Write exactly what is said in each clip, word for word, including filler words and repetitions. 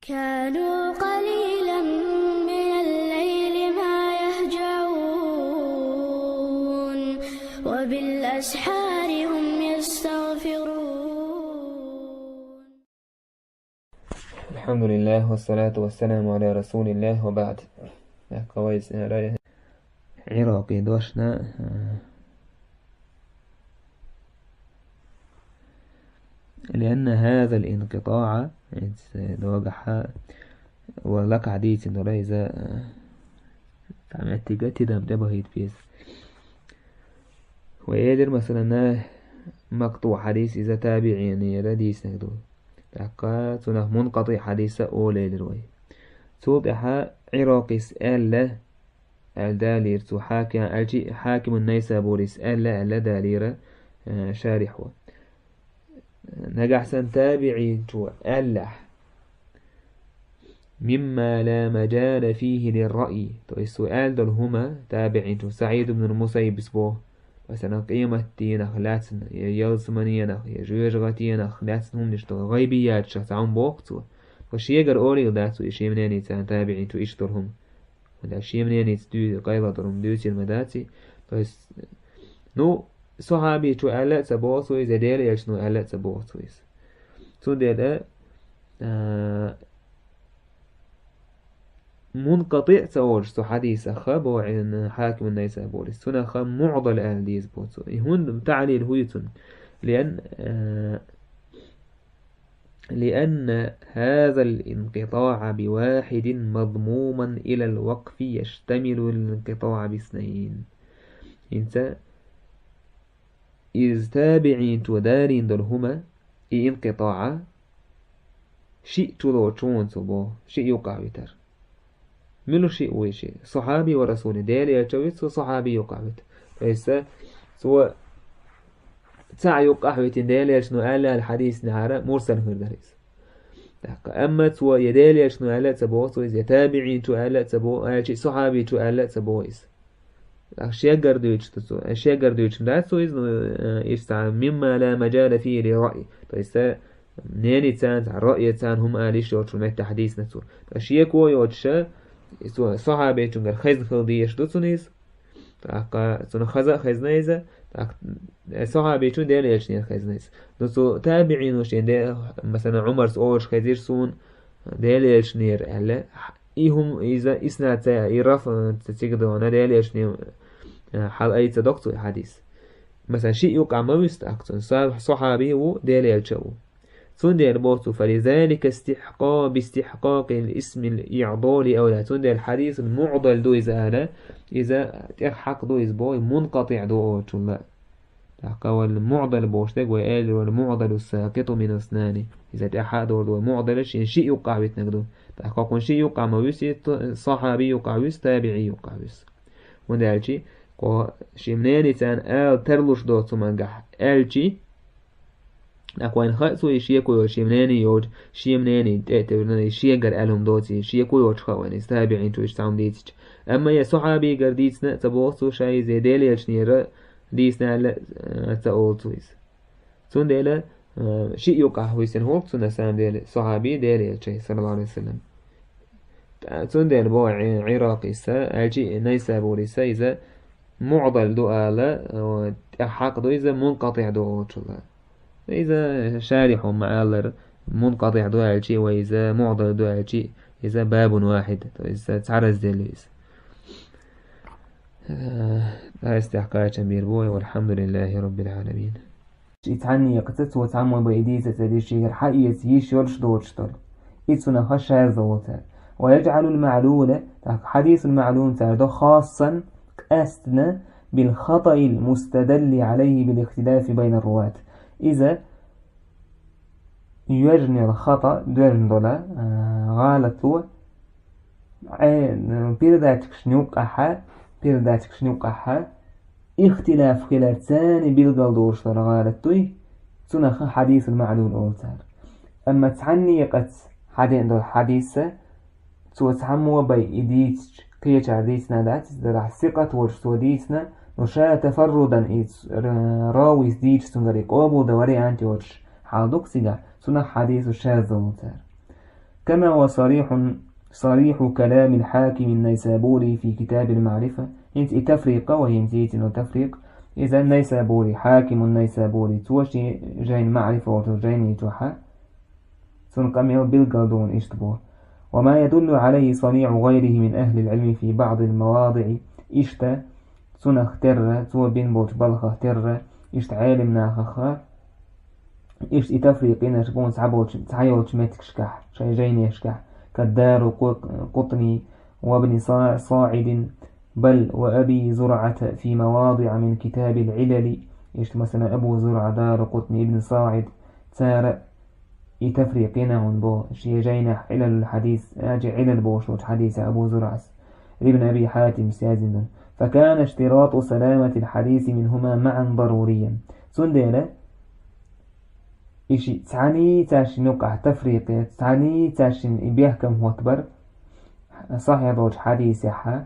كانوا قليلا من الليل ما يهجعون، وبالأسحار هم يستغفرون. الحمد لله والصلاة والسلام على رسول الله وبعد. Э, кавайс, э, рай-, Ираки дошна, э, لأن هذا الانقطاع, э, догахьа, ва лакхьа дийцина долу иза, э, цхьа меттига тидам тӀебахийта беза. Ва элира, масалан, макту хьадис иза табиӀинера дийцинарг ду. ТӀаккха цунах мункъатӀи хьадиса олу элира вай. Цул тӀаьхьа Ӏирокъис аьлла, аьлла далийра цо, хьаки-, аьлчи хьакимун Найсабурис аьлла, аьлла далийра, э, шарихьо. Нагахь санна табиӀинчо аьллехь, مما لا مجال فيه للرأي, то есть цо аьлла долу хӀума, табиӀинчо, СаӀид ибн Мусаййибс боху, масалан, къематдийнах лаьцна, я ялсаманенах, я жоьжахатенах лаьцна хӀуманаш долу гӀайбияташах цхьа хӀума боху цо. Ткъа шегара олийла дац ву и шен мненица, табиӀинчо иштта долу хӀума. ХӀунда аьлча шен мненица дуьйцу къайладо хӀума дуьйцийла ма дац и. То есть, ну, сахьабичо аьлла а ца боху цо иза, я Делан элчано аьлла а ца боху цо иза. Цундела, а, мункъатӀи а ца олуш цу хьадисах, боху Ӏин-, хьакимун Найсабурис, цунах муӀдал аьлла деза боху цо. И хӀунда таълил хӀун ю цунна? لأن, а, لأن هذا الانقطاع بواحد مضموما إلى الوقف يشتمل الانقطاع باثنين. ХӀинца иза табиӀинчо далийна долу хӀума, и инкъитаӀ, шиъ чу лоцуш ву цо боху, шиъ юкъахь витар. Мила шиъ ву и шиъ? Сахьаби ва расули, Делан элча вита цо, сахьаби юкъахь вита. То есть, цо цхьаъ юкъахь витина, Делан элчано аьлла аьлла хьадис нехьара мурсал хир дара иза. ТӀаккха, амма цо я Делан элчано аьлла а ца боху цо иза, я табиӀинчо аьлла а ца боху, аьлчи сахьабичо аьлла а ца боху иза. ТӀаккха шегара дуьйцуш ду цо, шегара дуьйцуш дац цо иза, ну, э, иштта цхьа مما لا مجال فيه للرأي. То есть, э, мненица цхьа, раъяца цхьа хӀума ала йиш йоцуш меттехь дийцина цо. ТӀаккха шеко йоцуша, и цо сахьабичунгара хезна хила дезаш ду цунна иза. ТӀаккха цунах хаза а хезна иза, тӀаккха, э, сахьабичун Делан элчанера хезна иза. Ну, цу табиӀино шен де-, масалан, Ӏумарс олуш хезира суна Делан элчанера аьлла, и хӀума иза иснад ца, и раф, э, ца цига дона, Делан элчане, э, хьала айца дог цо и хьадис. Масалан, шиъ юкъахь ма вуьсу тӀаккха цунна, са-, сахьаби ву, Делан элча ву. Цундела боху цо, فلذلك استحقا-, باستحقاق الاسم الإعضال أولى. Цундела хьадисун муӀдал ду иза ала, иза тӀех хьакъ ду иза боху, мункъатӀи ду олучунна. ТӀаккха вай муӀдал бохуш дерг, вай элира, والمعضل الساقط من اثنان. Иза тӀех хьакъ долу ду, муӀдал шен шиъ юкъахь витинарг ду. ТӀаккха кхунна шиъ юкъахь ма вуьсу, сахьаби юкъахь вуьсу, табиӀи юкъахь вуьсу. ХӀунда аьлчи, кхо шен мненица ала тарлуш доцу хӀумангахь аьлчи, тӀаккха вайна хаьа цо и шеко йоцу шен мнение йоцу, шен мнение тӀе а тевжина, и шегара аьлла хӀума доцу, и шеко йоцуш хаьа вайна иза, табиӀинчо иштта цхьа хӀума дийцича. Амма я сахьабигара дийцина а ца боху цо ша иза, я Делан элчанера дийцина аьлла а ца олу цо иза. Цундела, э, шиъ юкъахь висина хӀокху цунна, на самом деле, сахьаби Делан элча, саллаллаху алейхи ва саллям. ТӀа-, цундела боху Ӏи-, Ӏиракъиса, аьлчи Найсабуриса иза муӀдал ду ала, э, тӀех хьакъ ду иза, мункъатӀи ду олучунна. Иза шарихьо ма-аллара, мункъатӀи ду аьлчи, вай иза муӀдал ду аьлчи, иза бабун вахид, то есть иза цхьа раздел ю иза. Э, дайс тӀехь кхачам бийр бу вай, валхьамдулиллахи раббил гӀаламин. И цхьанне кхаца цо цхьаммо бен и дийца ца деш, шегара хьаэца йиш йолуш доцуш долу. И цунах шаз олу цара. ويجعل المعلول, тӀаккха хьадисун маълум цара до, خاصا, къаьстина, بالخطأ المستدل عليه بالاختلاف بين الرواة. Иза йоьжна йолу хатӀа, доьжна долу, а, гӀалато, Ӏе-, передатчикашна юккъехьа, передатчикашна юккъехьа ихтилаф хиларца билгал долуш долу гӀалат дуй, цунах хьадисун маълум олу цара. Амма цхьанне кхаца хьадеана долу хьадиса, цо цхьаммо бен и дийцича, кхечара дийцина дац иза, дагахь сикъат волуш цо дийцина, но ша тафаррудан и ц-, ра-, равис дийцича цуьнгара и къобалдан вариант йоцуш хьал ду-кх цигахь, цунах хьадису шаз олу цара. كما هو صريح، صريح كلام الحاكم النيسابوري في كتاب المعرفة. ХӀинца и тафрикъ вай хӀинца йийцина тафрикъ. Иза Найсабури, хьакиму Найсабури, цо шен жайна маӀрифа олу жайни чохь, цуьнан къамел билггал ду иштта боху. وما يدل عليه صنيع غيره من أهل العلم في بعض المواضع. Иштта цунах терра, цо бина болчу балхах терра, иштта Ӏелам нахах, иштта и тафрикъ йинарш бу цхьаболчу, цхьайолчу меттигашкахь, шайн жайнешкахь, كالدارقطني وابن صا-، صاعد، بل وأبي زرعة في مواضع من كتاب العلل. Иштта, масала, Абу ЗурӀа, Даракъутни, Ибн СаӀид, цара и тафрикъ йина хьуна боху, шен жайнехь Ӏилалул хьадис, аьлча Ӏилал бохуш долчу хьадисехь Абу ЗурӀас, Ибн Аби Хьатимс яздина ду. فكان اشتراط سلامة الحديث منهما معا ضروريا. Цундела и ши-, цхьаьний цаьршинна юкъахь тафрикъ яц, цхьаьний цаьршинна и бехкам хӀоттабар, сахьихь долчу хьадисехьа,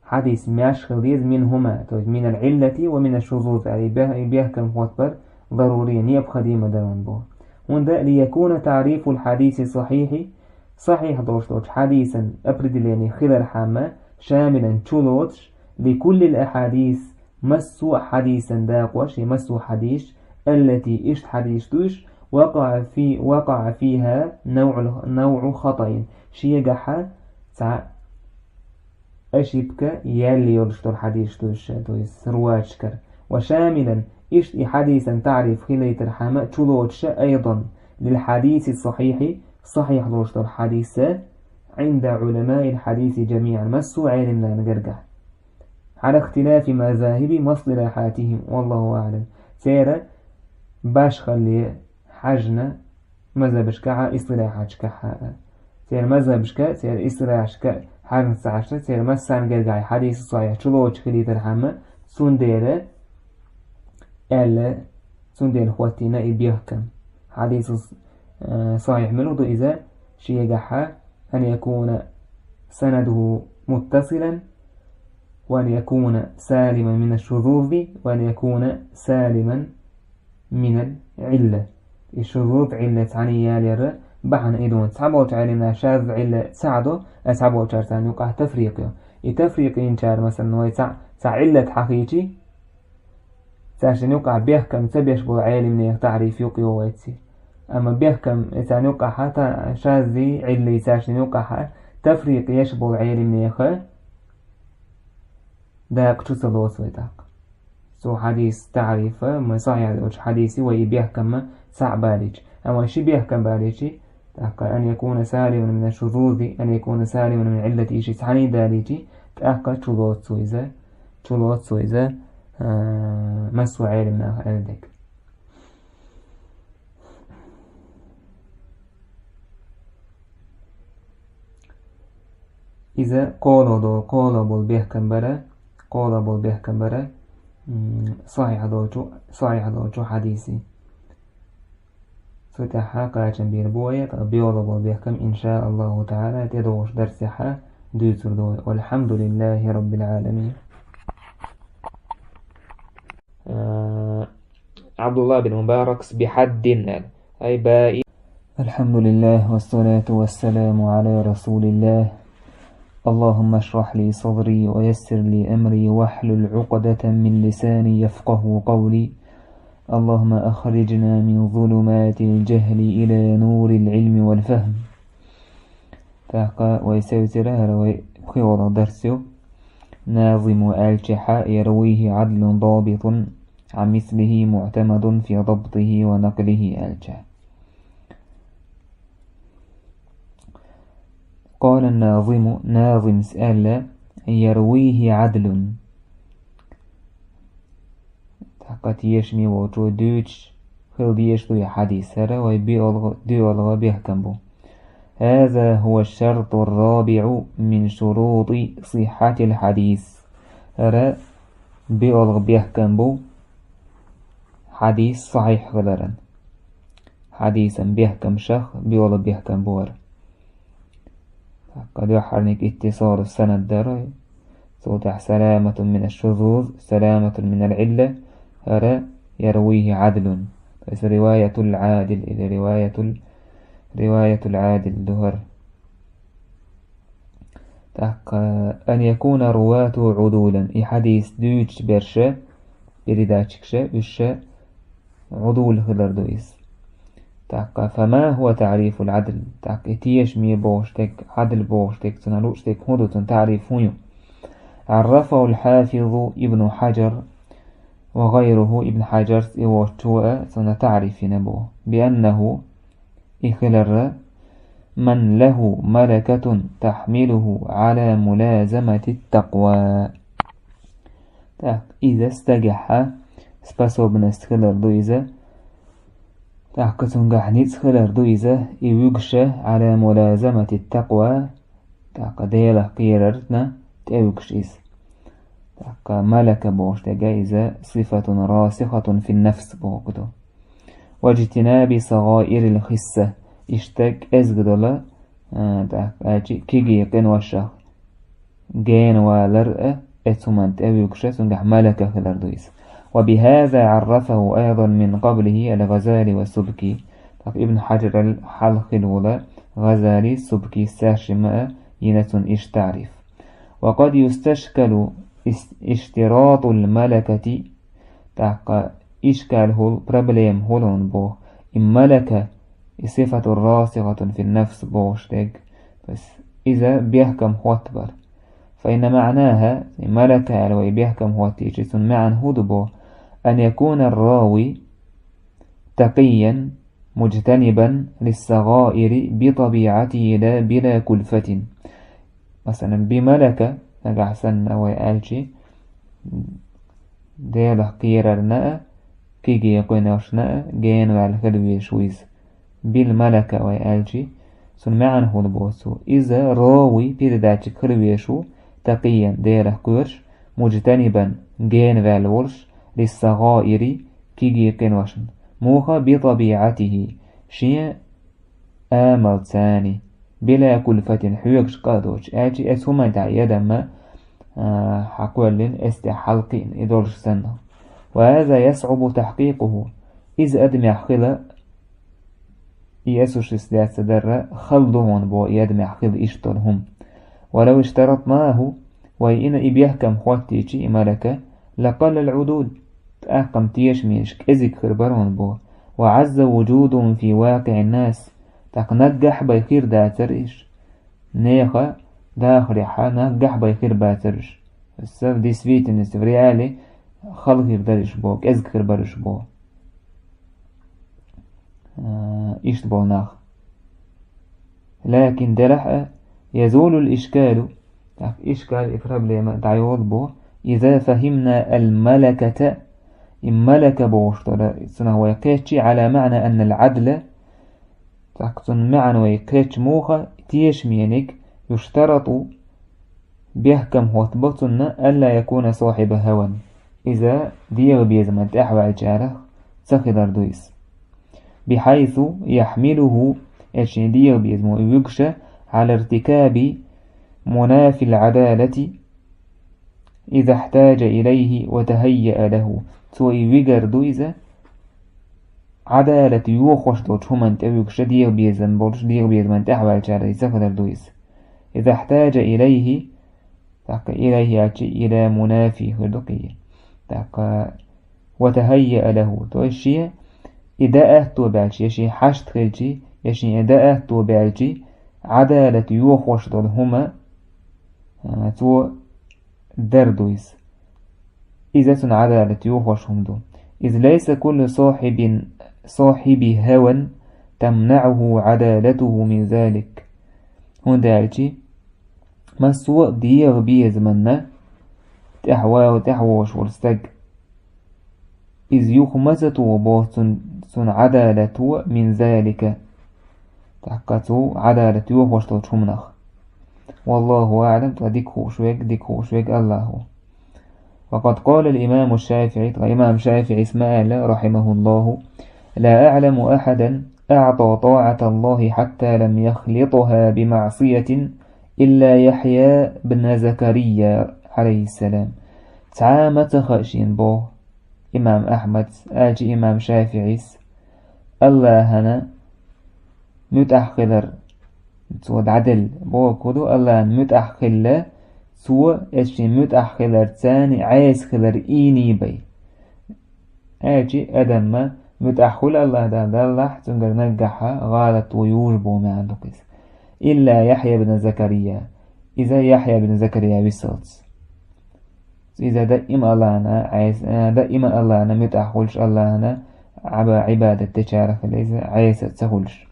хьадис маьрша хила деза, منهما, то есть من العلة ومن الشذوذ, аьлла, и бех-, и бехкам хӀоттабар ضروريا, необходимо дар ван бу. ХӀунда ليكون تعريف الحديث الصحيح, сахьихь долуш долчу хьадисан определение хилархьама, شاملا, чулоцуш, لكل الأحاديث, массо а хьадисан дакъош, я массо а хьадисаш, التي, иштта хьадисаш ду уьш, وقع في، وقع فيها نوع، نوع خطأ, шегахьа цхьа ошибка яьлла йолуш долу хьадисаш ду уьш, то есть руваташкара. وشاملا, иштта и хьадисан таӀриф хилийтархьама чулоцуша, أيضا, للحديث الصحيح, сахьихь лоруш долу хьадиса, عند علماء الحديث جميعا, массо а Ӏелам нахана гаргахь. على اختلاف مذاهب واصطلاحاتهم، والله أعلم. Церан башхалле хьаьжна мазхабашкахьа, истилахьаташкахьа а. Церан мазхабашка, церан истилахьашка хьаьжна ца Ӏаш, церан массарна гаргахь хьадис сахьихь чулоцуш хилийтархьама, цундела аьлла, цундела хӀоттийна и бехкам. Хьадис, э, сахьихь мила ду иза, шегахьа, أن يكون سنده متصلا، وأن يكون سالما من الشذوذ، وأن يكون سالما من العلة. И шузуз, Ӏиллат цхьаьний ялаяр бахьана и ду. Цхьаболчу Ӏелимна шаз Ӏилла цхьаъ до, а цхьаболчара царна юкъахь тафрикъ йо. И тафрикъ йинчара, масалан, вай цхьа, цхьа Ӏиллат хьахийчи, цаьршинна юкъахь бехкам ца беш болу Ӏелимнех таӀриф юкъа йо вайци. Амма бехкам и царна юкъахьа, та, шаззи, Ӏилли цаьршинна юкъахьа тафрикъ еш болу Ӏелимнеха дакъа чу ца лоцу вай тӀаккха. Цу хьадис таӀрифа, ма сахьихь долчу хьадиси вай и бехкамма цхьаъ балийча. Амма ши бехкам балийчи, тӀаккха أن يكون سالما من الشذوذ، أن يكون سالما من العلة, и ши цхьаьний далийчи, тӀаккха чу лоцу иза, чу лоцу иза, а, массо а Ӏелимнаха аьлла дерг. Иза кхола до, кхола болу бехкам бара, кхола болу бехкам бара, м, сахьихь долчу, сахьихь долчу хьадиси. Цу тӀаьхьа кхачам бийр бу вай, ткъа биола болу бехкам, иншааллаху таӀала, тӀедогӀуш дарсехьа дуьйцур ду вай. والحمد لله رب العالمين. آه، عبد الله بن مبارك بحد، أي باء. الحمد لله والصلاة والسلام على رسول الله. اللهم اشرح لي صدري ويسر لي أمري واحلل عقدة من لساني يفقه قولي. اللهم أخرجنا من ظلمات الجهل إلى نور العلم والفهم. ТӀаккха вай севцира хӀара вай пхиола дарс ю. ناظم аьлчахьа, يرويه عدل ضابط عن مثله معتمد في ضبطه ونقله аьлча. قال الناظم, назимс аьлла, يرويه عدل. ТӀаккха тешаме волчо дуьйцуш хила дезаш ду и хьадис. ХӀара вай биолгӀа, дуьолгӀа бехкам бу. هذا هو الشرط الرابع من شروط صحة الحديث. ХӀара биолгӀа бехкам бу хьадис сахьихь хиларан. Хьадисан бехкамашах биолгӀа бехкам бу хӀара. ТӀаккха дуьххьарниг иттисалу санад дара. Цул тӀаьхьа سلامة من الشذوذ، سلامة من العلة, хӀара يرويه عدل. То есть رواية العادل или رواية ال-, رواية العادل ду хӀара. ТӀаккха, أن يكون رواته عدولا, и хьадис дуьйцуш берш, передатчикаш, уьш Ӏудул хилар ду иза. ТӀаккха, فما هو تعريف العدل? ТӀаккха и тешаме бохуш дерг, Ӏадл бохуш дерг, цунах лууш дерг хӀун ду, цунна таъриф хӀун ю? عرفه الحافظ ابن حجر وغيره, Ибн Хьаджарс и воцчо а цунна таъриф йина боху, بأنه, и хиларра, من له ملكة تحمله على ملازمة التقوى. ТӀаккха иза стагехьа способность хилар ду иза. ТӀаккха цуьнгахь ницкъ хилар ду иза, и вуьгуша على ملازمة التقوى, тӀаккха Делах кхерарна тӀевуьгуш иза. ТӀаккха малака бохуш дерг иза صفة راسخة في النفس бохург ду. واجتناب صغائر الخسة, иштта кӀезга долу, а, тӀаккха аьлчи кегий къиношах генавалар а, оцу хӀуманна тӀевуьгуша, цуьнгахь малака хилар ду иза. وبهذا عرفه أيضا من قبله الغزالي والسبكي. ТӀаккха Ибн Хьаджарал хьалха хилла волу ГӀазали, Субки, цаьршимма а йина цунна иштта таъриф. وقد يستشكل اشتراط الملكة, тӀаккха ишкал хуьлу, проблема хуьлу хьуна боху, и малака, и صفة راسخة في النفس бохуш дерг, то есть иза бехкам хӀоттабар. فإن معناها, и малака аьлла вай бехкам хӀоттийча, цуьнан маьӀна хӀун ду боху, أن يكون الراوي تقيا مجتنبا للصغائر بطبيعته لا بلا كلفة. Масалан, بملكة, нагахь санна вай аьлчи, Делах кхерарна а, кегий къиношна а генаваьлла хила везаш ву иза. بالملكة вай аьлчи, цуьнан маьӀна хӀун ду боху, иза равий, передатчик хила везаш ву, تقيا, Делах кхоьруш, مجتنبا, генаваьлла волуш, للصغائر, кегий къиношна. Муха? بطبيعته, шен амалца, بلا كلفة, хьоьгуш къа а доцуш, аьлчи оцу хӀуманна тӀехь и адам а, а, хьакхоьллина, оцу тӀехь хьалакхиъна и долуш санна. وهذا يصعب تحقيقه, иза адамехь хила, и осуществляться дарра хала ду хьуна боху и адамехь хила иштта долу хӀума. ولو اشترطناه, вай йина и бехкам хӀоттийча, и малака, لقل العدول, тӀаккха-м тешамаш кӀезиг хир бара хьуна боху, وعز وجودهم في واقع الناس, тӀаккха наггахь бен хир дацара уьш. Нехан дахарехь наггахь бен хир бацара уьш. Аса в действительности, в реале хала хир дара уьш боху, кӀезиг хир бара уьш боху. А, иштта болу нах. لكن делахь а, يزول الإشكال, тӀаккха ишкал, и проблема дӀайолу боху, إذا فهمنا الملكة, и малака бохуш долу, цунах вай кхетчи, على معنى أن العدل, тӀаккха цуьнан маьӀна вай кхетча муха, тешамениг, يشترط, бехкам хӀоттабо цунна, ألا يكون صاحب هوى, иза дегӀан безаман тӀаьхьаваьллачарах ца хилар ду иза. بحيث يحمله, эшшин дегӀан безамо и вуьгуша, على ارتكاب منافي العدالة إذا احتاج إليه وتهيأ له. Цо и вигар ду иза, Ӏадалат йохош долчу хӀуманна тӀевуьгуша, дегӀан безам болуш, дегӀан безаман тӀаьхьаваьллачарах ца хилар ду иза. إذا احتاج إليه, тӀаккха إليه аьлчи, إلى منافي хир ду кхин. ТӀаккха وتهيأ له, то есть шен и дан аьтто баьлчи, я шен хьашт хилчи, я шен и дан аьтто баьлчи, Ӏадалат йохош долу хӀума, а, цо дар ду иза. Иза цуьнан Ӏадалат йохош хӀума ду. إذ ليس كل صاحب، صاحب هوى تمنعه عدالته من ذلك. ХӀунда аьлчи, массо а дегӀан безаманна тӀаьхьавала, тӀаьхьавогӀуш волу стаг, иза юха ма ца туху боху цун, цуьнан Ӏадалато من ذلك. ТӀаккха цо Ӏадалат йохош долчу хӀуманах. والله أعلم, ткъа дика хууш верг, дика хууш верг АллахӀ ву. وقد قال الإمام الشافعي, ткъа имам ШафиӀис ма аьлла, رحمه الله: لا أعلم أحدا أعطى طاعة الله حتى لم يخلطها بمعصية إلا يحيى بن زكريا عليه السلام. Цхьа а ма ца хаьа шена боху имам Ахьмадс, аьлча имам ШафиӀис, АллахӀана муьтӀахь хилар Цо дӀаделла. Боху ду, Аллахьан муьтӀахь хилла, цо эс шен муьтӀахь хиларца Ӏеса хилар ийний бай. Аьлчи адамма муьтӀахь хуьлу Аллахь Дала даллахь, цуьнгара наггахьа гӀалат ву южа боху маьӀна ду-кх иза. Илла Яхья ибн Закария. Иза Яхья ибн Закария висалц. Иза даима Аллахьана Ӏеса, даима Аллахьана муьтӀахь хуьлуш, Аллахьана Ӏаба-, Ӏибадат дечарах хилла иза Ӏеса ца хуьлуш.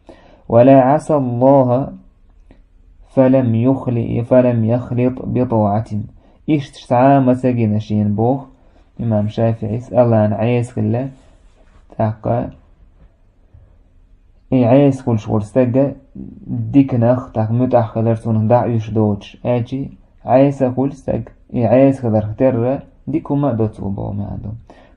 Ва ла Ӏаса Аллаха фалам юхли-, фалам яхлит би тӀаӀатин. Иштта цхьа а ма ца гина шена боху имам ШафиӀис, Аллахьана Ӏеса хилла, тӀаккха и Ӏеса хуьлуш волу стага диканах, тӀаккха муьтӀахь хилар цунах дӀа а уьш доцуш, аьлчи Ӏеса хуьлу стаг, и Ӏеса хиларх терра дика хӀума а до цо боху маьӀна ду.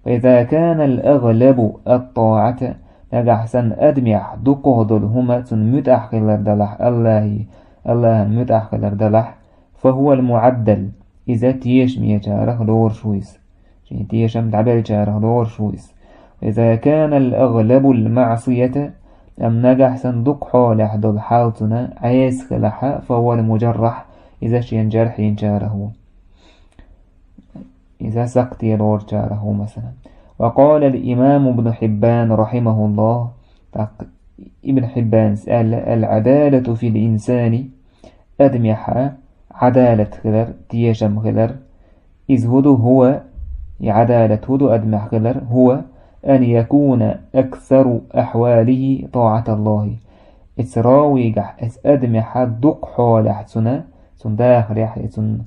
Фа иза кана ал-агълабу ат-тӀаӀата, нагахь санна адамехь дукхах долу хӀума цунна муьтӀахь хилар далахь, Аллахьи, Аллахьан муьтӀахь хилар далахь, фа хӀува ал-муӀаддал, иза тешамечарах лоруш ву иза. Шен тешам дӀабеллачарах лоруш ву иза. Иза кана ал-агълабу ал-маӀсията, амма нагахь санна дукха хьолехь долу хьал цунна Ӏеса хилахьа, фа хӀува ал-мужаррахь, иза шена жархьинчарах ву. Иза сакхте лоручарах ву, масала. Ва къала ал-имам ибн Хьиббан, рахьимахуллахь, тӀаккха Ибн Хьиббанс аьлла: «Ал-Ӏадалату фил инсани», адамехьа Ӏадалат хилар, тешам хилар, иза хӀу ду, хӀува, и Ӏадалат хӀу ду адамехь хилар, хӀува, ан якуна аксару ахьвалихӀи тӀаӀаталлахӀи. Эца равигахь, эца адамехьа дукха хьолехь цунна, цунна дахарехь, и цунна,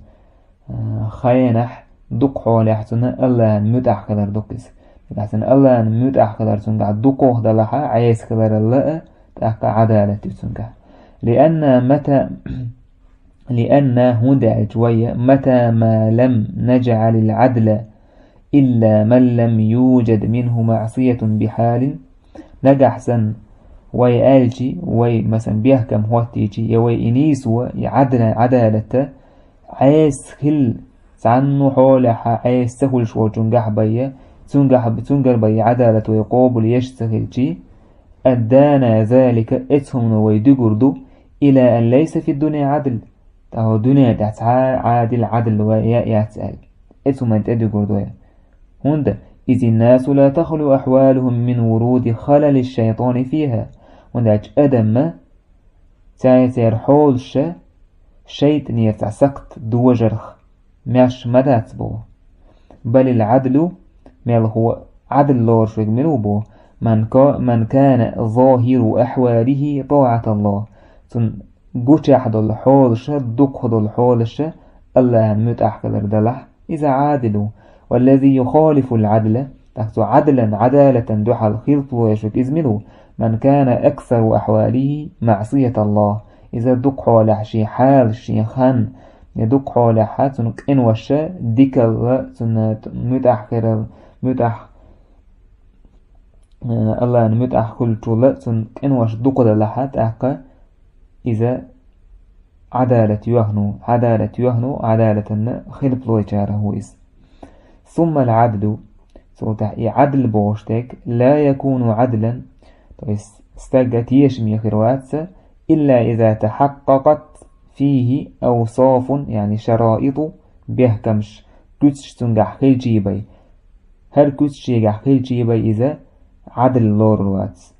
а, хенахь, дукха хьолехь цунна Аллахьан муьтӀахь хилар ду-кх иза. Нагахь санна Аллахьан муьтӀахь хилар цуьнгахь дукхах далахьа, Ӏеса хиларал а, тӀаккха Ӏадалат ю цуьнгахь. Лианна мата Лианна, хӀунда аьлча вай, мата ма лам наджӀалил Ӏадла илла ман лам юджад минхӀу маӀсиятун бихьалин, нагахь санна вай аьлчи, вай, масалан, бехкам хӀоттийчи, я вай и нийсо, и Ӏадла-, Ӏадалата Ӏеса хилла, цхьанна хьолехьа Ӏеса ца хуьлуш волчуьнгахь бай, цуьнгахь, цуьнгара бай и Ӏадалат вай къобал еш ца хилчи, аддана залика, эцу хӀумано вай дуьгур ду, ила ан лайса фи дунья Ӏадл. ТӀаккха дуьнен тӀехь цхьа а Ӏадил, Ӏадл вай я яц аьлла. Эцу хӀуманна тӀе дуьгур ду вай. ХӀунда, изин насу ла тахлу ахьвалухӀум мин вуруди халали шайтӀани фихӀа. ХӀунда аьлча адамма, цаьрца церан хьолаша шайтӀанера цхьа сакхт дожарх маьш ма дац боху. Балил Ӏадлу, мелхо Ӏадл лоруш верг мила ву боху, ман ка-, ман кана захиру ахьвалихӀи тӀаӀаталлахӀ. Цунна гучехь долу хьолаша, дукхах долу хьолаша Аллахьан муьтӀахь хилар далахь, иза Ӏадил ву. Валлази юхалифул Ӏадла, тӀаккха цу Ӏадлан, Ӏадалатан дуьхьал хилпало еш верг иза мила ву, ман кана аксару ахьвалихӀи маӀсияталлахӀ. Иза дукха хьолехь шен хьалаш, шен хан, я дукха хьолехьа цунна къиношша дикалла, цунна муьтӀахь хирал, муьтӀахь, э, Аллахьан муьтӀахь хуьлучул цунна къинош дукха далахьа, тӀаккха иза Ӏадалат йоьхна ву, Ӏадалат йоьхна ву, Ӏадалатанна хилпало ечарах ву иза. Сумма ал-Ӏадлу, цул тӀаьхьа и Ӏадл бохуш дерг, ла якуну Ӏадлан, то есть стага тешаме хир вац, илла иза тахьаккъакъат фихӀи авсафун, яъни шараиту, бехкамаш, куьцаш цуьнгахь хилчий бай. ХӀара куьцаш шегахь хилчий бай иза Ӏадл лорур вац.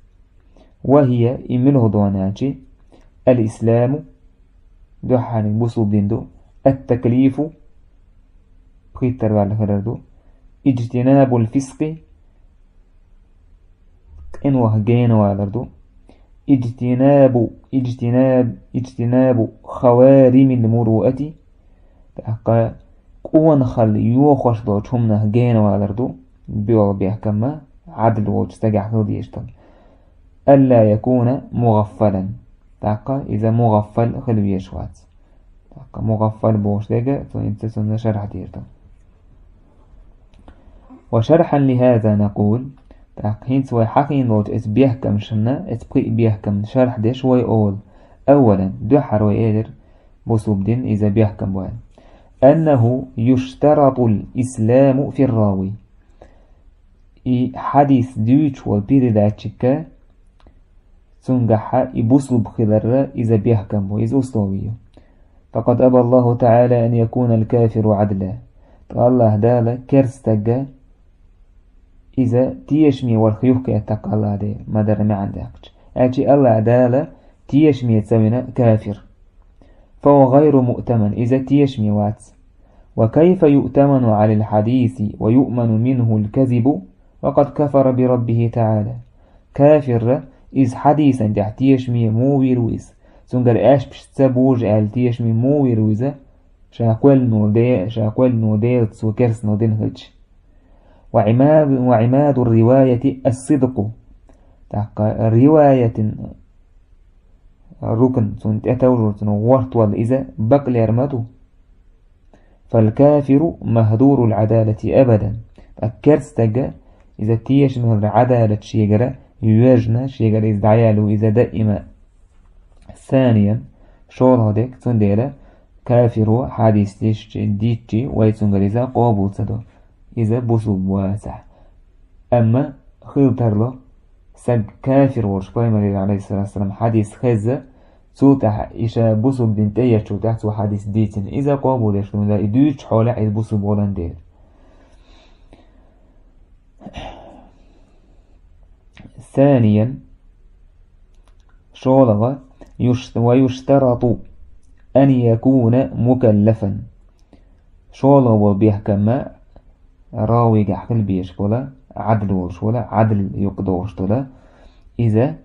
Ва хӀия, и мила хӀу ду аьлчи, ал-исламу, дуьххьарниг бусулба дин ду, ат-таклифу, пхийттара ваьлла хилар ду, иджтинабул фискъи, къинойх генавалар ду, иджтинабу, иджтинаб-, иджтинабу хаваримил муруати, тӀаккха къонахалла йохош долчу хӀуманах генавалар ду, боьалгӀа бехкамма Ӏадл волчу стагехь хила дезаш долу. Алла якуна мугӀаффалан. ТӀаккха иза мугӀаффал хила везаш вац. ТӀаккха мугӀаффал бохуш дерг, цунца цунна шархь дийр ду. Ва шархьан лихӀаза накъул, тӀаккха хӀинца вай хьахийна долчу эцу бехкамашна, эцу пхи бехкамна шархь деш вай олу. Аввалан, дуьххьара вай элира, бусулба дин иза бехкам ван. АннахӀу юштаратул исламу фир-рави. И хьадис дуьйцуш волу передатчика цунгахьа и бусулба хиларра иза бехкам бу, иза условие ю. فقد أبى الله تعالى أن يكون الكافر عدلا. ТӀаккха Аллаха Дала керстага иза тешаме варх юхкетта къалла де, ма дара маьӀна даьккхача. Аьлча Аллаха Дала тешаме ца вина кафир. فهو غير مؤتمن, иза тешаме вац. وكيف يؤتمن على الحديث ويؤمن منه الكذب وقد كفر بربه تعالى. Кафирра иза хьадисан тӀехь тешаме муха вийр ву иза? Цунгара аьшпаш ца божа аьлла тешаме муха вийр ву иза? Ша кхоьллинал де-, ша кхоьллинал Делаца цо керстанал дина хилча. وعماد، وعماد الرواية الصدق. ТӀаккха риваятин рукн, цунна тӀетовжур, цунна гӀортвалла иза бакълер ма ду. فالكافر مهدور العدالة أبدا. ТӀаккха керстага иза тешаме хилар Ӏадалат шегара йоьжна, шегара иза дӀаяьлла ву иза даима. ثانيا, шолгӀа дерг, цундела кафиро хьадис дийшчи, дийччи, вай цунгара иза къобул ца до. Иза бусулба вацахь. Амма хила тарло, саг кафир волуш пайхамарера, алейхиссалату вассалам, хьадис хезза, цул тӀаьхьа и ша бусулба дин тӀеэцчул тӀаьхьа цо хьадис дийцина. Иза къобул деш ду, и дуьйцучу хьолехь иза бусулба волан дела. ثانيا, шолгӀа, юш-, ويشترط أن يكون مكلفا. ШолгӀа волу бехкамма равигахь хила безаш бола, Ӏадл волуш вола, Ӏадл юкъа догӀуш дола, иза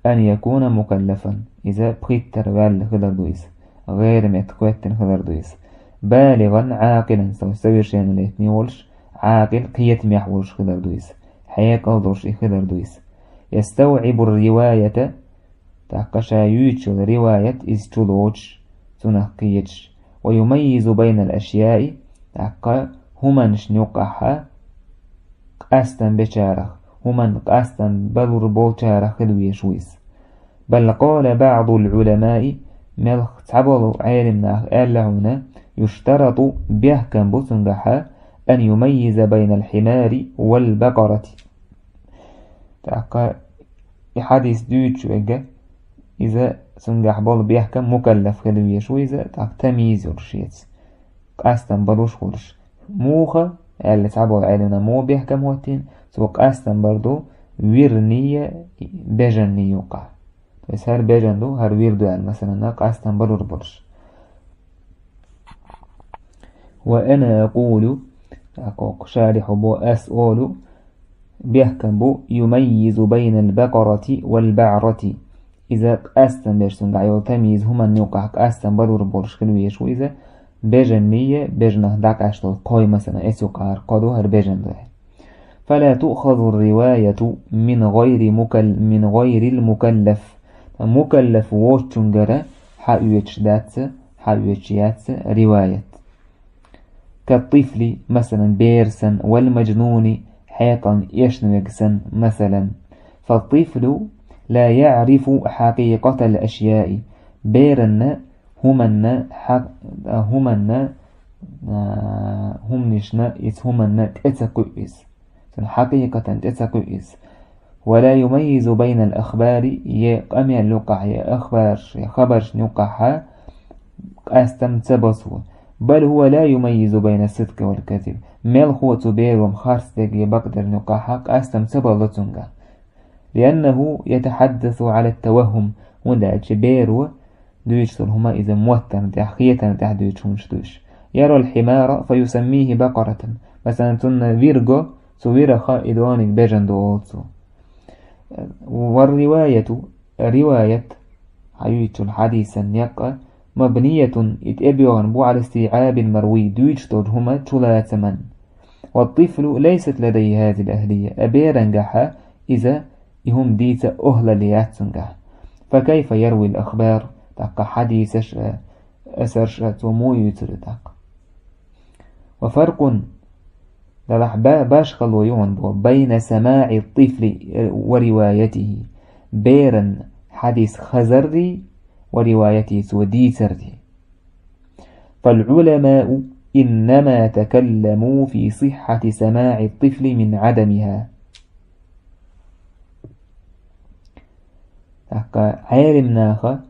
أن يكون مكلفا, иза пхийттара ваьлла хилар ду иза, гӀайра меттах хӀоьттина хилар ду иза. بالغا عاقلا, со-, совершеннолетний волуш, Ӏакъил кхетамехь волуш хилар ду иза, хьекъал долуш и хилар ду иза. يستوعب الرواية, тӀаккха ша юьйцучу риваят иза чулоцуш, цунах кхеташ. ويميز بين الأشياء, тӀаккха хӀуманашна юккъахьа къастам бечарах, хӀуманна къастам балур болчарах хила везаш ву иза. بل قال بعض العلماء, мелх цхьаболу Ӏелам наха аьлла хьуна, يشترط, бехкам бу цунгахьа, أن يميز بين الحمار والبقرة. ТӀаккха и хьадис дуьйцуш верг, иза цунгахь болу бехкам мукаллаф хила везаш ву иза, тӀаккха тамйиз йолуш шеца, къастам балуш волуш. Муха, аьлла цхьаболу Ӏелам наха муха бехкам хӀоттийна, цо къастам бар ду вирний, бежанний юккъахь. То есть хӀара бежан ду, хӀара вир ду аьлла, масалан, къастам балур болуш. وأنا أقول, тӀаккха шарихьо бо, ас олу, бехкам бу, يميز بين البقرة والبعرة. Иза къастам беш цуьнгахь йолу тамйиз хӀуманна юккъахь къастам балур болуш хила везаш ву иза, бежанний, бежанах дӀакъаьсташ долу кхой, масалан, эцу къара кхо ду, хӀара бежан ду. فلا تؤخذ الرواية من غير مكل-، من غير المكلف. Мукаллаф воцучуьнгара хьаоьцуш дац, хьаоьцуш яц риваят. كالطفل, масалан, бер санна, والمجنون, хьекъална эшна верг санна, масалан. فالطفل لا يعرف حقيقة الأشياء. Беранна хӀуманна хьакъ-, хӀуманна, а, хӀуманишна, иза хӀуманна тӀе ца кхуьу иза. Цуьнан хьакъикъатан тӀе ца кхуьу иза. ولا يميز بين الأخبار, я къамел юккъахь, я ахбарш, я хабаршна юккъахьа къастам ца бо цо. بل هو لا يميز بين الصدق والكذب. Мелхо цу беро-м харц дерг я бакъдерна юккъахьа къастам ца балло цуьнга. لأنه يتحدث على التوهم, хӀунда аьлча беро дуьйцуш долу хӀума иза моттарна тӀехь, хетарна тӀехь дуьйцуш хӀуманаш ду уьш. يرى الحمار فيسميه بقرة. Масалан, цунна вир го, цу вираха и дониг бежан ду олу цо. والرواية, риваят, хьаюьйцучу хьадисан некъ, مبنية, и тӀебоьгӀна бу, على استيعاب المروي, дуьйцуш долчу хӀума чулацаман. والطفل ليست لديه هذه الأهلية. А берангахьа иза и хӀума дийца охӀлал яц цуьнгахь. فكيف يروي الأخبار؟ ТӀаккха хьадисаш а, асарш а цо муха юьйцур ю тӀаккха? وفرق, делахь ба-, башхало ю хьуна бо, بين سماع الطفل وروايته, беран хьадис хазаррий, وروايته, цо дийцаррий. فالعلماء إنما تكلموا في صحة سماع الطفل من عدمها. ТӀаккха Ӏелим наха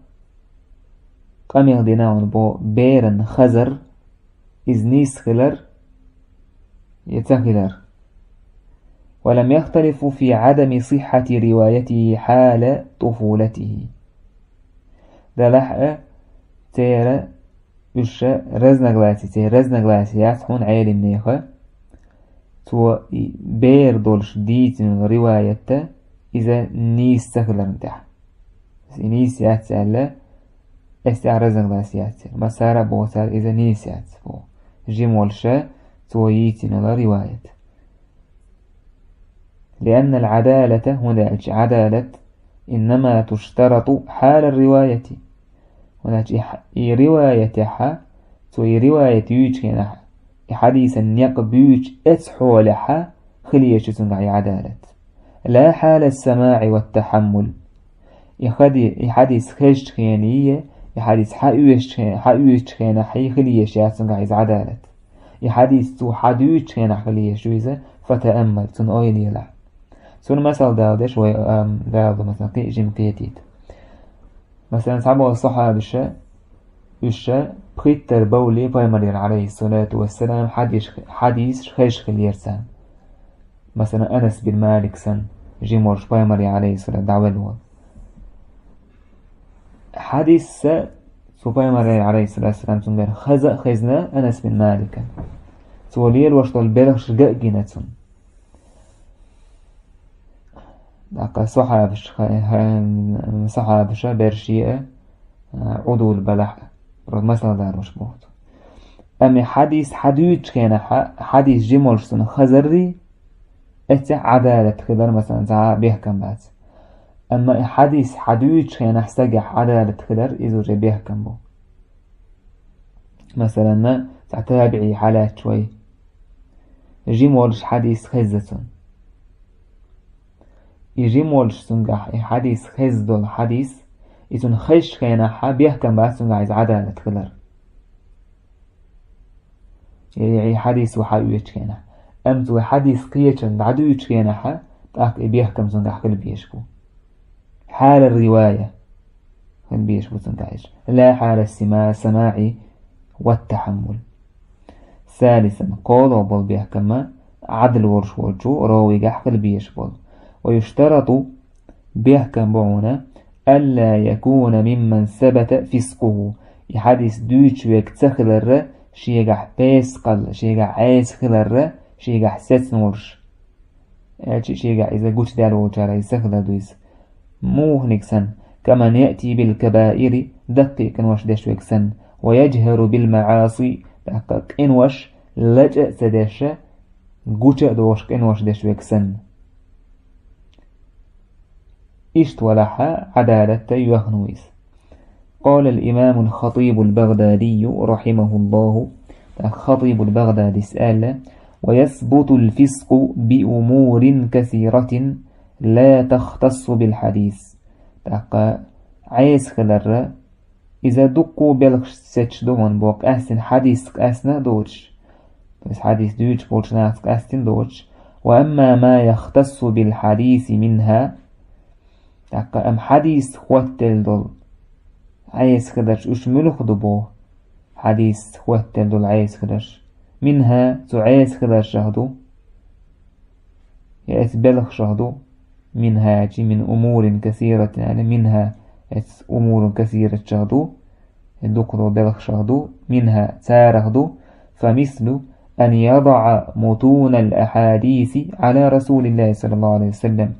къамел дина хьуна бо беран хазар, из нийса хилар, я ца хилар. ولم يختلفوا في عدم صحة روايته حال طفولته. Делахь а церан уьш разногласи, церан разногласи яц хьуна Ӏелим неха, цо и бер долуш дийцина риваятта иза нийса ца хиларна тӀехь. И нийса яц аьлла, эс тӀехь разногласи яц. Массара а боху цара иза нийса яц боху. Жима волуша цо йийцина йолу риваят. لأن العدالة, хӀунда аьлча Ӏадалат, إنما تشترط حال الرواية. ХӀунда аьлча и хьа-, и риваятехьа, цо и риваят юьйчу хенахь, и хьадийсан некъ буьйчу эцу хьолехьа хила еза цуьнгахь и Ӏадалат. لا حال السماع والتحمل. И хади-, и хьадис хезчу хенахь, и хьадис хьаоьшучу хе-, хьаоьшучу хенахь хила еза яц цуьнгахь иза Ӏадалат. И хьадис цо хьадуьйчу хенахь хила еза ю иза, فتأمل, цунна ойла елахь. Цунна масал дала деш вай, ам, дала ду, масалан, кхин а жима кхетийта. Масалан, цхьаболу сахьабаша, уьш пхийтта бовлий пайхамарера, Ӏалайхиссалату вассалам, хьадиш-, хьадисаш хезаш хилла яра царна. Масалан, Анас бин Малик санна, жима волуш пайхамаре, Ӏалайхиссалату, дӀавелла волу. Хьадисса цу пайхамаре, Ӏалайхиссалату вассалам, цуьнгара хаза а хезна Анас бин Малика. Цо лелош долу белхаш га а гина цунна. ТӀаккха сахьабаш ха-, ха-, сахьабаша берш е а, а, Ӏудул балахь а, просто масал далош боху. Амма и хьадис хьадуьйчу хенахь, хьадис жима волуш цунна хазаррий, эццехь Ӏадалат хилар, масалан, цхьа а бехкам бац. Амма и хьадис хьадуьйчу хенахь стагехь Ӏадалат хилар, иза уже бехкам бу. Масалан, цхьа табиӀи хьалаьтташ вай. Жима волуш хьадис хезна цунна. И жима волуш цуьнгахь и хьадис хезна долу хьадис, и цунна хезчу хенахь бехкам бац цуьнгахь иза Ӏадалат хилар. И, и хьадис ву хьаоьцучу хенахь. Амма цо и хьадис кхечарна дӀадуьйчу хенахь, тӀаккха и бехкам цуьнгахь хила безаш бу. حال الرواية. Хила безаш бу цуьнгахь иза. لا حال السما-، السماع والتحمل. ثالثا, кхоалгӀа болу бехкам а Ӏадла волуш волчу ровигахь хила безаш болу. ويشترط, бехкам бу хьуна, ألا يكون ممن ثبت فسقه. И хьадис дуьйцуш верг ца хиларра, шегахь пескъалла, шегахь Ӏеса хиларра, шегахь сецна волуш. Аьлча шегахь иза гучудаьлла волчара иза ца хилар ду иза. Муха санна, كمن يأتي بالكبائر, даккхий къинош деш верг санна, ويجهر بالمعاصي, тӀаккха къинош лачкъа а ца деш, гуча а дохуш къинош деш верг санна. Иштта валахь, Ӏадалатта йоьхна ву иза. قال الإمام الخطيب البغدادي رحمه الله, тӀаккха Хатибул Багъдадис аьлла: ويثبت الفسق بأمور كثيرة لا تختص بالحديث. ТӀаккха Ӏеса хиларра, иза дуккха белхаш сецаш ду хьуна боху, къаьстина хьадис къаьстина а доцуш. То есть хьадис дуьйцуш болчу нахаца къаьстина доцуш. وأما ما يختص بالحديث منها, тӀаккха амма хьадис хӀоттаделла долу Ӏеса хиларш уьш муьлха ду боху? Хьадис хӀоттаделла долу Ӏеса хиларш. منها, цу Ӏеса хиларшах ду. Я эцу белхашах ду. منها чи من أمور كثيرة, яъни منها эцу أمور كثيرة чах ду. Дукха долу белхашах ду, منها, царах ду, فمثل أن يضع متون الأحاديث على رسول الله صلى الله عليه وسلم.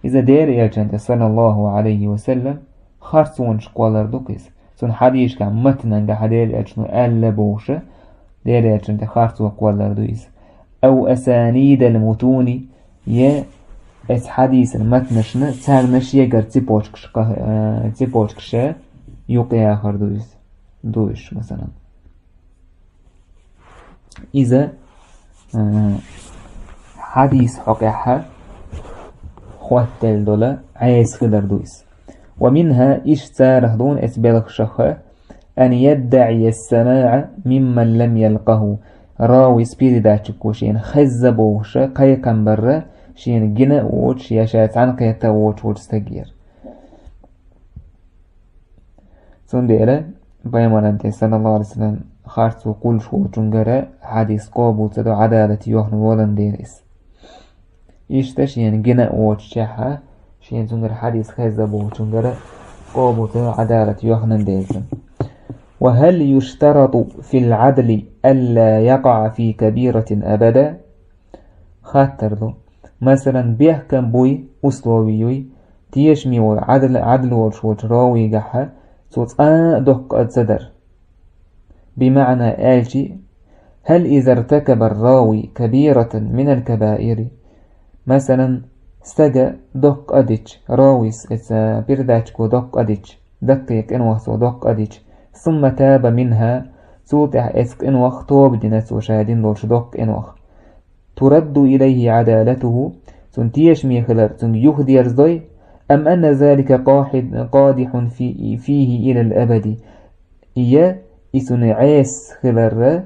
Иза Делан элчанна тӀе, саллаллаху Ӏалайхи ва саллам, харцонаш кхоллар ду-кх иза. Цуьнан хьадисашкахь матнангахь Делан элчано аьлла бохуша, Делан элчанна тӀе харцо кхоллар ду иза. أو أسانيد المتون, я эцу хьадисан матнашна царна шегара цепочкаш кха-, э, цепочкаш юкъаяхар ду иза. Ду уьш, масалан. Иза, э, хьадис хьокъехьа хӀоттаделла долу Ӏеса хилар ду иза. ومنها, иштта царах дуна эцу белхашаха, أن يدعي السماع ممن لم يلقه. Равис передатчико шена хезна бохуша кхайкхам барра шена гина а воцуш, я ша цхьаьна кхетта а воцуш волчу стагера. Цундела пайхамаран тӀе, саллаллаху алейхи ва саллям, харцо кхуллуш волчунгара хьадис къобал ца до, Ӏадалат йоьхна волан дера иза. Иштта шена гина а воцучехьа, шена цунгара хьадис хезна болчунгара къобал ца до, Ӏадалат йоьхна деза. وهل يشترط في العدل ألا يقع في كبيرة أبدا؟ Хаттар ду. Масалан, бехкам буй, услови юй, тешаме волу Ӏадл-, Ӏадл волуш волчу ровигахьа цо цкъа а доккха къа ца дар. БимаӀна аьлчи, هل إذا ارتكب الراوي كبيرة من الكبائر؟ Масалан, стага доккха къа дича, ровис, эца передачко доккха къа дича, даккхий къинойх цо доккха къа дича, ثم تاب منها, цул тӀаьхьа эца къинойх тоба дина цо ша дина долчу доккха къинойх. ترد إليه عدالته, цунна тешаме хилар цуьнга юхадерзадой, أم أن ذلك قاحد-، قادح في-، فيه إلى الأبد. Я и цунна Ӏеса хиларра,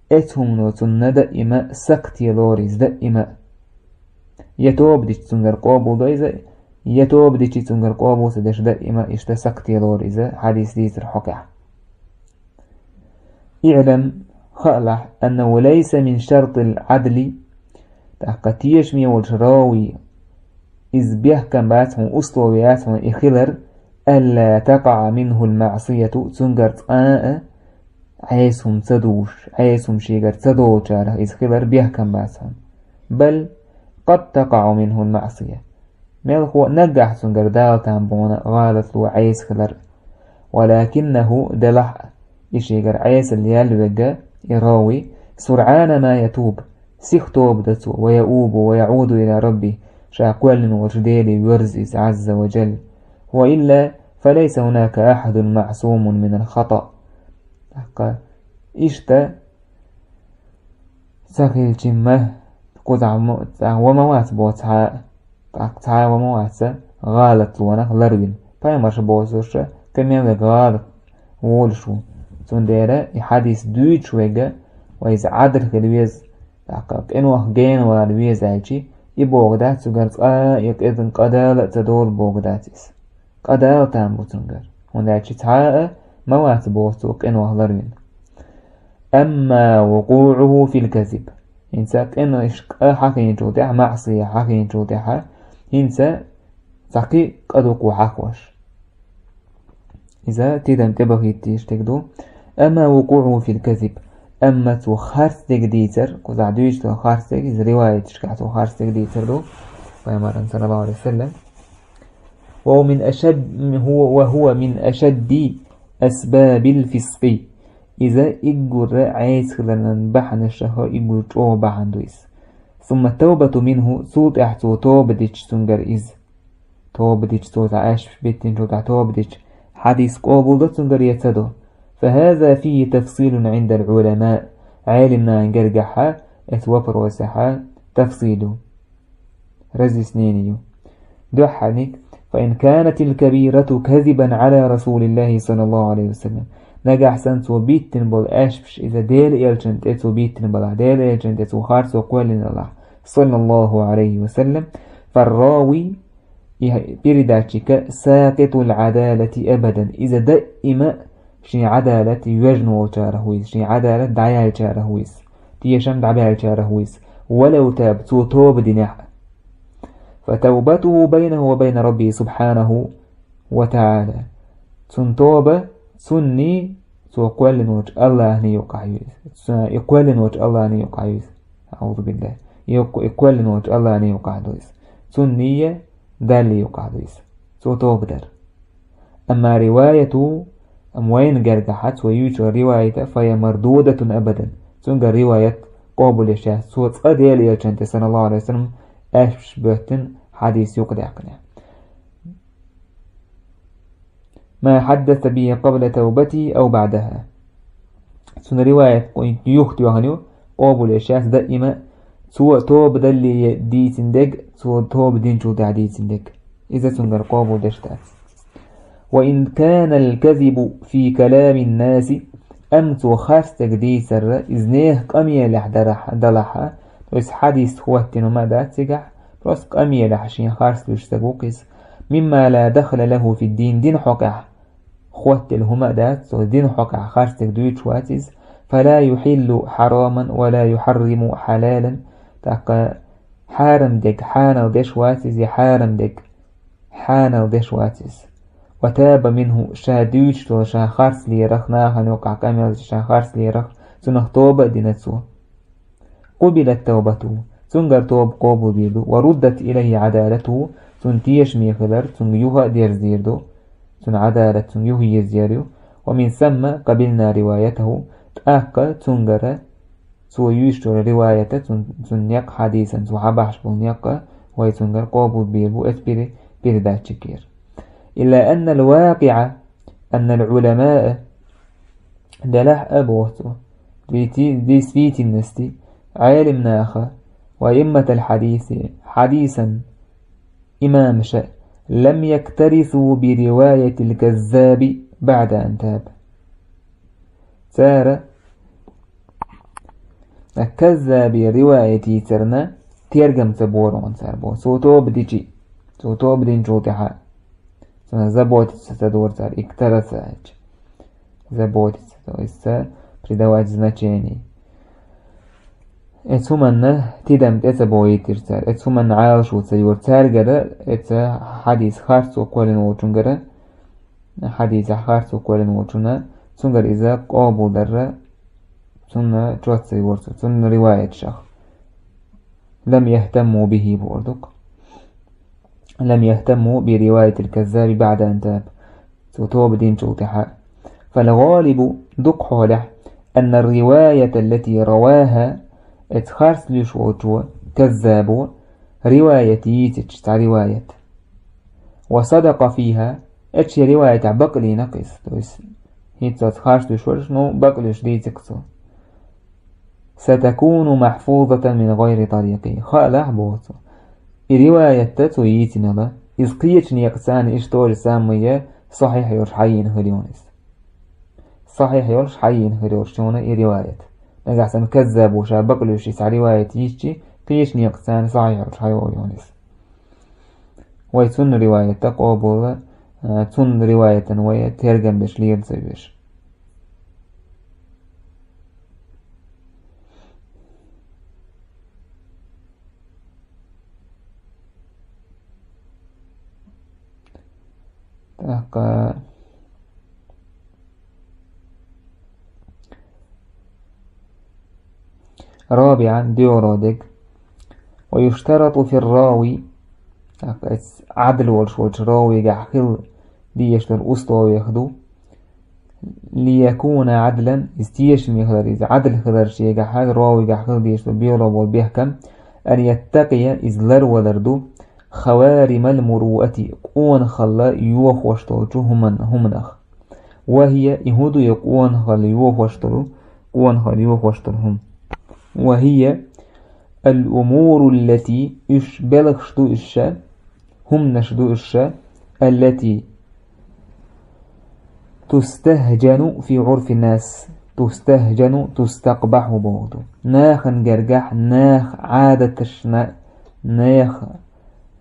эцу хӀумано цунна даима сакхте лору иза, даима. Я тоба дича цунгара къобал до иза, я тоба дича цунгара къобал ца деш, даима иштта сакхте лору иза, хьадис дийцар хьокъехь. اعلم, хаалахь, أنه ليس من شرط العدل, тӀаккха тешаме волчу рови, иза бехкам бац хьуна, услови яц хьуна и хилар, ألا تقع منه المعصية, цунгара цкъа а Ӏеса хӀума ца дузуш, Ӏеса хӀума шегара ца долучарах иза хилар бехкам бац хьуна. بل قد تقع منه المعصية. Мелхо а наггахь цунгара Дала тан бохьана гӀалатло, Ӏеса хилар. ولكنه, делахь а, и шегара Ӏесалла яьлла верг, и рови, سرعان ما يتوب, сиха тоба до цо, ويؤوب ويعود إلى ربه, ша кхоьллина волчу Деле воьрзу иза, عز وجل. وإلا فليس هناك أحد معصوم من الخطأ. ТӀаккха иштта ца хилчи ма, кхузахь мо-, цхьа ва ма вац боху цхьа а, тӀаккха цхьа а ва ма вац гӀалатлонах ларвина. Пайхамарша бохуш, кхин мел верг гӀалат волуш ву. Цундела и хьадис дуьйцуш верг, вай иза Ӏадал хила веза, тӀаккха къинойх гена вала веза аьлчи, и боху дац цуьнгара цкъа а и къизан къа Дала а ца долу боху дац иза. Къа Дала тан бу цуьнгара, хӀунда аьлча цхьа а ма вац боху цо къинойх ларвина. أما وقوعه في الكذب, хӀинца къинойх къа хьахийначул тӀаьхьа, маӀсия хьахийначул тӀаьхьа, хӀинца цхьа кхин а къа дукха хьахош. Иза тидам тӀебахийта дезаш дерг ду. أما وقوعه في الكذب, амма цо харц дерг дийцар, кхузахь дуьйцуш долу харц дерг, иза риваяташкахь цо харц дерг дийцар ду, пайхамаран, саллаллаху алейхи ва саллям. وهو من أشد، هو، وهو من أشد أسباب الفسق. Иза уггар Ӏеса хиларан бахьанашха уггар чӀогӀа бахьана ду иза. ثم التوبة منه, цул тӀаьхьа цо тоба дича цуьнгара иза. Тоба дича, цо цхьа аьшпаш биттинчул тӀаьхьа тоба дича, хьадис къобал до цуьнгара я ца до. فهذا فيه تفصيل عند العلماء. Ӏелимнан гергахьа эцу вопросехьа тафсил ю. Разъяснение ю. Дуьххьарниг, فإن كانت الكبيرة كذبا على رسول الله صلى الله عليه وسلم. Нагахь санна цо биттина болу аьшпаш иза Делан элчан тӀе цо биттина балахь, Делан элчан тӀе цо харцо кхоьллина балахь, صلى الله عليه وسلم, فالراوي, и передатчик ساقط العدالة أبدا. Иза даима шен Ӏадалат йоьжна волчарах ву иза, шен Ӏадалат дӀаяьллачарах ву иза. Тешам дӀабаьллачарах ву иза. ولو تاب, цо тоба динехь а. فتوبته بينه وبين ربه سبحانه وتعالى. Цуьнан тоба цунний, цо кхоьллина волчу Аллахний юкъахь ю иза. Цу-, и кхоьллина волчу Аллахний юкъахь ю иза. أعوذ بالله. И кхо-, и кхоьллина волчу Аллахний юкъахь ду иза. Цунний я Даллий юкъахь ду иза. Цо тоба дара. أما روايته, амма вайна гергахьа цо юьйцу ривайата, فهي مردودة أبدا. Цуьнгара риваят къобалъеш яц. Цо цкъа Делан элчан тӀе, صلى الله عليه وسلم, аьшпаш боьттина хьадис юкъадаьккхина. ما حدث به قبل توبته أو بعدها. Цуьнан риваят юхатоьхна ю, къобалъеш яц даима, цо тоба далле дийцина дерг, цо тоба динчул тӀаьхьа дийцина дерг. Иза цуьнгара къобалдеш дац. وإن كان الكذب في كلام الناس, амма цо харц дерг дийцар, иза нехан къамелехь дарахь, далахь, то есть хьадис хӀоттийна ма дац цигахь, просто къамелехь шен харц дуьйцуш стаг ву-кх иза. مما لا دخل له في الدين, дин хьокъехь хоттаелла хӀума а дац, цо дина хьокъехь харцдерг дуьйцуш вац иза. فلا يحل حراما ولا يحرم حلالا, тӀаккха хьарам дерг хьанал деш вац иза, я хьарам дерг хьанал деш вац иза. وتاب منه, ша дуьйцуш долу ша харцлерах, нахана юкъахь къамел ша харцлерах, цунах тоба а дина цо. قبلت توبته, цуьнгара тоба къобалбийр ду. وردت إليه عدالته, цунна тешаме хилар цуьнга юха а дерзийр ду, цуьнан Ӏадалат цуьнга юха езъяр ю. ومن ثم قبلنا روايته, тӀаккха цуьнгара цо юьйцучу риваята, цун, цуьнан некъ хьадисан, цо хьабахьаш болу некъ а, вай цуьнгара къобалбийр бу эцу пере-, передатчикера. إلا أن الواقع أن العلماء, делахь а боху цо, дийти-, действительности, Ӏелам наха, وأئمة الحديث, хьадисан имамаша, لم يكترثوا برواية الكذاب بعد أن تاب. Цара Каззабе риваят йийцарна тергам ца бора хьуна цара боху. Цо тоба дичи, цо тоба динчул тӀаьхьа. Цунах заботиться ца дора цара, иктараса аьлча. Заботиться, то есть ца придавать значение. Эцу хӀуманна тидам тӀе ца бохуьйтира цара. Эцу хӀуманна Ӏалашо ца йора цаьргара, эца хьадис харцо кхоьллина волчуьнгара, хьадисехь харцо кхоьллина волчунна, цуьнгара иза къобалдарра, цунна чот ца йора цо, цунна риваятшах. لم يهتموا به бохург ду-кх. لم يهتموا برواية الكذاب بعد أن تاب. Цо тоба динчул тӀаьхьа. فالغالب, дукха хьолехь, أن الرواية التي رواها, эца харц луьйш волчо, каззабо, риваят йийцича цхьа риваят. وصدق فيها, эцу риваятехь бакълийна-кх иза. То есть, хӀинца оцу харц луьйш волуш, ну, бакълуьйш дийцира-кх цо. ستكون محفوظة من غير طريق. Хаалахь боху цо. И риваят цо йийцинарг, иза кхечу некъаца иштта же самое сахьихь йолуш хьайийна хир ю иза. Сахьихь йолуш хьайийна хир ю шуна и риваят. Нагахь санна каззабо ша бакълуьйш цхьа риваят йийцича, кхечу некъаца сахьихь йолуш хьайийна хир ю иза. Вай цунна риваят къобалла, а, цунна риваятан вай тергам деш лела ца везаш. ТӀаккха رابعا, доьалгӀа дерг. ويشترط في الراوي, тӀаккха эца Ӏадл волуш волчу равигахь хила дезаш долу условиях ду. ليكون عدلا, иза тешаме хилар, иза Ӏадл хилар шегахь, равигахь хила дезаш долу доьалгӀа болу бехкам, أن يتقي, иза ларвалар ду, خوارم المروءة, къонахалла йохош долчу хӀуман-, хӀуманах. وهي, и хӀун ду и къонахалла йохош долу, къонахалла йохош долу хӀума? وهي الأمور التي, уьш белхаш ду уьш ша, хӀуманаш ду уьш ша, التي تستهجن في عرف الناس, تستهجن, تستقبح боху ду. Нахана гергахь, наха Ӏадаташна, наха,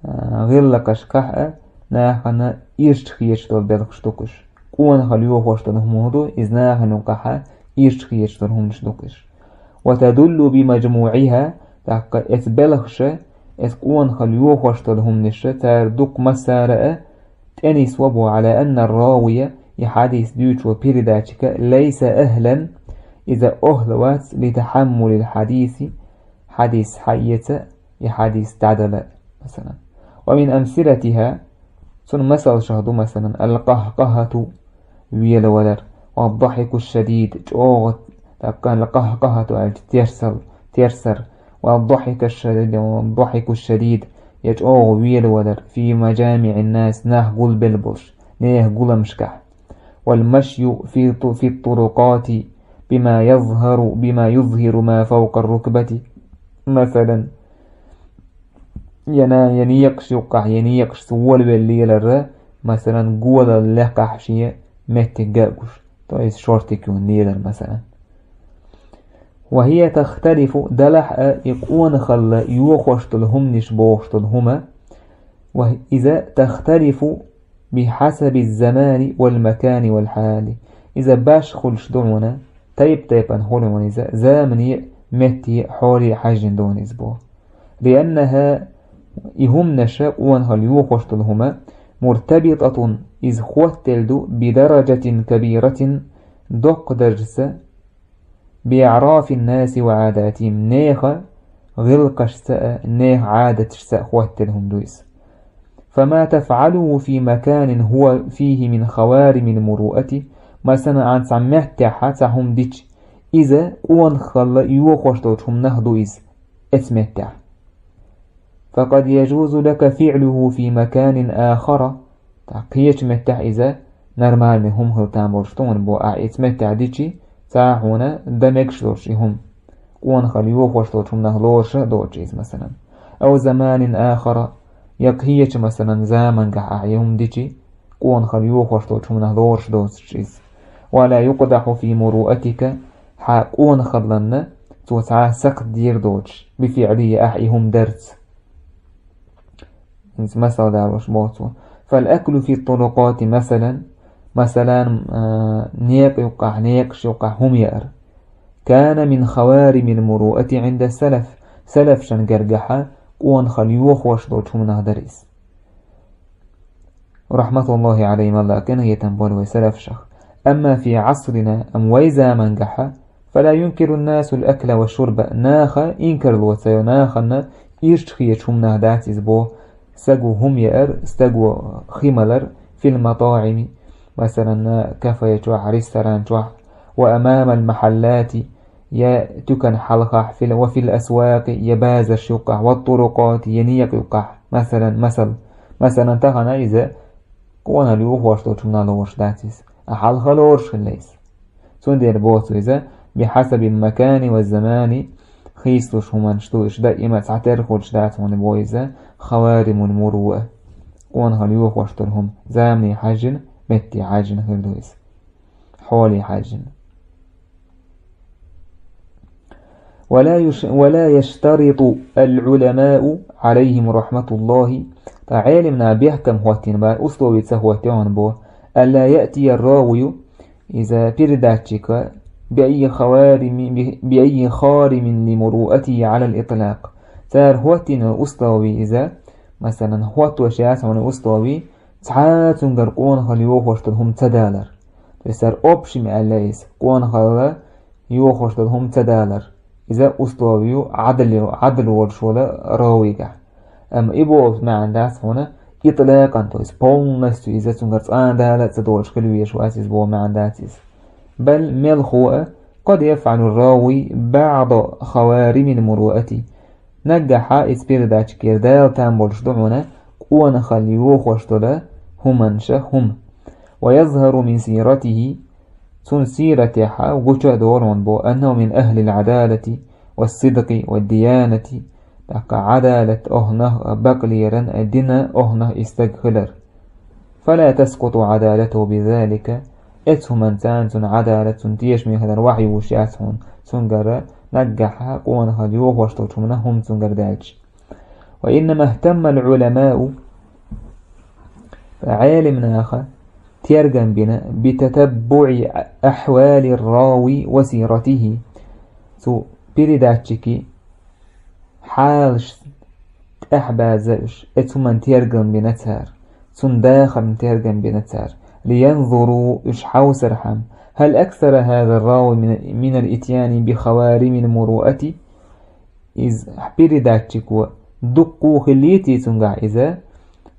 а, гӀиллакхашкахь а, нахана ирча хеташ долу белхаш ду-кх уьш. Къонахалла йохош долу хӀума хӀун ду, иза нахана юкъахь ирча хеташ долу хӀуманаш ду-кх уьш. وتدل بمجموعها, тӀаккха эца белхаша, эца къонахалла йохош долу хӀуманаша, цара дукха массара а тӀенисво бу, على أن الراوي, и хьадис дуьйцучо, передатчика, ليس أهلا, иза охьла вац, لتحمل الحديث, хьадис хьаэца, и хьадис дӀадала, масалан. ومن أمثلتها, цунна масалшах ду, масалан, القهقهة, велавалар, والضحك الشديد, чӀогӀа, тӀаккха القهقهة аьлча терсал, терсар, والضحك الشديد, والضحك الشديد, я чӀогӀа велавалар, في مجامع الناس, нах гулбелла болуш, нехан гуламашкахь. والمشي في ط-, في الطرقات بما يظهر، بما يظهر ما فوق الركبة. Масалан, я на-, я некъаш юккъахь, я некъашца волавелла лелар, масалан, голал лакхахь шен меттиг ган а гуш, то есть шортик юн лелар, масалан. وهي تختلف, делахь а и къонахалла йохош долу хӀуманаш бохуш долу хӀума, ва иза تختلف بحسب الزمان والمكان والحال. Иза башха хуьлуш ду хьуна, тайп-тайпана хуьлу хьуна иза, замане а, метте а, хьоле а хьаьжжина ду хьуна иза боху. لأنها, и хӀуманаш, къонахалла йохош долу хӀума, مرتبطة, иза хоттаделла ду, بدرجة كبيرة, доккха даржаца, بأعراف الناس وعاداتهم, нехан гӀиллакхашца а, нехан Ӏадаташца а хоттаделла хӀума ду иза. فما تفعله في مكان هو فيه من خوارم المروءة, масала, ахьа цхьа меттехь цхьа хӀума дича, иза къонахалла йохош долчу хӀуманах ду иза, оцу меттехь. فقد يجوز لك فعله في مكان آخر, тӀаккха кхечу меттехь иза нормальный хӀума хила там болуш ду хьуна боху, ахьа оцу меттехь дича, цхьа хьуна дан мегаш долуш и хӀума, къонахалла йохош долчу хӀуманах лоруш а доцуш иза, масала. أو زمان آخر, я кхечу, масала, заманчохь ахьа и хӀума дича, къонахалла йохош долчу хӀуманах лоруш доцуш иза. ولا يقدح في مروءتك, хьан къонахаллана цо цхьа сакхт дийр доцуш, بفعله, ахьа и хӀума дарца. ХӀинца масал далош боху цо. فالأكل في الطرقات مثلا, масала, а, некъа юккъехь, некъаш юккъехь хӀума яар, كان من خوارم المروءة عند السلف, салафашна гергахь къонахалла йохош долчу хӀуманах дара иза. رحمة الله عليهم, Аллах къинхетам бойла вай салафашах. أما في عصرنا, амма вай заманчохь, فلا ينكر الناس الأكل والشرب, наха инкарло ца йо, нахана ирча хеташ хӀуманах дац иза боху, стага хӀума яар, стага хи малар, في المطاعم, масала, кафе чохь, ресторан чохь, وأمام المحلات, я туькан хьалхахь, في ال-, وفي الأسواق, я базарш юккъехь, والطرقات, я некъа юккъехь, масала, масал. Масала, тахана иза къонахалла йохош долчу хӀуманах лоруш дац иза, а хьалха лоруш хилла иза. Цундела боху цо иза, بحسب المكان والزمان, хийцалуш хӀуманаш ду уьш, даима цхьатерра хуьлуш дац хьуна боху иза, خوارم المروءة. Къонахалла йохош долу хӀума замане хьаьжжина, метте хьаьжжина хир ду иза. Хьоле хьаьжжина. ولا يش-, ولا يشترط العلماء عليهم رحمة الله, ткъа Ӏеламнаха бехкам хӀоттийна бара, условие ца хӀоттийна боху, ألا يأتي الراوي, иза передатчик, بأي خوارم, بأي خارم لمروءته على الإطلاق. Цара хӀоттийна условие иза, масала, хӀоттош яц хьуна условие, цхьа цуьнгара къонахалла йохош долу хӀума ца далар. То есть цара общими аьлла иза, къонахалла йохош долу хӀума ца далар. Иза условие ю Ӏадал, Ӏадал волуш волу равигахь. Амма и боху маьӀна дац хьуна итлакъан, то есть полностью иза цуьнгара цкъа а дала а ца долуш хила везаш вац иза боху маьӀна дац иза. بل, мелхо а, قد يفعل الراوي بعض خوارم المروءة. Наггахь иза передатчикера дала там болуш ду хьуна къонахалла йохош долу хӀуманаш а хӀума. ويظهر من سيرته, цуьнан сиратехь гучу а долу хьуна боху, أنه من أهل العدالة والصدق والديانة, тӀаккха Ӏадалат охӀнах, бакълеран а, дина охӀнах и стаг хилар. فلا تسقط عدالته بذلك, эцу хӀуманца цуьнан Ӏадалат, цуьнан тешаме хилар вахьа юуш яц хьуна, цуьнгара наггахь къонахалла йохош долчу хӀуманах хӀума цуьнгара даьлча. وإنما اهتم العلماء, Ӏеламнаха тергам бина, بتتبع أحوال الراوي وسيرته, цу передатчикан хьалаш тӀехь база уьш, эцу хӀуманна тергам бина цара, цуьнан дахарна тергам бина цара, لينظروا, уьш хьовсархьама, هل أكثر هذا الراوي من, من الإتيان بخوارم المروءة, иза передатчико дуккха а хиллий те цуьнгахь иза,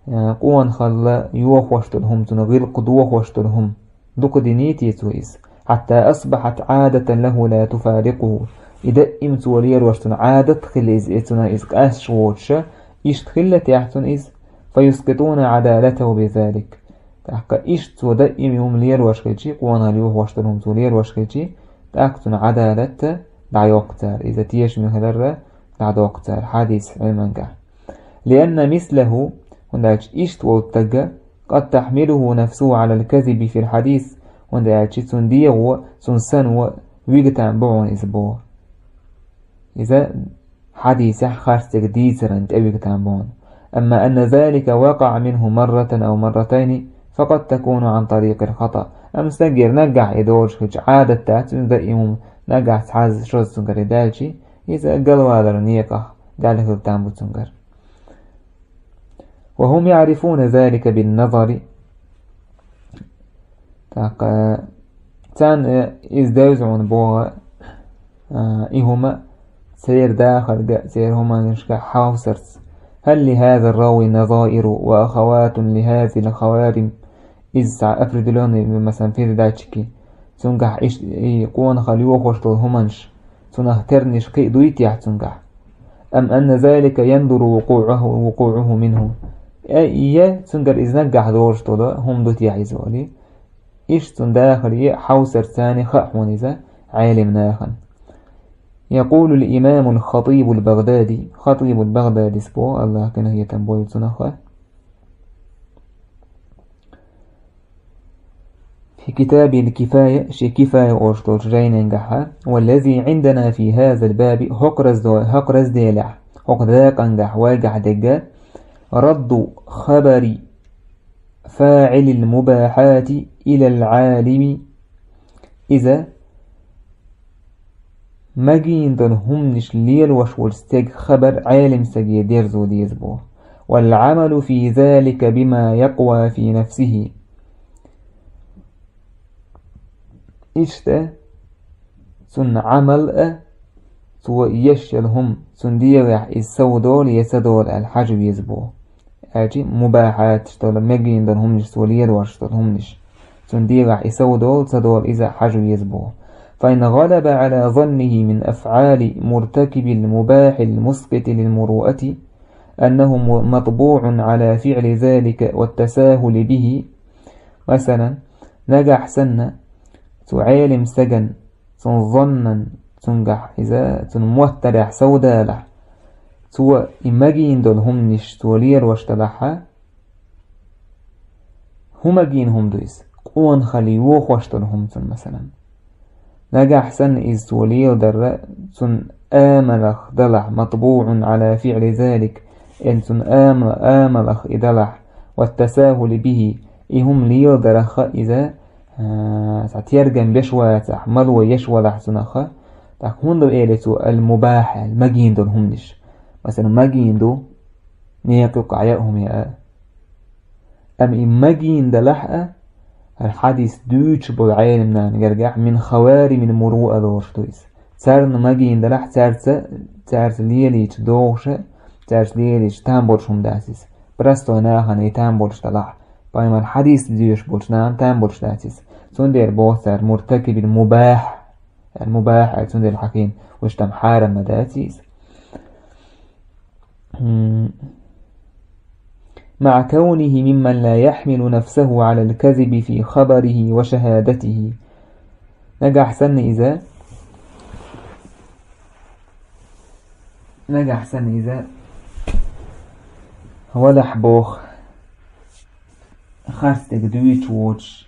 а, къонахалла йохош долу хӀума, цуьнан гӀиллакх дохош долу хӀума дукха динний те цо иза, حتى أصبحت عادة له لا تفارقه. И даима цо лерош цуьнан Ӏадат хилла иза, и цуьнан иза къаьсташ воцуша, иштта хилла техь цуьнан иза, فيسقطون عدالته بذلك. ТӀаккха иштта цо даима и хӀума лерош хилчий, къонахалла йохош долу хӀума цо лерош хилчий, тӀаккха цуьнан Ӏадалат дӀайоккху цара, иза тешаме хилар дӀадоккху цара, хьадис Ӏилманехь. لأن مثله, хӀунда аьлча иштта волу стаг, قد تحمله نفسه على الكذب في الحديث, хӀунда аьлча цуьнан дегӀо, цуьнан сано вига там бу хьуна иза боху. Иза хьадисехь харцдерг дийцаран тӀе вига там бу хьуна. أما أن ذلك وقع منه مرة أو مرتين, فقد تكون عن طريق الخطأ. Амма стагера наггахь и долуш хилча, Ӏадат дац, цуьнан даим наггахь цхьазза шозза цуьнгара и даьлчи, иза галвалар некъах даьлла хила там бу цуьнгара. وهم يعرفون ذلك بالنظر. ТӀаккха царна иза девза хьуна боху, а, и хӀума церан дахарга, церан хӀуманашка хьовсарца. هل لهذا الراوي نظائر وأخوات لهذه الخوارم؟ Иза цхьа определённый, масалан, передатчики, цуьнгахь иш-, и къонахалла йохош долу хӀуманаш, цунах тернаш кхин а дуй техьа цуьнгахь? أم أن ذلك يندر وقوعه، وقوعه منه؟ Э, я цуьнгара иза наггахь долуш долу хӀума ду техьа иза олий? Иштта цуьнан дахар е хьовсарца царна хаьа хьуна иза Ӏелим нахана. يقول الإمام الخطيب البغدادي, Хатибул Багъдадис боху, Аллах къинхетам бойла цунах, في كتابه الكفاية, шен Кифая олуш долчу жайненгахьа: والذي عندنا في هذا الباب, хӀокху раздо-, хӀокху разделехь, хӀокху дакъангахь вайгахь дерг, رد خبر فاعل المباحات إلى العالم. Иза магийна долу хӀуманаш лелош волчу стеган хабар Ӏелим стаге дерзо деза боху. والعمل في ذلك بما يقوى في نفسه. Иштта цунна Ӏамал а, цо еш йолу хӀума, цунна дегӀехь иза сов долу я ца долу аьлла хьажа веза боху. Аьлчи мубахьаташ долу, магийна долу хӀуманаш, цо лелош долу хӀуманаш. Цунна дегӀахь и сов долу, ца долу, иза хьажа веза боху. فإن غلب على ظنه من أفعال مرتكب المباح المسقط للمروءة أنه م-، مطبوع على فعل ذلك والتساهل به. Масалан, нагахь санна, цу Ӏелим стаган, цунна зоннан, цуьнгахь иза, цунна моттарехь сов далахь, цо и магийна долу хӀуманаш цо лелош далахьа, хӀун магийна хӀума ду иза? Къонахалла йохош долу хӀума цунна, масалан. Нагахь санна иза цо леладарра, цунна амалах далахь, مطبوع على فعل ذلك, эн цунна амала-, амалах и далахь, والتساهل به, и хӀума леладарах иза, а, цхьа тергам беш вацахь, мало еш валахь цунах, тӀаккха хӀунда элира цо المباح аьлла, магийна долу хӀуманаш? Масалан, магийна ду, некъа юккъехь яа хӀума яа. Амма и магийна далахь а, хӀара хьадис дуьйцуш болу Ӏелим нана гергахь من خوارم المروءة лоруш ду иза. Царна магийна далахь, цаьрца, цаьрца лелийча догӀуша, цаьрца лелийча там болуш хӀума дац иза. Простой нахана и там болуш далахь, пайхамар хьадис доьшуш болчу нахана там болуш дац иза. Цундела боху цара مرتكب المباح, аьлла, мубахь аьлла, цундела хьахийна, вуьш там хьарам ма дац иза. مع كونه ممن لا يحمل نفسه على الكذب في خبره وشهادته. Нагахь санна иза, нагахь санна иза валахь боху, харц дерг дуьйцуш воцуш,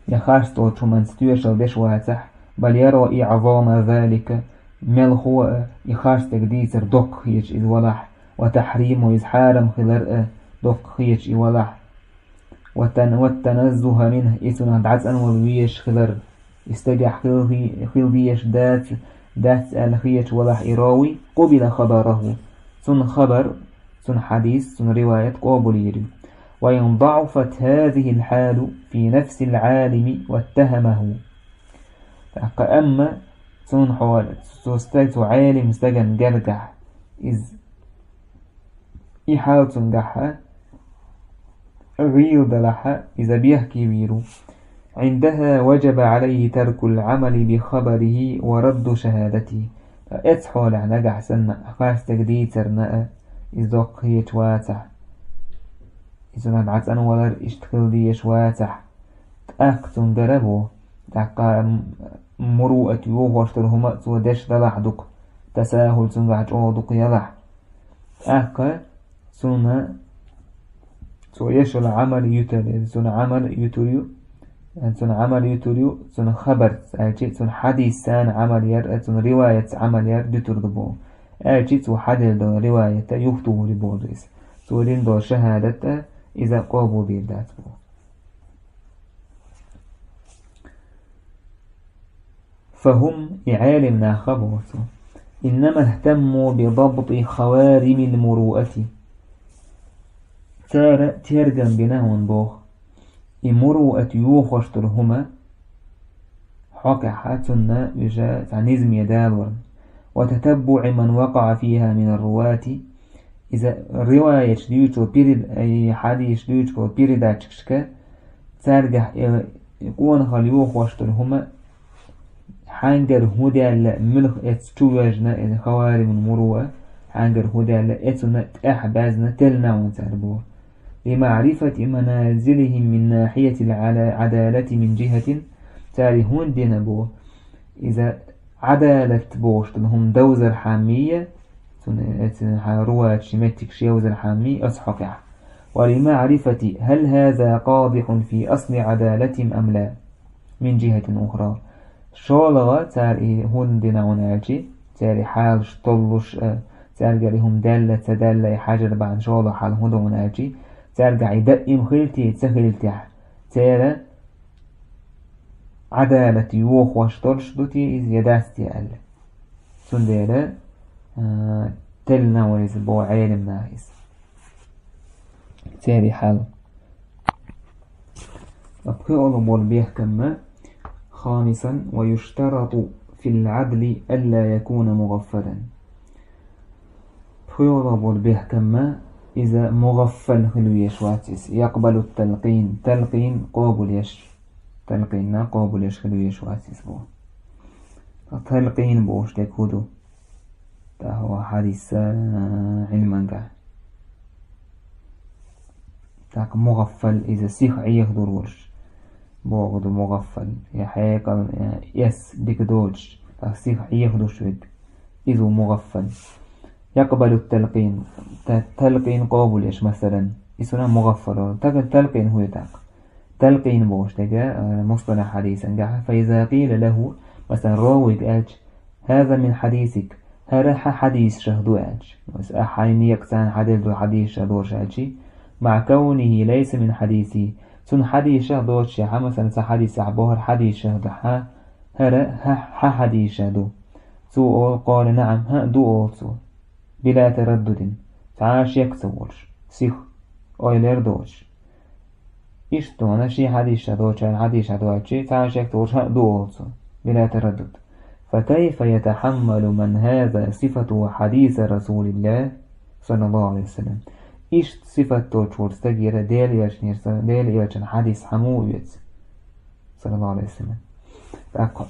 я харц долчу хӀуманца тоьшалла деш вацахь, بل يرى إعظام ذلك, мелхо а и харц дерг дийцар доккха хеташ иза валахь, وتحريمه, иза хьарам хилар а доккха хеташ и валахь, والتن-, والتنزه منه, и цунах дӀацӀанвала везаш хилар, и стагехь хила хи-, хила дезаш дац, дац аьлла хеташ валахь и равий, قبل خبره, цунна хабар, цунна хьадис, цунна риваят къобалйийр ю. وإن ضعفت هذه الحال في نفس العالم واتهمه. ТӀаккха амма цунна хьола, цу стаг-, цу Ӏелим стаган гергахь иза и хьал цуьнгахьа гӀийла далахьа, иза бехке вийр ву. عندها وجب عليه ترك العمل بخبره ورد شهادته. Ткъа эцу хьолехь нагахь санна, харц дерг дийцарна а, иза доккха хеташ вацахь, иза цунах дӀацӀанвалар иштта хила дезаш вацахь, тӀаккха цуьнгара бу, тӀаккха м-, муруъат йохош долу хӀума а цо деш далахь дукха, тасахул цуьнгахь чӀогӀа дукха ялахь, тӀаккха цунна цо еш йолу Ӏамал юьтур, цунна Ӏамал юьтур ю, цунна Ӏамал юьтур ю, цунна хабарца, аьлчи цунна хьадисца Ӏамал яр а, цунна риваятца Ӏамал яр дуьтур ду боху. Аьлчи цо хьаделла долу риваят а юхатухур ю боху иза. Цо дина долу шахӀадат а иза къобалдийр дац боху. فهم, и Ӏелим нах а боху цо, إنما اهتموا بضبط خوارم المروءة. Цара тергам бина хьуна боху, и муруъат йохош долу хӀума хьокъехь а, цунна уьш цхьа низаме далорна. وتتبع من وقع فيها من الرواة. Иза риваяташ дуьйцу перед-, и хьадисаш дуьйцу передатчикашка, цаьргахь и, и къонахалла йохош долу хӀума, хьаьнгара хӀун даьлла, муьлха эца чу вежна, и хаваримул муруъа, хьаьнгара хӀун даьлла, эцунна тӀаьхьа баьзна теллина хьуна цара боху. لمعرفة منازلهم من ناحية العلا-، عدالة من جهة, цара хӀунда дина боху, иза Ӏадалат бохуш долу хӀума довзархьама, цунна эцна хьан руачийн меттигаш йовзархьама оцу хьокъехь. ولمعرفة هل هذا قادح في أصل عدالتهم أم لا من جهة أخرى. ШолгӀа цара и хӀунда дина хьуна аьлчи, церан хьалаш толлуш а, цаьргара и хӀума даьлла, ца даьлла, и хьажар бахьана шолгӀа хьал хӀун ду хьуна аьлчи, цаьргахь и даим хилти, ца хилтехь, церан Ӏадалат йохош долуш ду те иза я дац те аьлла. Цундела, а, теллина вайза боху Ӏелим наха иза. Церан хьал. ПхоьалгӀа болу бехкамма, خامسا ويشترط في العدل ألا يكون مغفلا. ПхоьалгӀа болу бехкамма, иза мугӀаффал хила везаш вац иза. يقبل التلقين, талкъин къобалъеш. Талкъинна къобалъеш хила везаш вац иза боху. Талкъин бохуш дерг хӀун ду? ТӀаккха хьадис, а, Ӏилманга. ТӀаккха мугӀаффал иза сиха Ӏехадур волуш. Боху ду мугӀаффал. Я хьекъал, я эс дика доцуш. ТӀаккха сиха Ӏехадуш верг. Иза ву мугӀаффал. يقبل التلقين. Та-, талкъин къобалъеш, масалан. Иза ву мугӀаффал. Тагана талкъин хӀун ю тӀаккха? Талкъин бохуш дерг, а, мусталахь хьадисангахь. فإذا قيل له, масалан, ровига аьлча, هذا من حديثك, хӀара хьан хьадисашах ду аьлча. Аса ахьа хьайн некъаца хьан делла ду хьадисашах доцуш аьлчи, مع كونه ليس من حديثي, цуьнан хьадисашах доцуш яхьа, масалан, цхьа хьадис ахьа бохура хьадисашах ду хьан, хӀара хьан, хьан хьадисашах ду. Цо олу, قال نعم, хӀаъ, ду олу цо. بلا تردد, цхьа а шек ца волуш, сиха, ойла а доцуш. Иштта хьуна шен хьадисашах доцучарна хьадисашах ду аьлчи, цхьа а шек ца волуш хӀаъ, ду олу цо. بلا تردد. فكيف يتحمل من هذا صفته حديث رسول الله صلى الله عليه وسلم. Иштта сифат доцуш волу стагера Делан элчанера, Делан элчан хьадис хьан муха оьцу? صلى الله عليه وسلم. ТӀаккха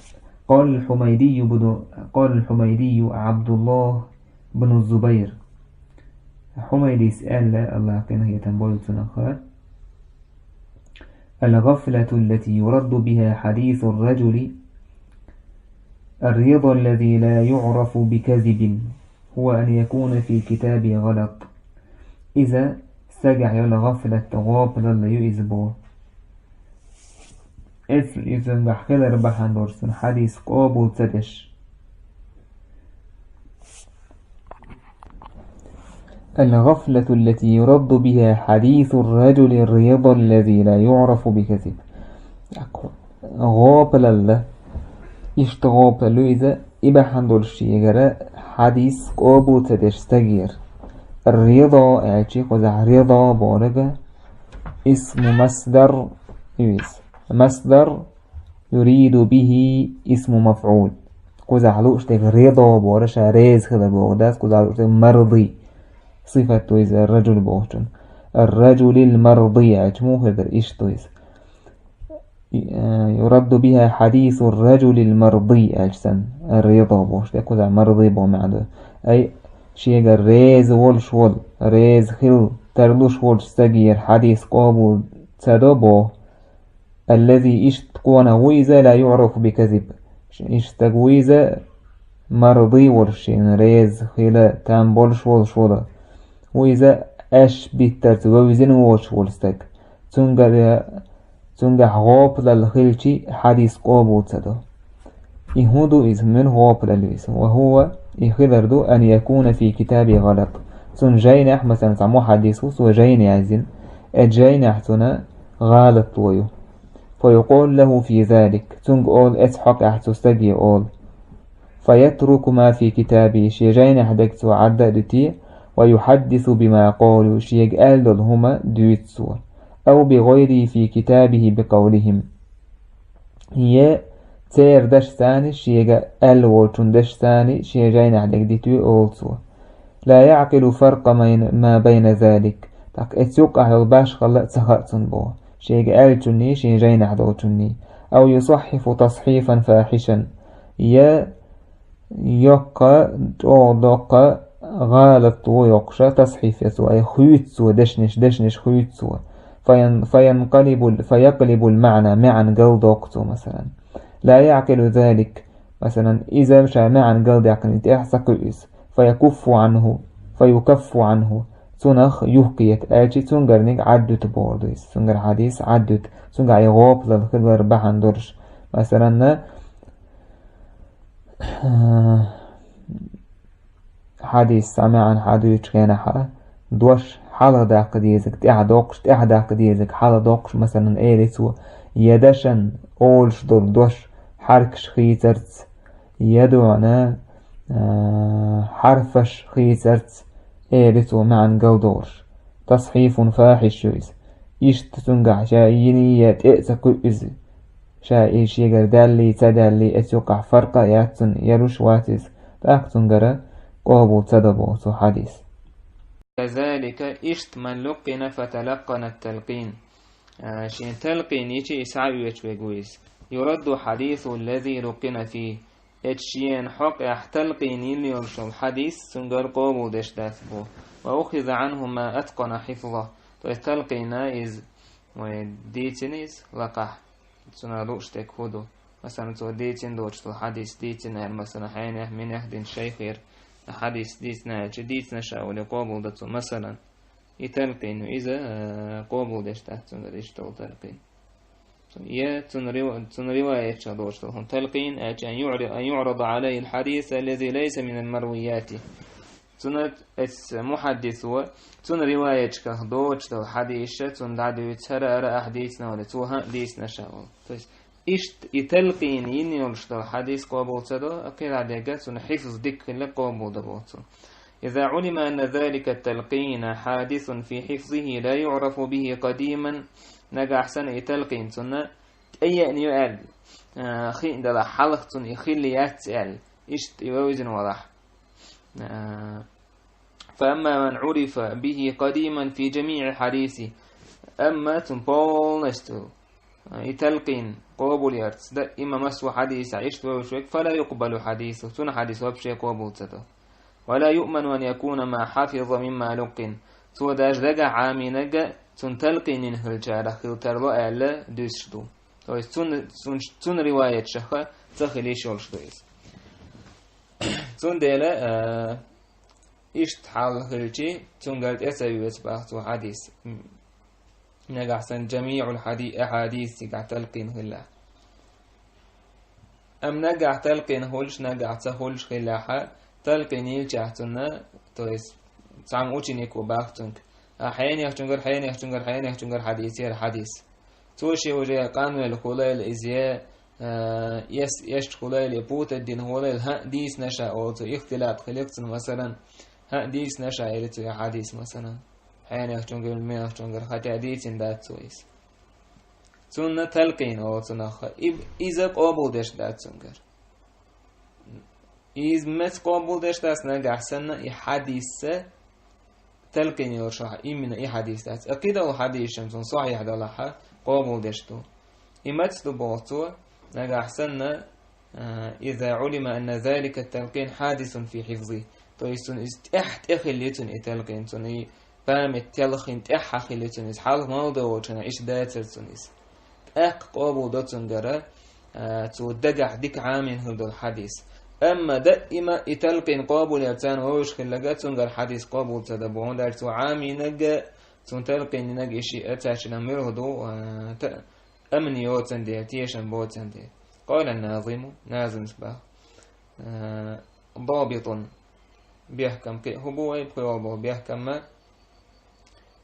قال الحميدي بن، قال الحميدي عبد الله بن الزبير. Хьумайдис аьлла, АллахӀ къинхетам бойла цунах, الغفلة التي يرد بها حديث الرجل الرضا الذي لا يعرف بكذب هو أن يكون في كتابه غلط. Иза стагехь йолу гӀафлат, гӀопалалла ю иза боху. Эцу изангахь хилар бахьана долуш цуьнан хьадис къобал ца деш. الغفلة التي يرد بها حديث الرجل الرضا الذي لا يعرف بكذب. ГӀопалалла, иштта гӀопалалла ю иза, и бахьана долуш шегара хьадис къобал ца деш стагера. Рида аьлчи, кхузахь рида бохург исму масдар ю иза. Масдар يريد به اسم مفعول. Кхузахь лууш дерг рида бохура, ша реза хилар боху дац, кхузахь лууш дерг марди. Сифат ду иза الرجل бохучун. الرجل المرضي аьлча муха хир дара, иштта ду иза. И, э, يرد بها حديث الرجل المرضي аьлча санна, рида бохуш дерг кхузахь марди боху маьӀна ду. Ай, шега реза волуш волу, реза хила тарлуш волчу стагера хьадис къобал ца до боху. الذي, иштта къонах ву иза, لا يعرف بكذب. Иштта стаг ву иза, марди волуш, шена реза хила там болуш волуш волу. Ву иза аьшпаш биттарца вевзина воцуш волу стаг. Цуьнгара, цуьнгахь гӀопалалла хилчи, хьадис къобал ца до. И хӀун ду иза, муьлха гӀопалалла ю иза? وهو, и хилар ду, أن يكون في كتابه غلط. Цуьнан жайнехь, масалан, цхьа мухьаддис ву, цо жайна яздина. Э, жайнехь цуьнан гӀалатло ю. فيقول له في ذلك, цунга олу эцу хьокъехь цу стаге олу. فيترك ما في كتابه, шен жайнехь дерг цо Ӏадда а дуьтий, ويحدث بما قالوا, шега аьлла долу хӀума дуьйцу цо. أو بغيره في كتابه بقولهم. Я церан дашца, шега аьлла волчун дашца шен жайнехь дерг дитий олу цо. لا يعقل فرق ما بين ذلك. ТӀаккха эцу юккъехь йолу башхалла а ца хаьа цунна боху. Шега аьллачунний, шен жайнехь долчунний. أو يصحف تصحيفا فاحشا. Я йоккха, чӀогӀа доккха гӀалат ву йоккхуша, тасхьиф эцу, ай хуьйцу цо дешнаш, дешнаш хуьйцу цо. فين-, فينقلب ال-, فيقلب المعنى, маьӀна галдоккху цо, масалан. لا يعقل ذلك. Масалан, иза ша маьӀна галдаьккхина, и тӀаьхьа ца кхуьу иза. فيكف عنه, فيكف عنه. Цунах юхкхета, аьлчи цунгарниг Ӏаддуьту бохург ду иза. Цунгара хьадис Ӏаддуьту. Цунгахь и гӀопалла хилар бахьана долуш. Масалан, хьадис цхьа маьӀна хьадуьйцучу хенахь, дош хьалха даккха дезарг тӀаьхьа доккхуш, тӀаьхьа даккха дезарг хьалха доккхуш, масалан, элира цо, я дашан олуш долу дош хьаркаш хийцарца, я дуьхьал, а, хьарфаш хийцарца, элира цо маьӀна галдолуш. Тасхьифун фахьиш ю иза. Иштта цунгахь ша йиний я тӀе а ца кхуьу иза. Ша и шегара даьллий, ца даьллий, эцу юккъахь фаркъа а яц цунна, я луш вац иза, тӀаккха цунгара къобал ца до боху цо хьадис. كذلك, иштта, من لقن فتلقن التلقين. А, шен талкъин йичи и схьаоьцуш верг ву иза. يرد حديث الذي لقن فيه. Эцу шена хьокъехь талкъин йина йолуш йолу хьадис цуьнгара къобалдеш дац боху. وأخذ عنه ما أتقن حفظه. То есть талкъина иза, вай дийцина иза лакхахь. Цунах лууш дерг хӀун ду? Масалан, цо дийцина доцуш долу хьадис дийцина аьлла, масалан, хьенех, минех дина шайхера хьадис дийцина аьлча, дийцина ша воле къобалдан цо, масалан. И талкъин ю иза, э, къобалдеш дац цуьнгара иштта долу талкъин. Я цуьнан рива-, цуьнан риваятчех доцуш долу хӀума талкъин аьлча, أن يعر-, أن يعرض عليه الحديث الذي ليس من المرويات. Цуьнан эцу мухьаддисо, цуьнан риваятчех доцуш долу хьадисаш цунна дӀадуьйцу, хӀара-хӀара ахь дийцина вале, цо хӀан а дийцина ша волу. То есть, иштта и талкъин йина йолуш долу хьадис къобал ца до, а кхидӀа дерг цуьнан хьифз дика хилла къобал до боху цо. إذا علم أن ذلك التلقين حادث في حفظه لا يعرف به قديما, нагахь санна и талкъин цунна тӀееана ю аьлла, а, хиъна делахь, хьалха цунна и хилла яц аьлла, иштта и вевзина валахь. А, فأما من عرف به قديما في جميع حديثه. Амма цунна полностью, а, и талкъин къобал ярца, даима массо а хьадисехь иштта вевзаш верг, فلا يقبل حديثه, цуьнан хьадис вообще къобал ца до. ولا يؤمن أن يكون ما حفظ مما لقن. Цо даже дагахь Ӏамийнарг цунна талкъин йина хиллачарах хила тарло аьлла дуьйцуш ду. То есть цунна, цунна, цунна риваятчех ца хила йиш йолуш ду иза. Цундела, а, иштта хьал хилчи, цуьнгара тӀе ца веза боху цо хьадис. М, нагахь санна جميع الحدي-, أحاديث цигахь талкъин хилла. Амма нагахь талкъин хуьлуш, нагахь ца хуьлуш хиллехь, талкъин йилчахь цунна, то есть, цхьамма ученико боху цуьнга: «А хьенехчуьнгара, хьенехчуьнгара, хьенехчуьнгара хьадийцира хьадис». Цо шен уже къанвелла хуьлийла иза, э, эс-, эшна хуьлийла, путать дина хуьлийла, хӀан а дийцина ша олу цо, ихтилат хилира цуьнан, масалан, хӀан а дийцина ша элира цо и хьадис, масалан. Хьенехчуьнгара, минехчуьнгара, хотя дийцина дац цо иза. Цунна талкъин олу цунах, и-, иза къобалдеш дац цуьнгара. Иза меца къобалдеш дац, нагахь санна и хьадис талкъин йолуш, именно и хьадис дац. А кхидолу хьадисаш цунна сахьихь далахь, къобалдеш ду. И маца ду боху цо, нагахь санна, а, إذا علم أن ذلك التلقين حادث في حفظه. То есть цунна иза тӀаьхьа тӀе хилла ю цунна и талкъин, цунна и память телхина тӀаьхьа хилла ю цунна иза, хьалха молодой волчу хенахь иштта дацара цунна иза. ТӀаккха къобал до цуьнгара, а, цо дагахь дика Ӏамийна хилла долу хьадис. Амма даима и талкъин къобал яр царна вовшах хилларг, цуьнгара хьадис къобал ца до боху, хӀунда аьлча цо Ӏамийнарг, цунна талкъин йинарг и шиъ а цаьршиннан муьлха ду, а, та-, амни йоцан дела, тешам боцан дела. قال الناظم, назимас боху, а, ضابط, бехкам кхин а хӀун бу вай, пхуьйолу боху бехкамма,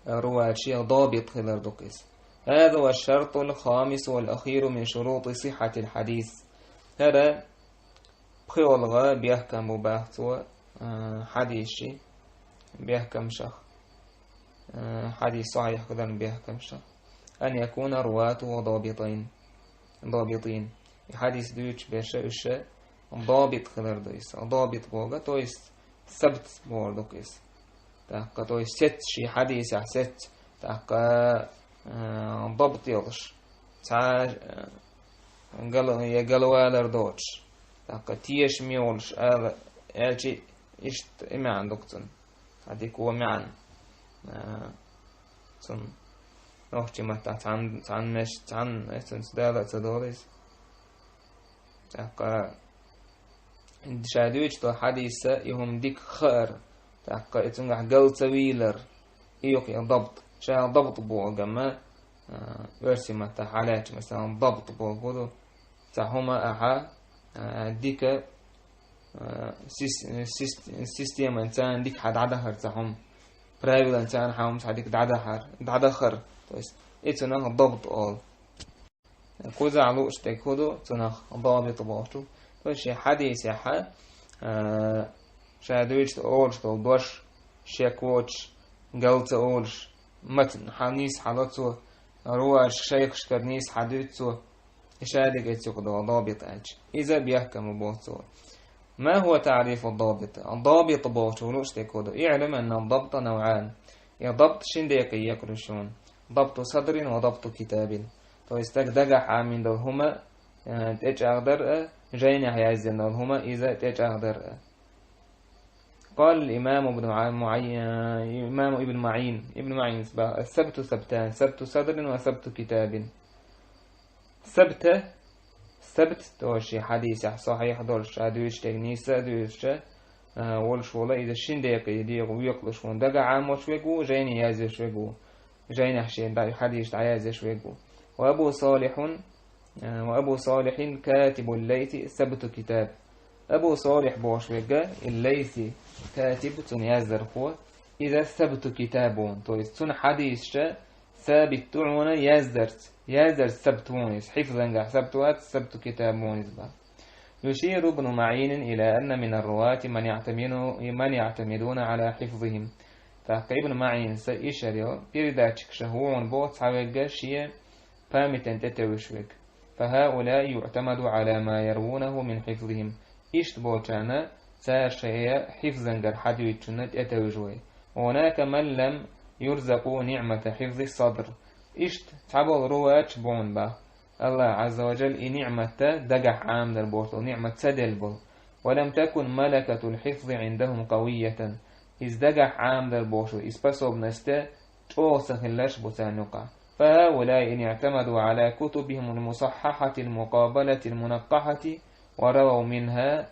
а, руваташех добит хилар ду-кх иза. هذا هو الشرط الخامس والأخير من شروط صحة الحديث. ХӀара пхиолгӀа бехкам бу баха цо, а, хьадисий бехкамашах, а, хьадис сахьихь хиларан бехкамашах. أن يكون رواته ضابطين. ضابطين. И хьадис дуьйцуш берш уьш добит хилар ду иза. Добит боху, то есть сабт бохург ду иза. ТӀаккха, то есть сецна, шен хьадисехь сецна, тӀаккха, а, добт йолуш, цхьа, а, гал-, я галвалар доцуш, тӀаккха тешаме волуш ала, аьлча, иштта и маьӀна ду цуьнан. Цхьа дика вон маьӀна, а, цуьнан. Нохчийн маттахь цхьана, цхьана меш-, цхьана, э, цуьнца дала а ца долу иза. ТӀаккха ша дуьйцуш долу хьадиса и хӀума дика хаар, тӀаккха и цуьнгахь гал ца вийлар, и ю-кх и добт. Ша добт боху, амма, а, оьрсийн маттахь хьалаьцча, масала, добт бохург ду. Цхьа хӀума ахьа, а, дика, а, сис-, сис-, системанца дика хьан дӀадахар цхьа хӀума. Правиланца хьан хӀума цхьа дика дӀадахар, дӀадахар. То есть, и цунах добт олу. Кхузахь лууш дерг хӀун ду, цунах добит бохучу. То есть шен хьадисехь, а, ша дуьйцуш олуш долу дош, шек воцуш, гал ца олуш, матн хьан нийса хьало цо, руваш шайхашкара нийса хьан дуьйцу цо, и ша дерг эцу юкъа долу добит аьлча. Иза бехкам бу боху цо. ما هو تعريف الضابط؟ Добит бохучу лууш дерг хӀун ду. اعلم أن الضبط نوعان. И добт шина декъе екъалуш ю. ضبط صدر وضبط كتاب. То есть стаг дагахь Ӏамийна долу хӀума, э, тӀечӀагӀдар а, жайнехь яздина долу хӀума иза тӀечӀагӀдар а. قال الإمام ابن ع-، معي-، الإمام ابن معين، ابن معين боху: السبت سبتان، سبت صدر وسبت كتاب. Сабта, сабт, то есть шен хьадисехь сахьихь долуш, ша дуьйцуш дерг нийса а дуьйцуш, а, волуш волу, иза шина декъе дегӀу екъалуш ву, дагахь Ӏамош верг ву, жайне яздеш верг ву, жайнехь шен дӀа-, хьадисаш дӀаяздеш верг ву. وأبو صالح، а, وأبو صالح كاتب الليث سبت كتاب. Абу Салихь бохуш верг, и Лайси, катиб, цуьнан яздархо, иза сабту китаб ву, то есть цуьнан хьадисаш сабит ду хьуна яздарца, яздарца сабт ву иза, хьифзангахь сабт вац, сабту китаб ву иза боху. يشير ابن معين إلى أن من الرواة من يعتمد-، من يعتمدون على حفظهم. ТӀаккха Ибн МаӀинас ишар йо, передатчикаш хӀун боху цхьа верг шен памятан тӀе тевжаш верг. فهؤلاء يعتمد على ما يروونه من حفظهم. Иштта болчарна цара шайн хьифзангара хьадуьйцучунна тӀе тевжаш вай. وهناك من لم يرزقوا نعمة حفظ الصدر. Иштта цхьаболу руваташ бу боху, АллахӀ Ӏазза ва Джалла и ниӀмат, дагахь Ӏамадар бохург долу ниӀмат ца делла болу. ولم تكن ملكة الحفظ عندهم قوية. Иза дагахь Ӏамадар бохург, и способность чӀогӀа ца хилларш бу царна юкъахь. فهؤلاء إن اعتمدوا على كتبهم المصححة المقابلة المنقحة ورووا منها.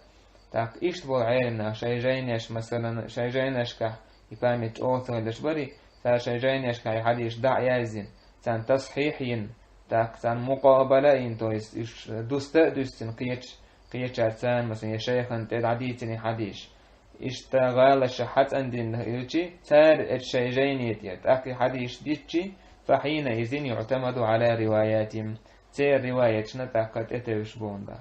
ТӀаккха иштта болу Ӏеламнах шайн жайнеш, масалан, шайн жайнешкахь и память чӀогӀа ца хилларш барий, цара шайн жайнешкахь и хьадисаш дӀа а яздина, царна тасхьихь йина, тӀаккха царна мукъабала а йина, то есть уьш дуста а дуьстина кхеча-, кхечара царна, масалан, я шайхана тӀе дӀадийцина и хьадисаш. Иштта гӀалаша хьацӀандина хилчи, цара эцу шайн жайне тӀе тӀаккха и хьадисаш дитчи, فحينئذ يعتمد على رواياتهم. Церан риваяташна тӀаккха тӀе тевжаш бу боху.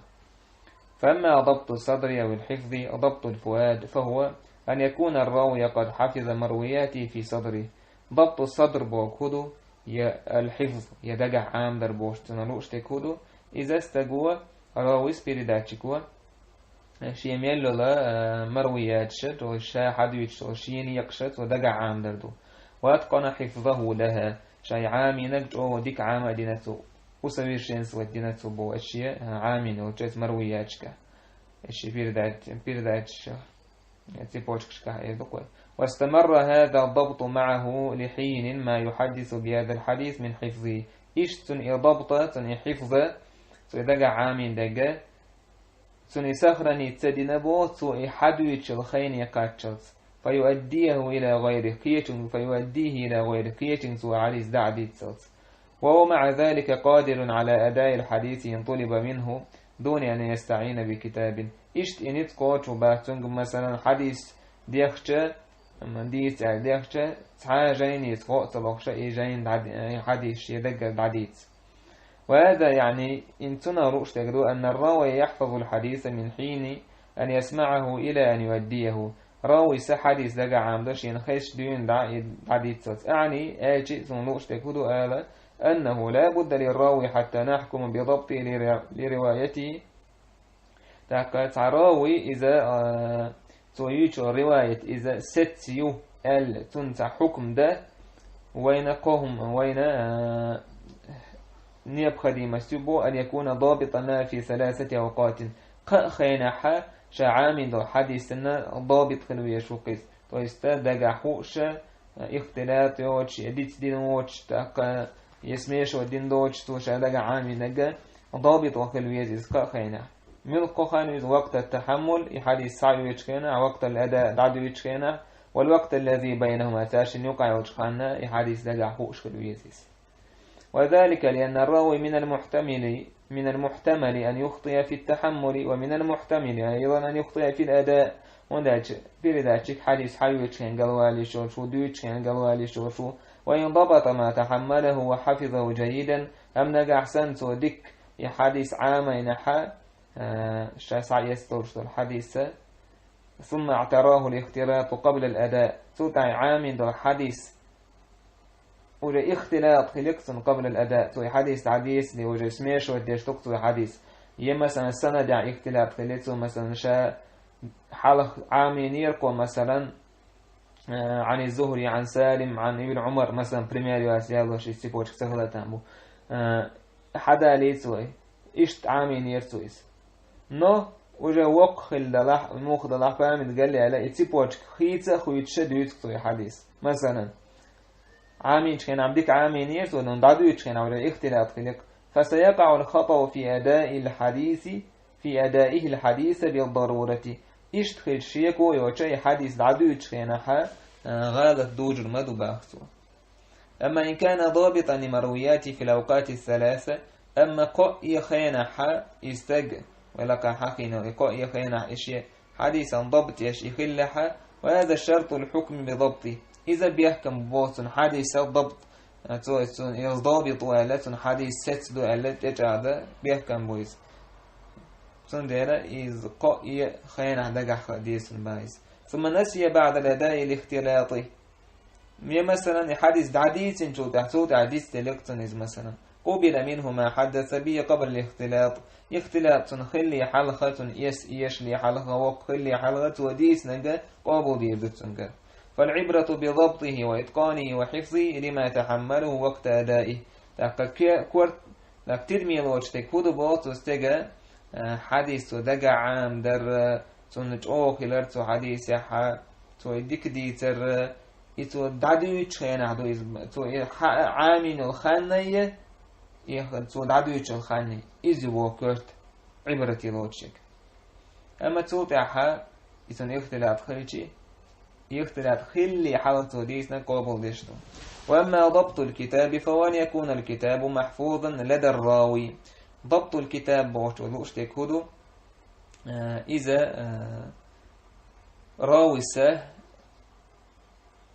فأما ضبط الصدر أو الحفظ ضبط الفؤاد، فهو أن يكون الراوي قد حفظ مروياته في صدره. ضبط الصدر бохург хӀун ду, я аль-хьифз, я дагахь Ӏамадар бохург цунах лууш дерг хӀун ду, иза стаго, равис, передатчико, шен мел йолу, а, марвияташ, то есть ша хьадуьйцуш долу шена екъаш цо дагахь Ӏамадар ду. وأتقن حفظه لها. Шайн Ӏамийнарг чӀогӀа дика Ӏама а дина цо, усовершенствовать дина цо боху, эцу шен, а, Ӏамийна йолчу эцу марвияташкахь. Эцу шен передат-, передатчаша, э, цепочкашкахь эр ду-кх вай. واستمر هذا الضبط معه لحين ما يحدث بهذا الحديث من حفظه. Иштта цуьнан и дабта, цуьнан и хьифза, цо и дагахь Ӏамийна дерг, цунна и сохранить ца дина боху, цо и хьадуьйцучул хене кхаччалц. فيؤديه إلى غيره، кхечуьнга, فيؤديه إلى غيره، кхечуьнга цо Ӏалис дӀа а дийццалц. وهو مع ذلك قادر على أداء الحديث إن طلب منه دون أن يستعين بكتاب. Иштта и ницкъ кхочуш бац цуьнга, масалан, хьадис дехча, м, дийца аьлла дехча, цхьа а жайнеца гӀо а ца лохуш, и жайна дӀа-, и хьадис шен даггара дӀадийца. وهذا يعني, хӀинца цунах лууш дерг ду, أن الراوي يحفظ الحديث من حين أن يسمعه إلى أن يؤديه. Равис хьадис дагахь Ӏамадо шена хезча дуьйна дӀа-, и дӀадийцалц. أعني, аьлча а цунах лууш дерг хӀун ду ала, أنه لا بد للراوي حتى نحكم بضبطه لر-، لروايته. ТӀаккха цхьа равий иза, а, цо юьйцу риваят иза сецца ю аьлла, цунна цхьа хьукм дан, вайна кхо хӀума, вайна, а, необходимость ю бу, أن يكون ضابطا في ثلاثة أوقات. Кхаа хенахь ша Ӏамийна долу хьадисана добит хила везаш ву-кх иза. То есть, дагахь хууш, а, ихтилат йоцуш, я дицдина воцуш, тӀаккха я смешивать дина доцуш, цо ша дагахь Ӏамийнарг, добит ван хила веза иза кхаа хенахь. Муьлха кхо хан ю иза: وقت التحمل, и хьадис схьаоьцучу хенахь, وقت الأداء, дӀадуьйцучу хенахь, والوقت الذي بينهما, цаьршинна юкъахь йолчу ханна и хьадис дагахь хууш хила веза иза. وذلك لأن الراوي من المحتمل، من المحتمل أن يخطئ في التحمل، ومن المحتمل أيضا أن يخطئ في الأداء. ХӀунда аьлча передатчик хьадис схьаоьцучу хенахь галвалийш йолуш ву, дуьйцучу хенахь галвалийш йолуш ву. وإن ضبط ما تحمله وحفظه جيدا, амма нагахь санна цо дикка и хьадис Ӏамийнехь, а, ша схьаэцна долуш долу хьадис, ثم اعتراه الاختلاط قبل الأداء. Цул тӀаьхьа Ӏамийна долу хьадис уже ихтилат хилира-кх цунна قبل الأداء. Цо и хьадис дӀадийцале, уже смешивать деш ду-кх цо и хьадис. Я, масалан, санадехь ихтилат хилира цо, масалан, ша хьалха Ӏамийнера-кх, масалан, э, عن الزهري عن سالم عن ابن عمر, масалан, пример яц ялош, и цепочка ца хила там бу. Э, хьадалийца вай. Иштта Ӏамийнера цо иза. Но уже воккха хилла далахь, муха далахь, память галъяьлла, и цепочка хийца а хуьйцуш а дуьйцу-кх цо и хьадис. Масалан, Ӏамийначу хенахь дика Ӏамийнера цо, но дӀадуьйцучу хенахь уже ихтилат хилира-кх. فسيقع الخطأ في أداء الحديث، في أدائه الحديث بالضرورة. Иштта хилча шеко а йоцуш, и хьадис дӀадуьйцучу хенахь, а, гӀалат дужур ма ду, боху цо. أما إن كان ضابطا لمروياته في الأوقات الثلاثة, амма кхо а хенахь и стаг, вай лакхахь хьахийнарг, и кхо а хенахь и шен хьадисан дабт еш и хиллехь, وهذا شرط الحكم بضبطه. Иза бехкам бу цунна хьадисан дабт, цо, цунна иза дабит ву аьлла, цунна хьадис сецца ду аьлла, тӀечӀагӀдан бехкам бу иза. Цундела иза кхо а хенахь дагахь хила деза цунна, боху иза. ثم نسي بعد الأداء الاختلاط. Я, масалан, и хьадис дӀадийцинчул тӀаьхьа, цул тӀаьхьа дицделира-кх цунна иза, масалан. قبل منه ما حدث به قبل الاختلاط. Ихтилат цунна хилле хьалха, цунна эс эшале хьалха, воккха хилле хьалха, цо дийцинарг къобалдийр ду цуьнга. فالعبرة بضبطه وإتقانه وحفظه لما تحمله وقت أدائه. ТӀаккха ке-, корт, тӀаккха тидаме лоцуш дерг хӀун ду боху цо стеган, а, хьадис цо дагахь Ӏамадар, цунна чӀогӀа хилар цо хьадисехь, цо и дика дийцар, и цо дӀадуьйцучу хенахь ду иза, цо и хьа-, Ӏамийна йолу ханна а, и х-, цо дӀадуьйцучу ханна а. Иза ю боху корта Ӏибрате лоцуш дерг. Амма цул тӀаьхьа, и цунна ихтилат хилча, ихтилат хилле хьалха цо дийцинарг къобалдеш ду. وأما ضبط الكتاب فهو أن يكون الكتاب محفوظا لدى الراوي. Дабтул китаб бохучо лууш дерг хӀун ду? Э, иза, э, равис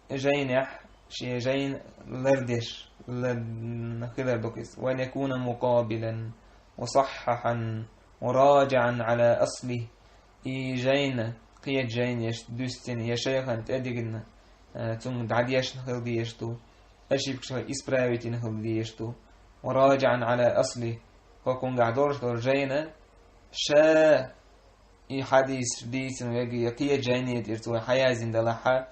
жайнехь шен жайна лардеш, лар-, хилар ду-кх иза. وأن يكون مقابلا مصححا مراجعا على أصله. И жайна, кхечу жайнеша дуьстина, я шайхана тӀедигна, э, цуьнга дӀадешна хила дезаш ду, ошибкаш исправить йина хила дезаш ду. وراجعا على أصله. ХӀокхунгахь долуш долу жайна ша и хьадис дийцина верг я кхечу жайне тӀера цо хьаяздина далахь,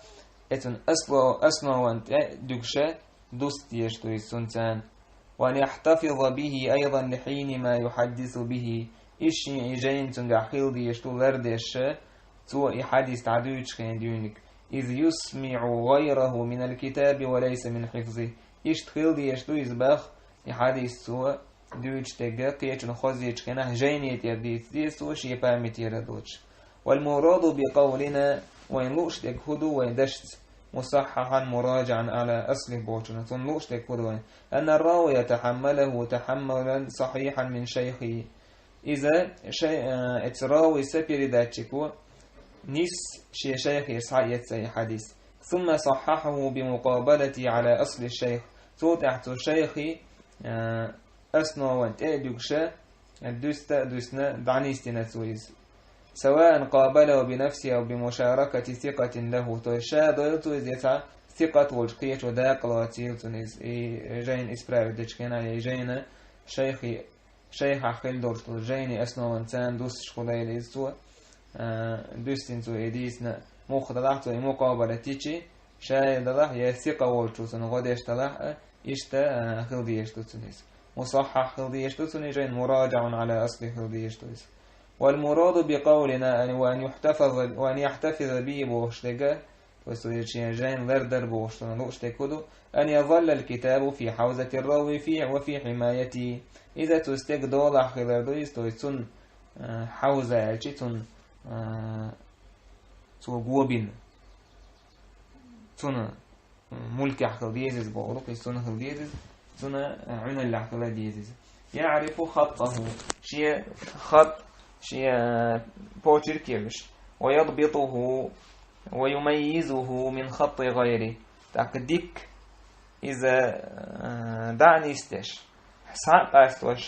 и цунна асло-, основан тӀе дуьгуш дуста дезаш ду иза цунна царна. وأن يحتفظ به أيضا لحين ما يحدث به. Иза шен и жайна цуьнгахь хила дезаш ду лардеш, цо и хьадис дӀадуьйцучу хенахь дуьйниг. إذ يسمع غيره من الكتاب وليس من حفظه. Иштта хила дезаш ду иза боху, и хьадис цо дуьйцуш дерг кхечунна хозъечу хенахь жайне тӀера дийца деза цо шен памятера доцуш. والمراد بقولنا, вайн лууш дерг хӀун ду вайн дашца, مصححا مراجعا على أصله бохучунах, цунна лууш дерг хӀун ду вайн? أن الراوي تحمله تحملا صحيحا من شيخه. Иза шай-, э, эцу равис, передатчико, нисса шен шайхера схьаэцна и хьадис. ثم صححه بمقابلته على أصل الشيخ. Цул тӀехьа цу шайхи, э, основан тӀе а дуьгуш, э, дуьста а дуьсна, дӀанийсдина цо иза. سواء قابله بنفسه أو بمشاركة ثقة له. То есть ша дойла цо иза, я цхьа сикъат волчу кхечо дакъалоцийла цунна иза, и жайна исправить дечу хенахь, я и жайна шайхи шайхах хилла долуш долу жайни основан царна дуссуш хуьлийла иза цо, а, дуьстина цо и дийцина муха далахь цо и мукъабала тичи, шайна далахь, я сикъа волчу цунна гӀо деш далахь а, иштта, а, хила дезаш ду цунна иза. Мусаххьах хила дезаш ду цунна и жайна, مراجع على أصله хила дезаш ду иза. والمراد بقولنا أن، وأن يحتفظ، وأن يحتفظ به бохуш дерг, То есть, шен жайна лардар бохуш, шуна лууш дерг хӀун ду? أن يظل الكتاب في حوزة الراوي في، وفي حمايته. Иза цу стеган долахь хилар ду иза, то есть, цунна, а, хьауза аьлчи, цунна, а, цо гобина. Цунна, м, мулкехь хила деза иза бохург, иза цунна хила деза иза, цунна, а, Ӏуьналлехь хила деза иза. يعرف خطه, шен хатӀ, шен, а, почерк а веш. ويضبطه ويميزه من خط غيره. ТӀаккха дикка иза, э, дӀа а нисдеш, схьа а къастош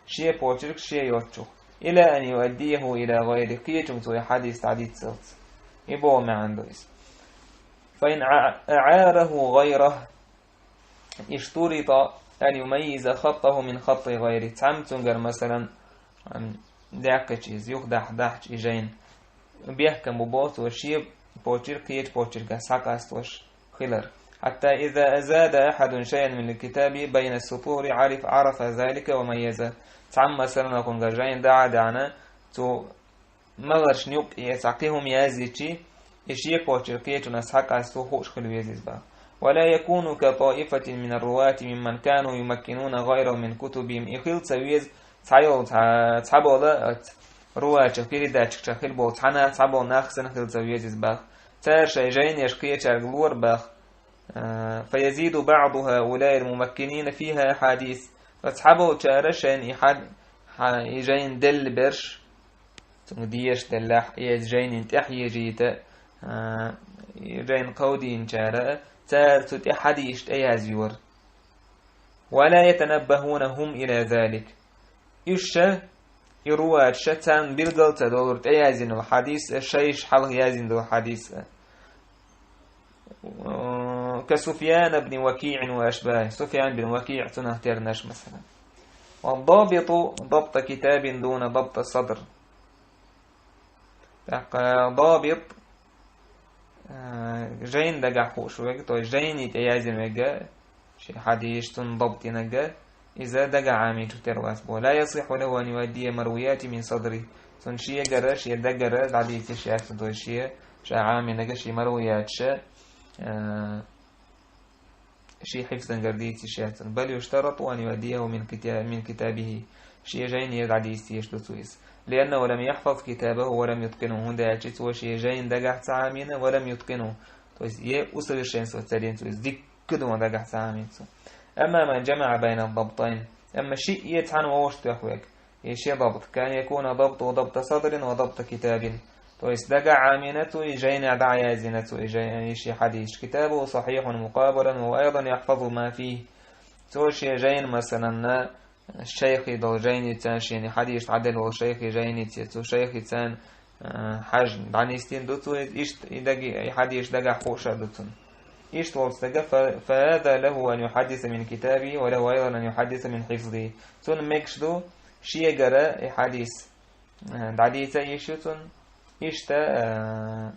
шен почерк шен йоцчух. إلى أن يؤديه إلى غيره, кхечунга цо и хьадис дӀадиццалц. И боху маьӀна ду иза. فإن أع-، أعاره غيره اشترط أن يميز خطه من خط غيره. Цхьамма цуьнгара, масалан, ам, даьккхича иза, юха дахь-, дахьча и жайна, бехкам бу боху цо шен почерк кхечу почерках схьакъастош хилар. حتى إذا أزاد أحد شيئا من الكتاب بين السطور عرف، عرف ذلك وميزه. Цхьамма, масалан, кхуьнгара жайна дӀа а даьхна, цо маларшна юккъе цхьа кхин хӀума яздичи, и шен почерк кхечунах схьакъасто хууш хила веза иза боху. ولا يكون كطائفة من الرواة ممن كانوا يمكنون غيرهم من كتبهم. И хила ца веза цхьайолу цхьа-, цхьаболу, а, руачех, передатчикех хила болу цхьа нах, цхьаболу нах санна хила ца веза иза боху. Цара шайн жайнаш кхечаьрга лора боху. А, فيزيد بعض هؤلاء الممكنين فيها أحاديث. Ткъа цхьаболчара шайна и хьад-, хьа-, и жайна делла берш, цунга дезаш деллехь, и иза жайнина тӀехьежийта, а, и жайна кховдийначара, цара цу тӀе хьадисаш тӀеяздора. ولا يتنبهون هم إلى ذلك. Уьш ша, и руачаш ша царна билгал ца долура тӀеяздина долу хьадис а, шайша хьалха яздина долу хьадис а. كسفيان بن وكيع وأشباهه. Суфьян бин Вакиъ, цунах тернаш, масалан. والضابط ضبط كتاب دون ضبط صدر. ТӀаккха добит, а, жайна дагахь хууш верг, то есть жайни тӀе яздина верг, шен хьадисаш цунна добт динарг, иза дагахь Ӏамийначух тера вац боху. لا يصح له أن يؤدي مروياته من صدره. Цунна шегара, шен дагара дӀадийца йиш яц, то есть шен, ша Ӏамийнарг шен марвияташ, а, шен хьифзангара дийца йиш яц. بل يشترط أن يؤديه من كتا-، من كتابه. Шен жайне дӀадийца дезаш ду цо иза. لأنه لم يحفظ كتابه ولم يتقنه. ХӀунда аьлча цо шен жайна дагахь ца Ӏамийна, ولم يتقنه. То есть, е усовершенствовать ца дина цо иза, дикка дуьйна дагахь ца Ӏамийна цо. أما من جمع بين الضبطين. Амма шиъ е цхьаьна вовшахтоьхна верг, и шен добт. كأن يكون ضبطه ضبط صدر وضبط كتاب. То есть дагахь Ӏамийна цо и жайнехь дӀа а яздина цо и жай-, и шен хьадисаш. كتابه صحيح مقابلا وهو أيضا يحفظ ما فيه. Цо шен жайна, масалан, шайхи долу жайница, шен хьадисаш дӀаделла волу шайхи жайница, цу шайхица, а, хьаьжна дӀанисдина ду цо иза, иштта и даги-, и хьадисаш дагахь хууш а ду цунна. Иштта волчу стага, ف-، فهذا له أن يحدث من كتابه وله أيضا أن يحدث من حفظه. Цунна мегаш ду шегара и хьадис, а, дӀадийца йиш ю цунна, иштта, а,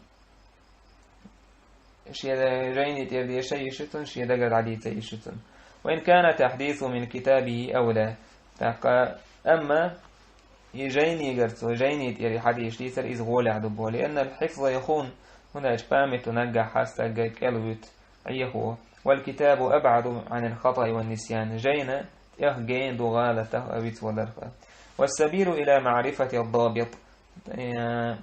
шен жайни тӀера деша йиш ю цунна, шен дагара дӀадийца йиш ю цунна. وإن كان تحديثه من كتابه أولى. ТӀаккха, амма и жайнигара цо, жайни тӀера и хьадисаш дийцар иза гӀолехь ду боху. لأن الحفظ يخون. ХӀунда аьлча память наггахь хьаста, стаг кӀелвуьту, Ӏехо. والكتاب أبعد عن الخطأ والنسيان. Жайна тӀех гена ду гӀалатах а, вицваларх а. والسبيل إلى معرفة الضابط. Э,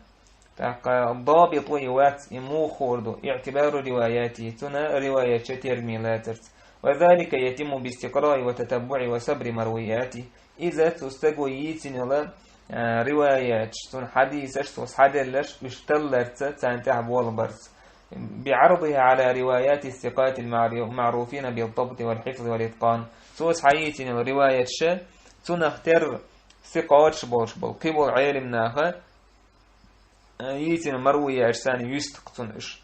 тӀаккха добит ву и вац, и муха хуур ду, اعتبار رواياته, цуьнан риваяташ тергаме лацарца. وذلك يتم باستقراء وتتبع وصبر مروياته. Иза цу стага йийцина йолу, а, риваяташ, цуьнан хьадисаш, цо схьаделларш, уьш талларца, царна тӀехь болабарца. بعرضها على روايات الثقات المعرو-، المعروفين بالضبط والحفظ والإتقان. Цо схьайийцина йола риваяташ, цунах тера сикъоташ болуш болу кхин болу Ӏелам наха, э, йийцина марвияташ санна юьсту-кх цунна уьш.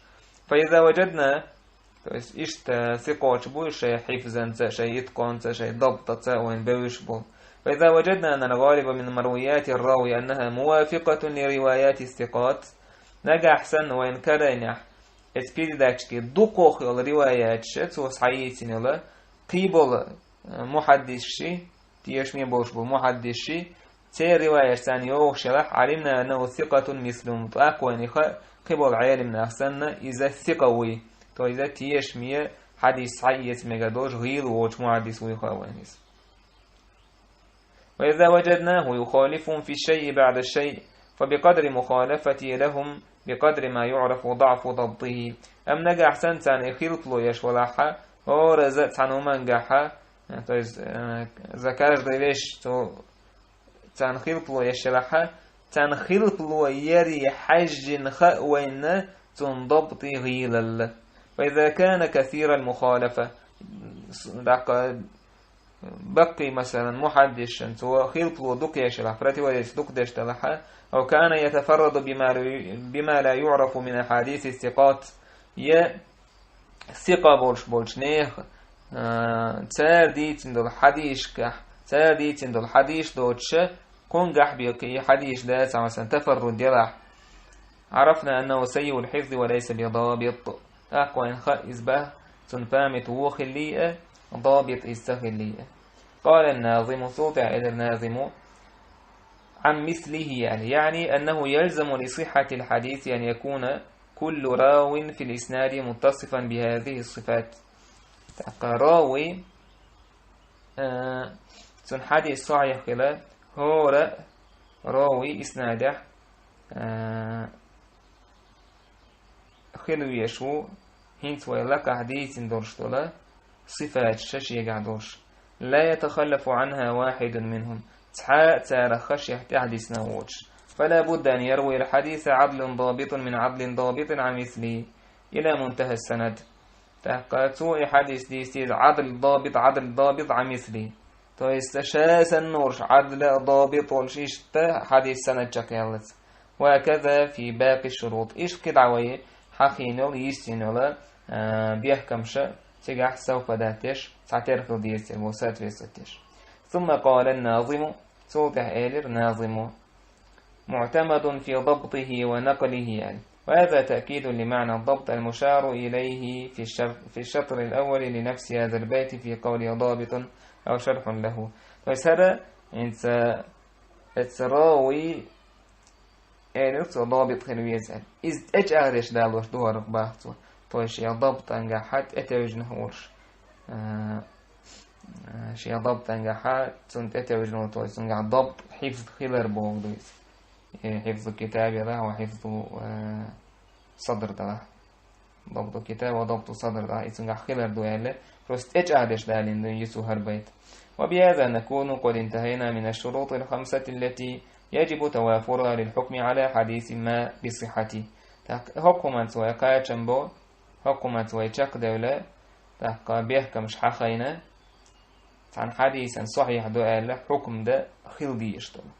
فإذا وجدنا, то есть иштта сикъоташ бу шайн хьифзанца, шайн иткъонца, шайн дабтаца вайна бевзаш болу. فإذا وجدنا أن الغالب من مرويات الراوي أنها موافقة لروايات الثقات, нагахь санна вайна карийнехь, эцу передатчике дукхох йолу риваяташ цо схьайийцина йола, кхин болу, э, мухьаддисший, тешаме болуш болу мухьаддисший, церан риваяташ царна йогӀуш елахь, علمنا أنه ثقة مثلهم, тӀаккха вайна и хаьа, кхин болу Ӏелам нах санна, иза сикъа вуй, то иза тешаме, хьадис схьаэца мегар долуш гӀийла воцуш мухьаддис вуй хаьа вайна иза. وإذا وجدناه يخالفهم في الشيء بعد الشيء، فبقدر مخالفته لهم بقدر ما يعرف ضعف ضبطه. Амма нагахь санна царна и хилпало еш валахьа, хӀоразза цхьана хӀумангахьа, то есть, э, за каждую вещь цо царна хилпало еш елахьа, царна хилпало яре хьаьжжина хаьа вайна цунна дабтӀий гӀийлалла. فإذا كان كثير المخالفة, даккха баккхий, масалан, мухьаддисшна цо хилпало дукха еш елахь, противоречие дукха деш делахьа, أو كان يتفرد بما لا، بما لا يعرف من أحاديث الثقات, я сикъа болуш болчу нехан, а, цара дийцина долу хьадисашкахь, цара дийцина долу хьадисаш доцуша, кхуьнгахь бен кхин и хьадисаш дацахь, масалан, тафарруд делахь, عرفنا أنه سيء الحفظ وليس بضابط. ТӀаккха вайна хаьа иза бах, цуьнан память вон хиллий а, дабит иза ца хиллий а. قال الناظم, цул тӀаьхьа элира назимо, عن مثله, يعني، يعني أنه يلزم لصحة الحديث أن يكون كل راو في الإسناد متصفا بهذه الصفات. ТӀаккха рави, э, цуьнан хьадис сахьихь хила, хӀора рави иснадехь, э, хила везаш ву, хӀинца вай лакхахь дийцина долуш долу сифаташ шегахь долуш. لا يتخلف عنها واحد منهم. Цхьа а царах шех тӀаьхьадисна воцуш. فلا بد أن يروي الحديث عدل ضابط من عدل ضابط عن مثله إلى منتهى السند. ТӀаккха цо и хьадис дийца деза عدل ضابط عدل ضابط عن مثله. То есть ша санна волуш Ӏадла, дабит волуш иштта хьадис санад чекхъяллалц. وكذا في باقي الشروط. Иштта кхидӀа вай хьахийна йолу, йиссина йолу, а, бехкамаш цигахь совпадать деш, цхьатерра хила дезаш дерг бу соответствовать деш. ثم قال الناظم, цул тӀаьхьа элира назимо, معتمد في ضبطه ونقله, يعني. وهذا تأكيد لمعنى الضبط المشار إليه في الشر-، في الشطر الأول لنفس هذا البيت في قوله ضابط أو شرح له. То есть хӀара, хӀинца, эцца рави элира цо дабит хила веза аьлла. Иза тӀечӀагӀдеш далош ду хӀара бах цо. То есть шен дабтангахьа тӀетевжина хӀорш. А, а, шен дабтангахьа цунна тӀетевжина, то есть цуьнгахь дабт, хьифз хилар боху ду иза. Э, хьифзу китаб делахь, ва хьифзу, э, садр делахь. Дабту китаб ва дабту садр делахь, и цуьнгахь хилар ду аьлла, просто тӀечӀагӀдеш далийна ду иза хӀара байт. وبهذا نكون قد انتهينا من الشروط الخمسة التي يجب توافرها للحكم على حديث ما بصحته. ТӀаккха хӀокху хӀуманца вай кхачам бо, хӀокху хӀуманца вай чекхдевлла, тӀаккха бехкамаш хьахийна, цхьана хьадисан сахьихь ду аьлла, хьукм дан хила дезаш долу.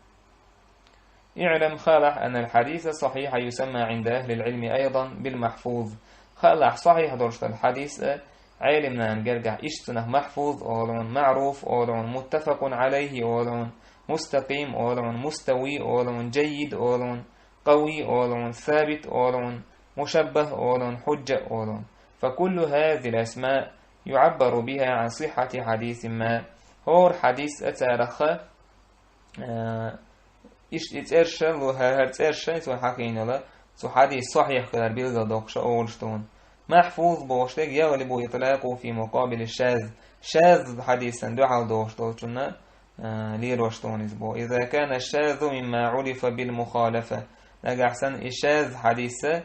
اعلم, халахь, أن الحديث الصحيح يسمى عند أهل العلم أيضا بالمحفوظ. Халахь, сахьихь долуш долу хьадис а, Ӏелимнана гергахь иштта цунах махьфуз олу хьуна, маъруф олу хьуна, муттафакун Ӏалайхи олу хьуна, мустакъим олу хьуна, мустави олу хьуна, джаййид олу хьуна, къави олу хьуна, сабит олу хьуна, мушаббах олу хьуна, хьуджжа олу хьуна. فكل هذه الأسماء يعبر بها عن صحة حديث ما. ХӀора хьадис а царах а, иштта и цӀерша, лу-, хӀара цӀерша, цо хьахийна йолу, цу хьадис сахьихь хилар билгалдоккхуш олуш ду хьуна. Махьфуз бохуш дерг يغلب إطلاقه في مقابل الشاذ. Шаз хьадисан дуьхьал дохуш долчунна, а, лелош ду хьуна иза боху. إذا كان الشاذ مما عرف بالمخالفة. Нагахь санна и шаз хьадис а,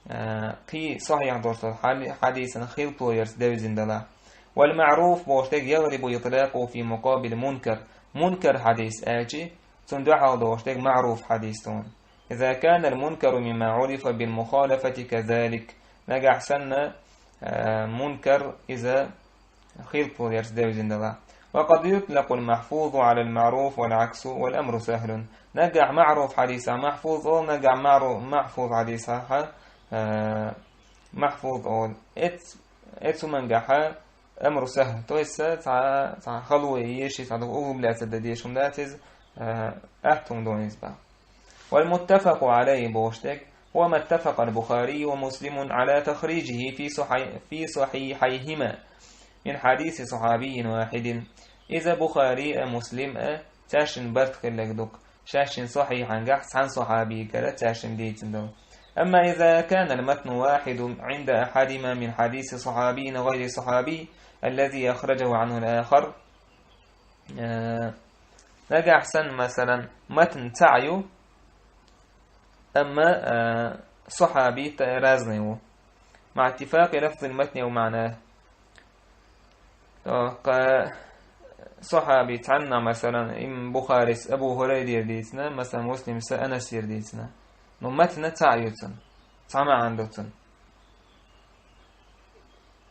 а, кхин сахьихь долуш долу хьали-, хьадисан хилпало ярца девзина далахь. والمعروف бохуш дерг يغلب إطلاقه في مقابل منكر. Мункар хьадис аьлчи, цунна дуьхьал дохуш дерг маъруф хьадис ду хьуна. إذا كان المنكر مما عرف بالمخالفة كذلك. Нагахь санна, э, мункар иза хилпу ярс девзиндала. وقد يطلق المحفوظ على المعروف والعكس والأمر سهل. Нагахь маъруф хьадисах махьфуз ол, нагахь маъру-, махьфуз хьадисах, э, махьфуз ол. Эц-, эцу мангахь амру сахь. То есть, ца, ца халуе еши, ца углубляться да дешум дац из, э, ахтун дон из ба. والمتفق عليه бохуш дерг, هو ما اتفق البخاري ومسلم على تخريجه في صحي-، في صحيحيهما من حديث صحابي واحد. Иза Бухари а, Муслим а, цаьшин барт хиллаг дукха. Шаьшин сахьихьангахь цхьан сахьабийгара цаьшин дийцина долу. أما إذا كان المتن واحد عند أحدهما من حديث صحابي غير الصحابي الذي أخرجه عنه الآخر. Э, нагахь санна, масалан, матн цхьаъ ю, амма, э, сахьаби та-, разный ву. مع اتفاق لفظ المتن ومعناه. ТӀаккха сахьаби цхьанна, масалан, им Бухарис Абу Хурайрера дийцина, масалан, Муслимса Анасера дийцина. Ну, матн цхьаъ ю цун, цхьа маьӀна ду цун.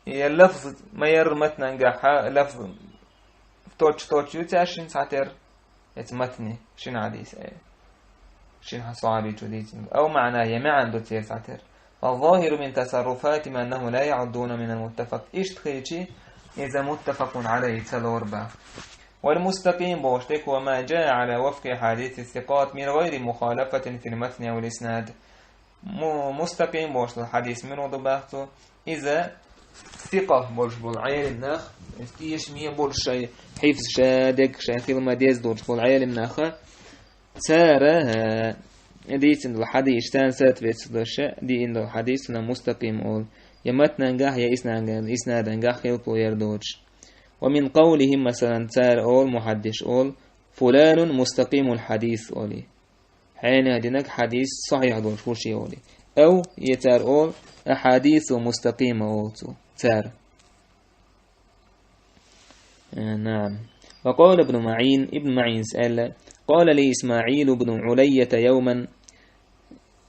Я лафз ма ярра матнангахь, лафз точь-в-точь ю цаьшин цхьатера, эца матни шина хьадис, э, шина сахьабичо дийцина. أو معناه, я маьӀна ду церан цхьатера. والظاهر من تصرفاتهم أنهم لا يعدون من المتفق. Иштта хилчи, иза متفق عليه ца лору ба. والمستقيم бохуш дерг هو ما جاء على وفق أحاديث الثقات من غير مخالفة في المتن أو الإسناد. Му-, мустакъим бохуш долу хьадис муьлха ду боху цо? Иза сикъа болуш болу Ӏелам нах, тешаме болуш, шайн хьифз, шайн дегга, шайн хила ма-дезза долуш болу Ӏелам наха, цара, э, дийцина долу хьадис, царна соответствующий диъна долу хьадис, цунах мустакъим олу. Я матнангахь, я иснангахь, иснадангахь хилпо яр доцуш. ومن قولهم, масалан, цара олу, мухьаддис олу, فلان مستقيم الحديث олий. Хьенех динарг хьадис сахьихь долуш ву шен олий. أو, я цара олу, أحاديث مستقيمة олу цо, цара. Э, наам. وقال ابن معين, Ибн МаӀинс аьлла: قال لي إسماعيل بن علية يوما.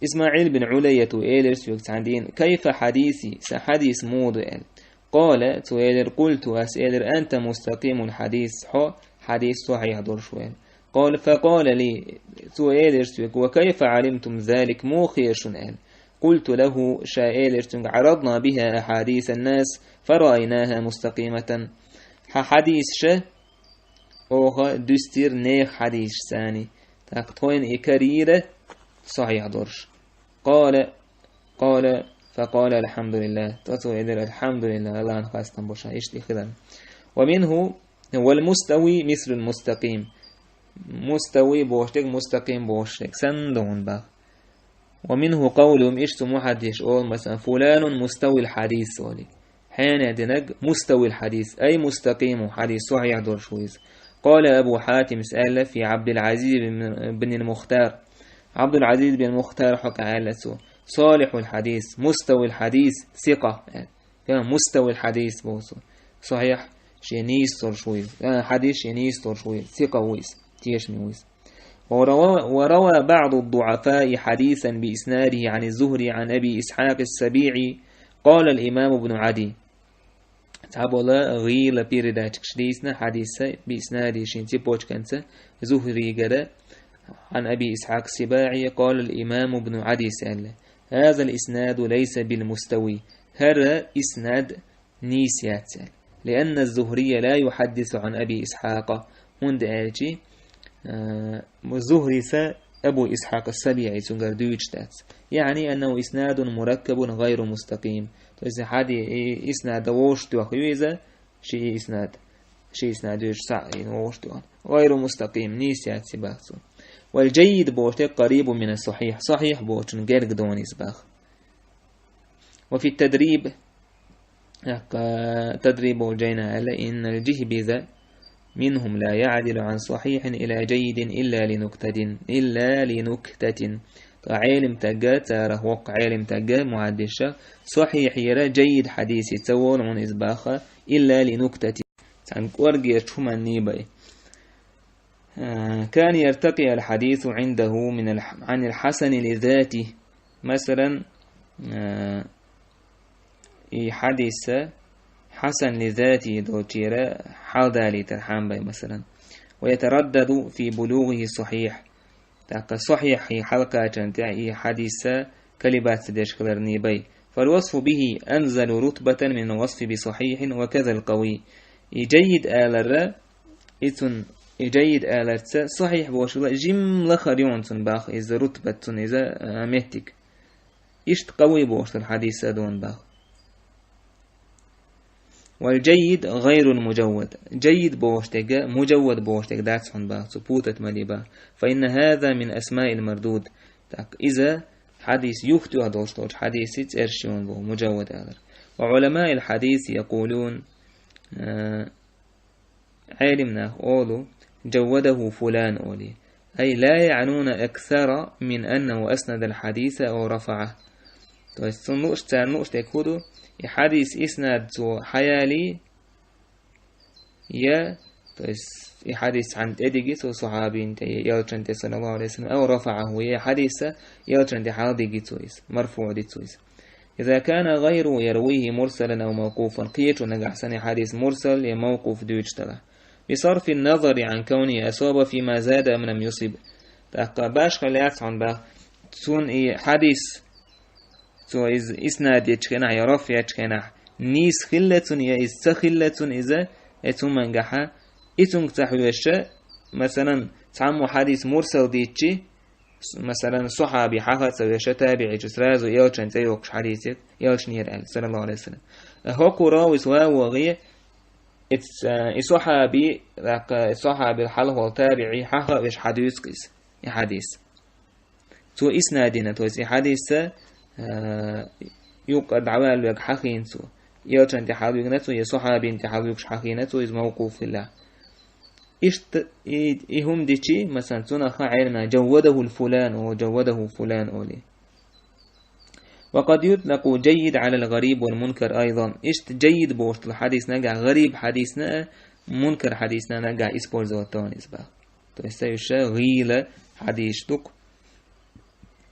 ИсмаӀил бин Ӏулайято элира соьга цхьана дийнахь: كيف حديثي, сан хьадис муха ду аьлла. قال, цо элира: قلت, ас элира: أنت مستقيم الحديث, хьо хьадис сахьихь долуш ву аьлла. قال: فقال لي, цо элира соьга: وكيف علمتم ذلك, муха хета шуна аьлла. قلت له, ша элира цуьнга: عرضنا بها أحاديث الناس فرأيناها مستقيمة. Хьан хьадисаш оха дуьстира нехан хьадисашца, тӀаккха тхойна и карийра сахьихь долуш. قال, قال, فقال: الحمد لله. ТӀаккха цо элира: الحمد لله, АллахӀна хастам бу ша иштта и хиларна. ومنه: والمستوي مثل المستقيم. Мустави бохуш дерг мустакъим бохуш дерг санна ду хьуна боху. ومنه قولهم, иштта цу мухьаддисаша олу, масалан: فلان مستوي الحديث олий. Хьенех динарг مستوي الحديث, أي مستقيم, хьадис сахьихь долуш ву иза. قال أبو حاتم, аьлла, في عبد العزيز بن، بن المختار. Ӏабдул-Ӏазиз бин Мухтар хьокъехь аьлла цо: صالح الحديث، مستوي الحديث، ثقة. Э, مستوي الحديث боху цо. Сахьихь, шен нийса долуш ву иза. Э, хьадис шен нийса долуш ву иза. Сикъа ву иза. Тешаме ву иза. وروى، وروى بعض الضعفاء حديثا بإسناده عن الزهري عن أبي إسحاق السبيعي، قال الإمام ابن عدي. Цхьаболу гӀийла передачаш дийцина хьадис, بإسناده, шен цепочканца, Зухригара, عن أبي إسحاق السباعي، قال الإمام ابن عدي аьлла: هذا الإسناد ليس بالمستوي. ХӀара иснад нийса яц аьлла. لأن الزهري لا يحدث عن أبي إسحاق. ХӀунда аьлча, а, Зухрица Абу Исхьакъ ас-Сабиъи цуьнгара дуьйцуш дац. يعني أنه إسناد مركب غير مستقيم. То есть хьади-, и иснад вовшах тоьхна ю иза, ши иснад, ши иснад дуьйцуш цхьаъ и вовшах тоьхна. غير مستقيم, нийса яц и боху цо. والجيد боху дерг قريب من الصحيح. Сахьихь бохучун герга ду иза боху. وفي التدريب, тӀаккха Тадрибул-Джайна аьлла: إن الجهبذ منهم لا يعدل عن صحيح إلى جيد إلا لنكتة، إلا لنكتة. Ткъа Ӏелим тагга, царах воккха Ӏелим тагга, мухьаддиша, сахьихьера джайид хьадисе ца волу хьуна иза боху, إلا لنكتة. Цхьана кӀоргерчу хӀуманна бен. آه، كان يرتقي الحديث عنده من الح-، عن الحسن لذاته. Масалан, а, и хьадис хьасан ли зати долчера хьалдалийтар хьамбай, масалан. ويتردد في بلوغه الصحيح. ТӀаккха сахьихь хьалкхачан тӀехь и хьадис колебаться деш хиларний бай. فالوصف به أنزل رتبة من الوصف بصحيح وكذا القوي. И джайид алара, и цун, и джайид аларца сахьихь бошула жим лахар юн цун бах, из рутбат цун, из, а, меттиг. Ишт къавий бошула хьадис а дон бах. والجيد غير المجود. Джайид бошула, муджаввад бошула дац хьун бах, цу путать ма де бах. فإن هذا من أسماء المردود. Так, из хьадис юхтуа долуш долчу хьадиси цӀерш юн бу, муджаввад алар. وعلماء الحديث يقولون, а, Ӏелим нах олу, جوده فلان олий. أي لا يعنون أكثر من أنه أسند الحديث أو رفعه. То есть цунна лууш, царна лууш дерг хӀун ду, и хьадис иснад цо хьаялий, я, то есть и хьадис цхьанна тӀедиги цо сахьабин тӀе, я элчан тӀе, саллаллаху алейхи ва саллям, أو رفعه, я хьадис элчан тӀе хьалдиги цо иза, марфуъ ди цо иза. إذا كان غيره يرويه مرسلا أو موقوفا, кхечо нагахь санна хьадис мурсал я мавкъуф дуьйцуш далахь. بصرف النظر عن كونه أصاب فيما زاد أم لم يصب. ТӀаккха башха лаьцна хьун бах, цун и хьадис, цо иза иснад ечу хенахь я раф ечу хенахь, нийса хилла цун я иза ца хилла цун иза, э, цу мангахьа, и цунга ца хьоьжуша, масалан, цхьаммо хьадис мурсал дийцчи, С-, масалан, сахьаби хьаха а ца веша, табиӀичу сразу элчан цӀе йоккхуш хьадийцира, элчанера аьлла, саллаллаху алейхи ва саллям. ХӀокху равис ва вогӀе, и ц-, и сахьаби, тӀаккха и сахьабил хьалхол табиӀи хьаха а веш хьадуьйцу иза, и хьадис. Цо иснадина, то есть и хьадис, а, юкъа дӀаваьллавега хьахийна цо. Элчан тӀе хьалвигна цо, я сахьабин тӀе хьалвигуш хьахийна цо, иза мавкъуф хилла. Иштта и, и хӀума дичи, масалан, цунах Ӏелмна جوده فلان أو جوده فلان олий. وقد يطلق جيد على الغريب والمنكر أيضا. Иштта джайид бохуш долу хьадис нагахь гӀариб хьадисна а, мункар хьадисна а нагахь использовать дон иза бах. То есть, ца уьш гӀийла хьадисаш ду-кх.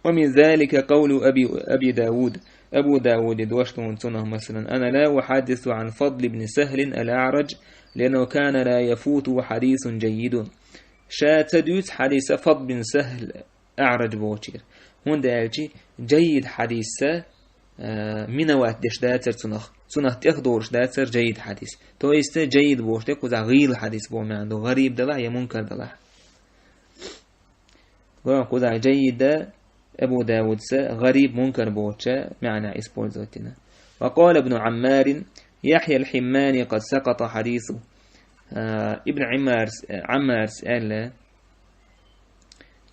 ومن ذلك قول أبي، أبي داود. Абу Дауде дош ду цунах, масалан: أنا لا أحدث عن فضل بن سهل الأعرج، لأنه كان لا يفوته حديث جيد. Ша ца дуьйцу хьадиса Фадл бин Сахл АӀраджа бохучера. ХӀунда аьлча, джайид хьадиса, а, минават деш дацара цунах. Цунах тӀехдолуш дацара джайид хьадис. То есть, джайид бохуш дерг кхузахь гӀийла хьадис боху маьӀна ду, гӀариб далахь я мункар далахь. Гур кхузахь джайида Абу Дауд са гӀариб, мункар бохуча маьӀна использовать дина. وقال ابن عمار: يحيى الحماني قد سقط حديثه. А, Ибн Ӏиммарс, Ӏаммарс аьлла,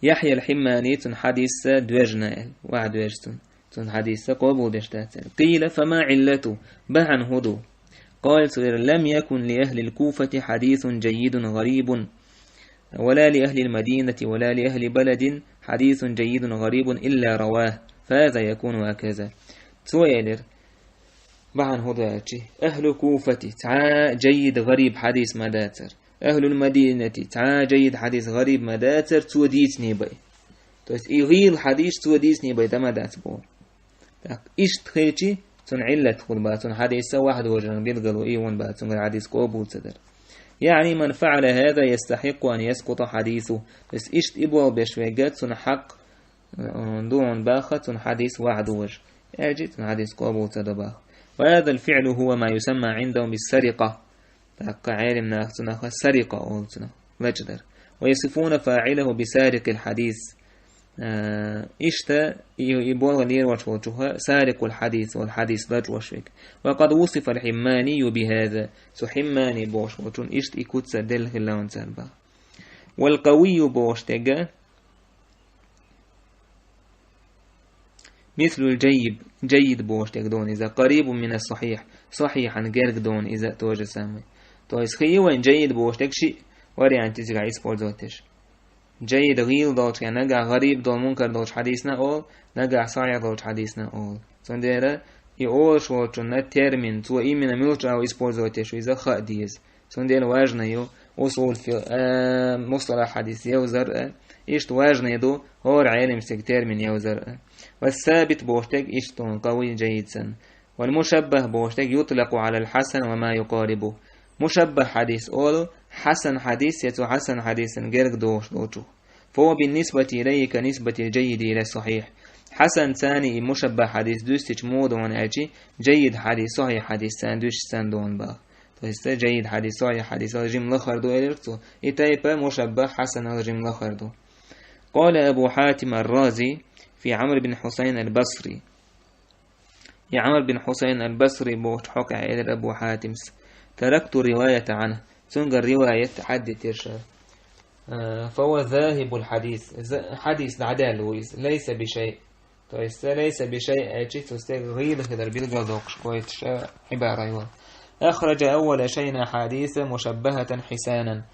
Яхья ал-Хьиммани цун хьадисса доьжна аьлла, ваха доьжна цун, цун хьадисса къобалдеш дац аьлла. قيل: فما علته؟ Бахьана хӀун ду? قال: لم يكن لأهل الكوفة حديث جيد غريب، ولا لأهل المدينة ولا لأهل بلد حديث جيد غريب إلا رواه، فهذا يكون هكذا. Цо элира, бахьана хӀун ду аьлча, ахӀлу Куфати цхьа а джайид гӀариб хьадис ма дацара. Ахьлул Мадинати цхьа а джайид хьадис гӀариб ма дацара, цо дийцинехь бен. То есть и гӀийла хьадис цо дийцинехь бен дан ма дац боху. ТӀаккха иштта хилча, цуьнан Ӏиллат хӀун бац, цуьнан хьадисса ваха дожаран билгало и хӀун бац, цуьнгара хьадис къобал ца дара. يعني من فعل هذا يستحق أن يسقط حديثه. То есть иштта и болх беш верг, цуьнан хьакъ, э, ду хьуна баха, цуьнан хьадис ваха дожа. Аьлча цуьнан хьадис къобал ца до баха. وهذا الفعل هو ما يسمى عندهم بالسرقة. ТӀаккха Ӏелим наха цунах сарикъа олу цунах, лачкъадар. ويصفون فاعله بسارق الحديث. Э, иштта и, и болх лелош волчух сарикъул хьадис, вол хьадис лачкъош верг. وقد وصف الحماني بهذا. Цу Хьиммани бохуш волчун иштта и куц делла хилла хьуна цара баха. والقوي бохуш дерг مثل الجيد, джайид бохуш дерг ду хьуна иза, قريب من الصحيح, сахьихьан герга ду хьуна иза, то же самое. То есть хи ю вайн джайид бохуш дерг шиъ вариант иза использовать деш. Джайид гӀийла долчу хенахь нагахь гӀариб долу, мункар долчу хьадисна олу, нагахь сахьихь долчу хьадисна олу. Цундела и олуш волчунна термин, цо именно муьлхачу агӀор использовать деш ву иза хаа деза. Цундела важно ю усул фи-, а, мусталахь хьадис евзар а, иштта важно ю хӀора Ӏелим стеган термин евзар а. والثابت бохуш дерг иштта ду хьуна, قوي جيد санна. والمشبه бохуш дерг يطلق على الحسن وما يقاربه. Мушаббах хьадис олу хьасан хьадис я цу хьасан хьадисан герга догӀуш долчух. فهو بالنسبة إليه كنسبة الجيد إلى الصحيح. Хьасан царна и мушаббах хьадис дуьстича муха ду аьлча, джаййид хьадис, сахьихь хьадис царна дуьстича санна ду бах. То есть, джаййид хьадис, сахьихь хьадис, ал жима лахара ду элира цо. И тайпа мушаббах хьасанал жима лахара ду. قال أبو حاتم الرازي في عمرو بن حسين البصري. И Ӏамр бин Хьусайн аль-Басри бохучу хьокъехь элира Абу Хьатимс: «تركت الرواية عنه». Цуьнгара риваят хьаддитира ша. Э, «فهو ذاهب الحديث». З-, хьадис дӀадаьлла ву иза. «ليس بشيء». То есть, «ليس بشيء» аьлчи, цу стеган гӀийла хилар билгалдоккхуш гойтуш, э, хьибара йолу. «أخرج أول شيء أحاديث مشبهة حسانا».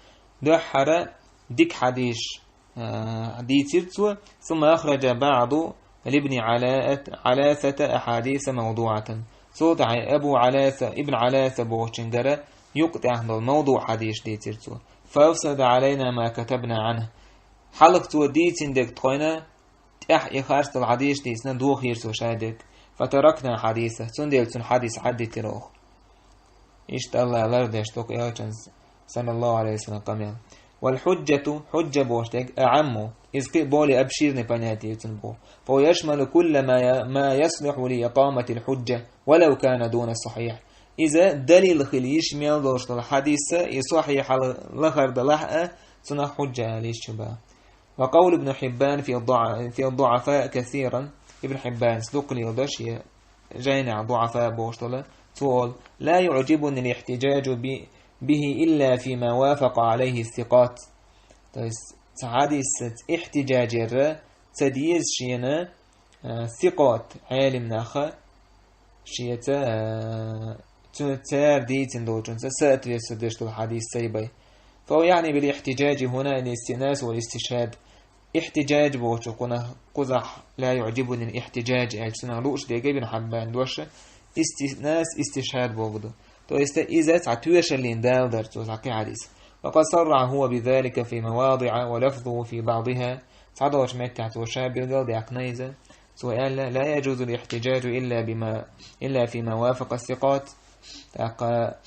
Дуьххьара дика хьадисаш а, дийцира цо, ثم أخرج بعض لابن علاءة، علاثة أحاديث موضوعة. Цул тӀаьхьа Абу Ӏаласа, Ибн Ӏаласа бохучуьнгара юкъа тӀехь долу мавду хьадисаш дийцира цо. فأفسد علينا ما كتبنا عنه. Хьалха цо дийцина дерг тхойна, тӀехь и харц долу хьадисаш дийцина дохийра цо шадерг. فتركنا حديثه. Цундела цуьнан хьадис хьаддитира оха. Иштта Аллах лардеш тхо элчанца, саллаллаху алейхи ва саллям, къамел. والحجة, хьуджа бохуш дерг, أعم, иза кхин а более обширное понятие ю цуьнан боху. فهو يشمل كل ما ي-, ما يصلح لإقامة الحجة، ولو كان دون الصحيح. Иза далил хила йиш мел долуш долу хьадис а, и сахьихьал лахара далахь а, цунах хьуджа ала йиш ю бах. وقول ابن حبان في الضع-، في الضعفاء كثيرا. Ибн Хьиббанас дукха леладо шен жайнахь ضعفاء бохуш долу, цо олу: «لا يعجبني الاحتجاج ب-، به إلا فيما وافق عليه الثقات». То есть, цхьа хьадисца ихтиджаджера ца деза шена, а, сикъот, Ӏелим наха, шеца, а, цу-, цара дийцина долчунца соответствовать деш долу хьадис ца йибай. فهو يعني بالاحتجاج هنا الاستئناس والاستشهاد. Ихтиджадж бохучу кхунах кхузахь لا يعجبني الاحتجاج аьлча, цунах лууш дерг Ибн Хьаббан дош истинас, истишхад боху ду. То есть иза цхьа тоьшаллин дала дара цо цхьа кхин хьадис. وقد صرح هو بذلك في مواضع ولفظه في بعضها. Цхьадолчу меттехь цо ша билгалдаьккхина иза. Цо аьлла: «لا يجوز الاحتجاج إلا بما، إلا فيما وافق الثقات». ТӀаккха,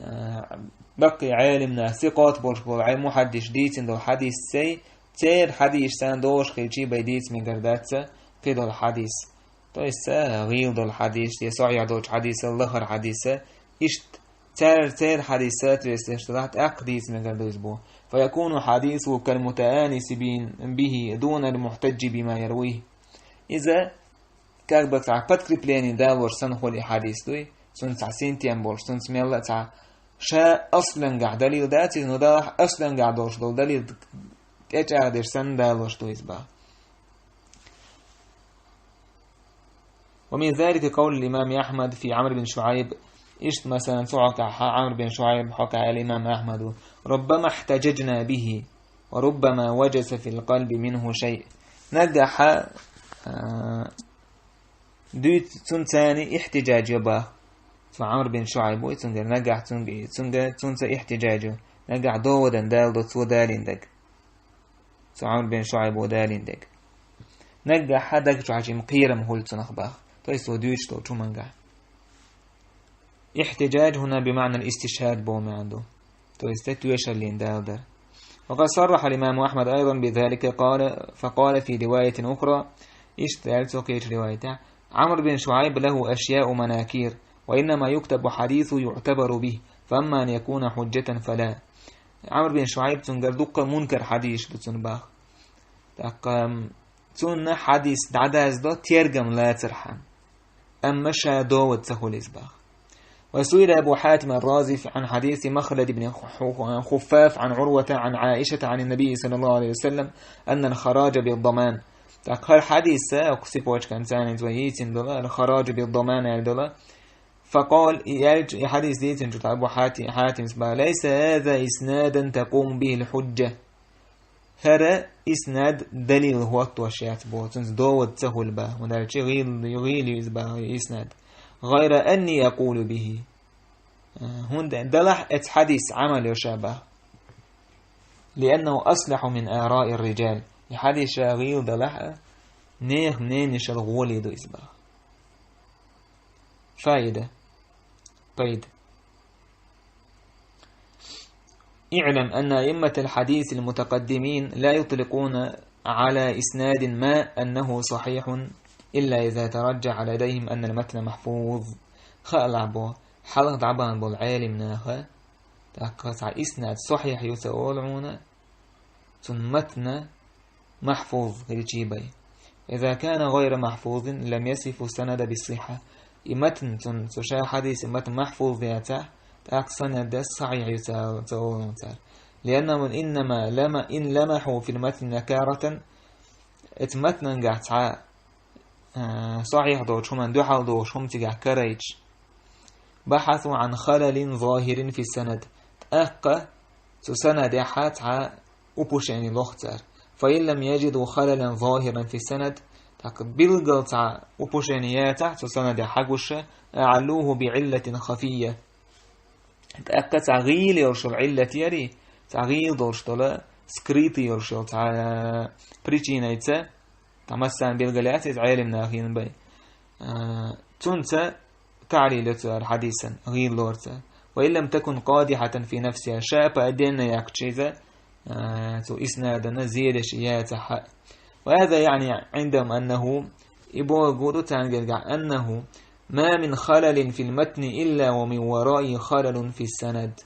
а, баккхий Ӏелимна сикъот болуш болу Ӏе-, мухьаддиш дийцина долу хьадис цей, церан хьадисашца догӀуш хилчий бай дийца мегар дац кхидолу хьадис. То есть, а, гӀийла долу хьадис, я сахьихь долчу хьадисал лахара хьадис, иштта церан, церан хьадис соответствующий делахь, тӀаккха дийца мегар ду иза бу. فيكون حديثه كالمتآنس بي-، به دون المحتج بما يرويه. Иза, как бы, цхьа подкрепление далош санна хуьлу и хьадис дуй, цунца цхьа синтем болуш, цунца мелла а цхьа ша аслангахь далил дац иза, но далахь аслангахь долуш долу далил тӀечӀагӀдеш санна далош ду иза бах. ومن ذلك قول الإمام أحمد في عمرو بن شعيب. Иштта, масалан, цу хьокъехь Ӏамр бин ШуӀайб хьокъехь аьлла имам Ахьмада: «ربما احتججنا به، وربما وجس في القلب منه شيء». Нагахь, а, дуьйцу цунца ихтиджадж йо бах. Цу Ӏамр бин ШуӀайб вуй, цуьнгара нагахь цуьнга, цуьнга, цунца ихтиджадж йо. Нагахь доводан даладо цо далийна дерг. Цу Ӏамр бин ШуӀайбо далийна дерг. Нагахь даг чу хьажийна кхерам хуьлу цунах бах. То есть, цо дуьйцуш долчу хӀумангахь. Ихтиджадж хӀуна бимаънал истишхад боху маьӀна ду. То есть, те тоьшаллин даладар. وقد صرح الإمام أحمد أيضا بذلك، قال، فقال في رواية أخرى. Иштта аьлла цо кхечу риваятехь: «عمرو بن شعيب له أشياء مناكير، وإنما يكتب حديثه يعتبر به، فأما أن يكون حجة فلا». Ӏамр бин ШуӀайб, цуьнгара дуккха мункар хьадисаш ду цунна бах. ТӀаккха, м, цунна хьадис дӀадаздо тергам лацархьама. Амма ша довод ца хуьлу иза бах. وسئل أبو حاتم الرازي عن حديث مخلد بن خ-، خفاف عن عروة عن عائشة عن النبي صلى الله عليه وسلم أن الخراج بالضمان. ТӀаккха хӀара хьадис, а, оцу цепочкан царна вай йийцина долу, الخراج بالضمان аьлла долу. فقال, и аьлча, и хьадис дийцинчу Абу Хьати-, Хьатимс бах: «ليس هذا إسنادا تقوم به الحجة». ХӀара иснад далил хӀоттош яц боху, цуьнца довод ца хуьлу бах, хӀунда аьлча гӀийла, гӀийла ю иза бах, иснад. «غير أني أقول به». ХӀунда далахь эцу хьадис Ӏамал йо ша бах. «لأنه أصلح من آراء الرجال». И хьадис ша гӀийла далахь а, нехан мненешал гӀоле ду иза бах. فائدة. فائدة. اعلم أن أئمة الحديث المتقدمين لا يطلقون على إسناد ما أنه صحيح إلا إذا ترجح لديهم أن المتن محفوظ. خلع بو، حلق دعبان بو العالم ناخا. تأكد إسناد صحيح يتولعون، ثم متن محفوظ غير جيبي. إذا كان غير محفوظ لم يصف السند بالصحة. И матн цун, цу ша хьадис, и матн махьфуз яцахь, тӀаккха санад а сахьихь ю ца-, ца олу цара. لأنهم إنما لم-، إن لمحوا في المتن نكارة. Эцу матнангахь цхьа, а, сахьихь долчу хӀуманна дуьхьал долуш хӀума цигахь карайча. بحثوا عن خلل ظاهر في السند. ТӀаккха цу санадехь цхьа упущение лоху цара. فإن لم يجدوا خللا ظاهرا في السند. ТӀаккха билггал цхьа упущение яцахь цу санадехь хьагуш, أعلوه بعلة خفية. ТӀаккха цхьа гӀийла йолуш йолу Ӏиллат яри, цхьа гӀийла долуш долу, скрытый йолуш йолу цхьа причинайца, тхан массарна билгал яц иза Ӏелам нахана бай. А, цунца таӀлил йо цара хьадисан, гӀийла лорца. وإن لم تكن قادحة في نفسها, ша а денна яьккхича иза, а, цу иснадана зедаша яцахь. وهذا يعني عندهم أنه, и бохург ду царна гергахь, أنه ما من خلل في المتن إلا ومن ورائه خلل في السند.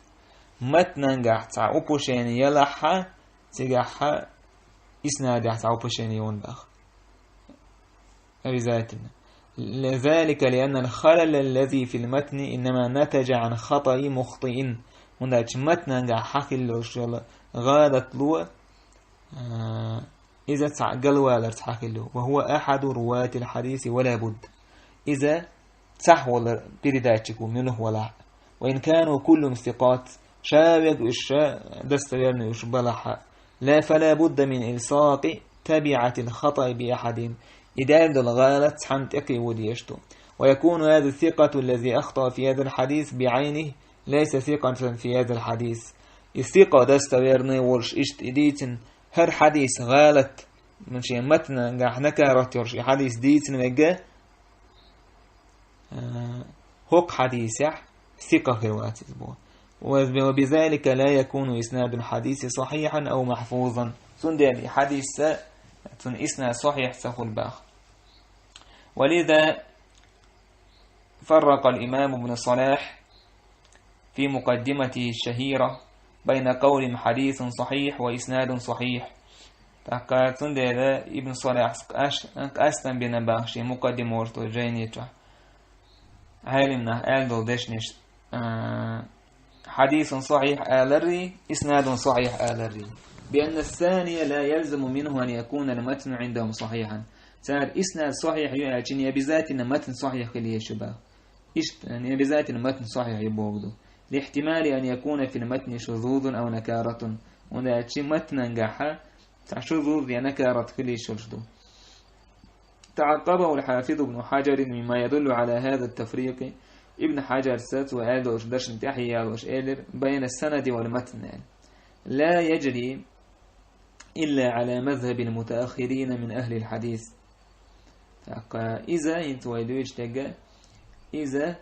Матнангахь цхьа упущение ялахь, цигахь иснадехь цхьа упущение ю боху. Обязательно. ذلك لأن الخلل الذي في المتن إنما نتج عن خطأ مخطئ. ХӀунда аьлча матнангахь хьахиллалуш йолу гӀалатло, а, иза цхьаъ галваларца хьахилла. وهو أحد رواة الحديث ولا بد. Иза цхьаъ волу передатчик ву, муьлха валахь. وإن كانوا كلهم ثقات, ша верг уьш, ша достоверный уьш балахь а. لا، فلا بد من إلصاق تبعة الخطأ بأحدهم. И даьлла долу гӀалат цхьанна тӀекхио дезаш ду. ويكون هذا الثقة الذي أخطأ في هذا الحديث بعينه ليس ثقة في هذا الحديث. И сикъа, достоверный волуш иштта и дийцина, хӀара хьадис гӀалат, шен матнангахь накарат йолуш и хьадис дийцина верг, а, хӀокху хьадисехь сикъа хир вац иза боху. وبذلك لا يكون إسناد الحديث صحيحا أو محفوظا. Цундела и хьадис, цуьнан иснад сахьихь ца хуьлу боху. ولذا فرق الإمام ابن صلاح في مقدمته الشهيرة بين قول حديث صحيح وإسناد صحيح. ТӀаккха цундела Ибн Салахьас къас-, къастам бина боху шен мукъаддимат долчу жайни чохь. Ӏелам нах аьлла долу дешнаш, а, хьадисун сахьихь аларий, иснадун сахьихь аларий. بأن الثاني لا يلزم منه أن يكون المتن عندهم صحيحا. Цара иснад сахьихь ю аьлча, не обязательно матн сахьихь хила еза шу боху. Иштта, не обязательно матн сахьихь ю бохург ду. لاحتمال أن يكون في المتن شذوذ أو نكارة. ХӀунда аьлча матнангахь цхьа шузуз я накарат хила йиш йолуш ду. تعقبه الحافظ ابن حجر مما يدل على هذا التفريق. Ибн Хьаджарца цо аьлла долчу дашна тӀаьхье ялош элира: بين السند والمتن. لا يجري إلا على مذهب المتأخرين من أهل الحديث. ТӀаккха иза, хӀинца вай дуьйцуш дерг, иза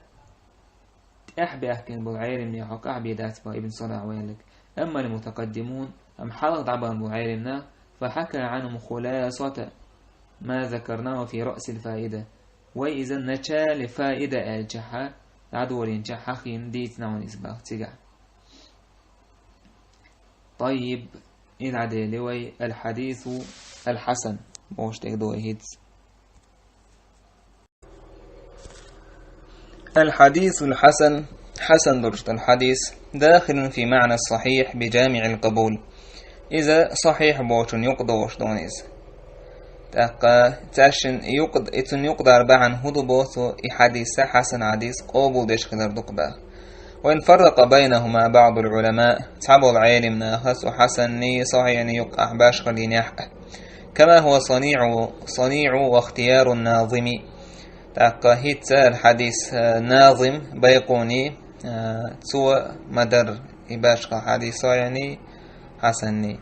тӀаьхьабаьхкина болу Ӏелам нахана хьокъехь бен дац боху Ибн Салахь ваьлларг. أما المتقدمون, амма хьалха дӀабахана болу Ӏелам нах, فحكى عنهم خلاصة ما ذكرناه في رأس الفائدة. Вай иза начале фаида аьллачохь, дӀадолийначохь хьахийна дийцина вайна иза боху цигахь. طيب, и дӀадели вай الحديث الحسن бохуш дерг ду вай хӀинца. الحديث الحسن, хьасан долуш долу хьадис, داخل في معنى الصحيح بجامع القبول. Иза сахьихь бохучун юкъа догӀуш ду иза. ТӀаккха цаьршинна юкъа, и цунна юкъадар бахьана хӀун ду боху цо, и хьадис а хьасан хьадис къобалдеш хилар ду-кх боху. وإن فرق بينهما بعض العلماء, цхьаболу Ӏелам наха цу хьасанний, сахьихьний юкъахь башхалла йинехь а. كما هو صنيع، صنيع واختيار الناظم. ТӀаккха хӀинца цара хьадис, а, назим, Байкъуни, а, цо ма-дарра и башха хьадис сахьихьний, хьасанний.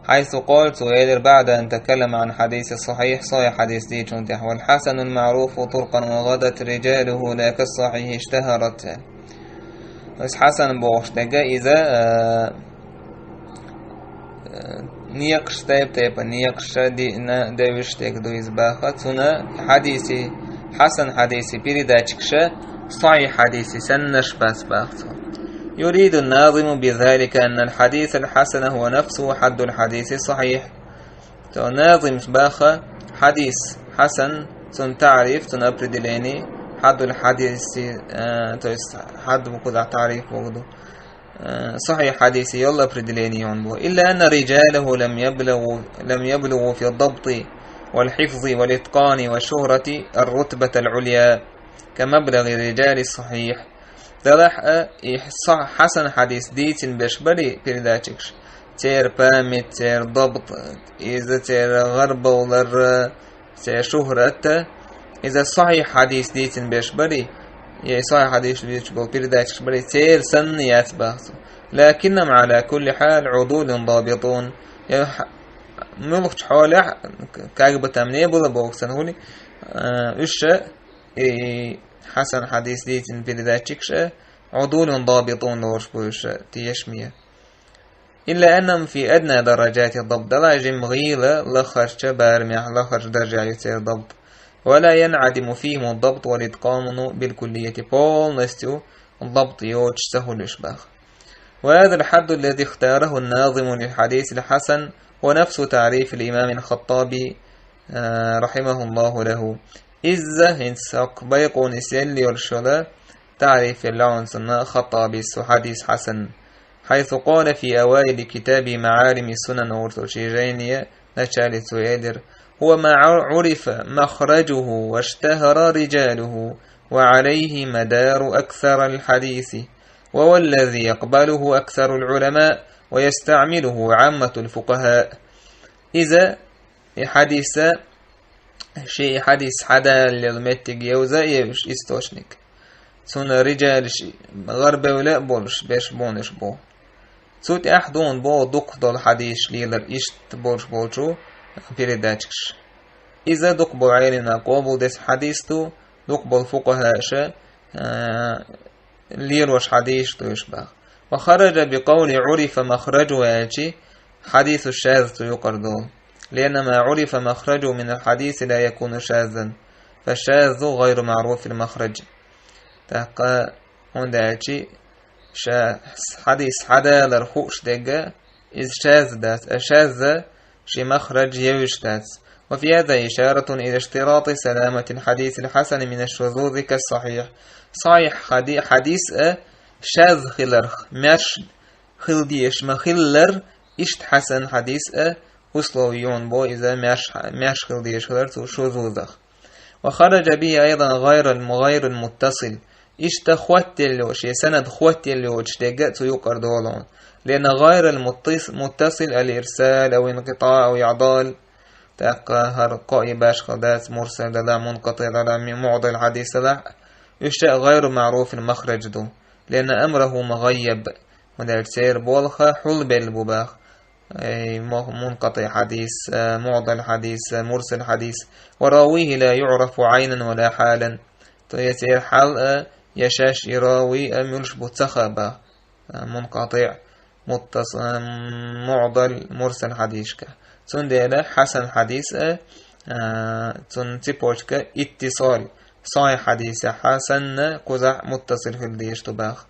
حيث قال, цо элира, بعد أن تكلم عن حديث الصحيح, сахьихь хьадис дийцачул тӀехьагӀа, والحسن المعروف طرقا وغدت رجاله لا كالصحيح اشتهرت. То есть хьасан бохуш дерг иза, э, э, некъаш, тайп-тайпа некъаш диъна девзаш дерг ду иза баха. Цунна хьадиси, хьасан хьадиси передатчикаш сахьихь хьадиси саннаш бац баха цо. يريد الناظم بذلك أن الحديث الحسن هو نفسه حد الحديث الصحيح. То назимас баха хьадис хьасан, цун таъриф, цун определение, хьаддул хьадиси, э, то есть хьад бу кхузахь таъриф бохург ду. Э, сахьихь хьадиси йолу определение йолу бу. إلا أن رجاله لم يبلغوا، لم يبلغوا في الضبط والحفظ والإتقان والشهرة الرتبة العليا كمبلغ رجال الصحيح. Делахь а, и са-, хьасан хьадис дийцина берш барий передатчикаш, церан память, церан дабт, иза церан гӀарбовлар, церан шухрат, иза сахьихь хьадис дийцина берш барий, я сахьихь хьадис дийцуш болу передатчикаш барий, церан санна яц баха цо. لكنهم على كل حال عدول ضابطون. Я х-, муьлххачу хьолехь, как бы там ни было боху санна хуьлий, э, уьш ша, и хьасан хьадис дийцина передатчикаш а, عدول ضابطون лоруш бу уьш ша, тешаме. إلا أنهم في أدنى درجات الضبط, делахь жимма гӀийла лахарчу барамехь, лахарчу даржехь ю церан дабт. ولا ينعدم فيهم الضبط والإتقان بالكلية, полностью дабт йоцуш ца хуьлуш баха. وهذا الحد الذي اختاره الناظم للحديث الحسن هو نفس تعريف الإمام الخطابي، آه، رحمه الله له. Иза хӀинца хӀокху Байкъунис елла йолуш йолу таъриф елла хьуна цунна Хаттабис хьадис хьасан, حيث قال في أوائل كتابه معالم السنن, оцу шен жайни начале цо элира: هو ما عرف مخرجه واشتهر رجاله وعليه مدار أكثر الحديث، وهو الذي يقبله أكثر العلماء ويستعمله عامة الفقهاء. Иза, и хьадиса, шен и хьадис хьадаллал меттиг евза а евзаш источник. Цунна риджалаш гӀарбевла а болуш, берш бунаш бу. Цу тӀехь дуна боху дукхах долу хьадисаш лелар иштта болуш болчу передатчикаш. Иза дукха болу Ӏеламнаха къобалдеш хьадис ду, дукха болу фукъахаша, а, лелош хьадисаш ду уьш баха. وخرج بقول عرف مخرجه аьлчи, хьадису шаз цу юкъара долу. لأن ما عرف مخرجه من الحديث لا يكون شاذا، فالشاذ غير معروف المخرج. ТӀаккха, хӀунда аьлчи, ша хьадис хьадалар хууш дерг, иза шаз дац, а шазза ши махрадж евзаш дац. وفي هذا إشارة إلى اشتراط سلامة الحديث الحسن من الشذوذ كالصحيح. Сахьихь хади-, хьадис а шаз хиларх, маьрш хила дезаш ма-хиллара, иштта хьасан хьадис а условие ю боху иза маьрш, маьрш хила дезаш хилар цу шузузах. وخرج به أيضا غير الم-، غير المتصل. Иштта хоттаелла йолуш, я санад хоттаелла йолуш дерг а цу юкъара долу хьуна. لأن غير المتصل الإرسال أو انقطاع أو إعضال. ТӀаккха хӀара кхоъ башхал дац, мурсал далахь, мункъатӀи далахь, ми-, муӀдал хьадис далахь, уьш а غير معروف المخرج ду. لأن أمره مغيب. ХӀунда аьлча церан болх хьулбелла бу баха. Ай, му-, мункъатӀи хьадис, э, муӀдал хьадис, э, мурсал хьадис. وراويه لا يعرف عينا ولا حالا. То есть, церан хьал а, я шаьш и равий а муьлш бу ца хаьа баха. Э, мункъатӀи, муттас-, э, муӀдал, мурсал хьадисашка. Цундела хьасан хьадис а, э, цунна цепочка иттисал. Сахьихь хьадисехь санна, кхузахь муттасил хила дезаш ду баха.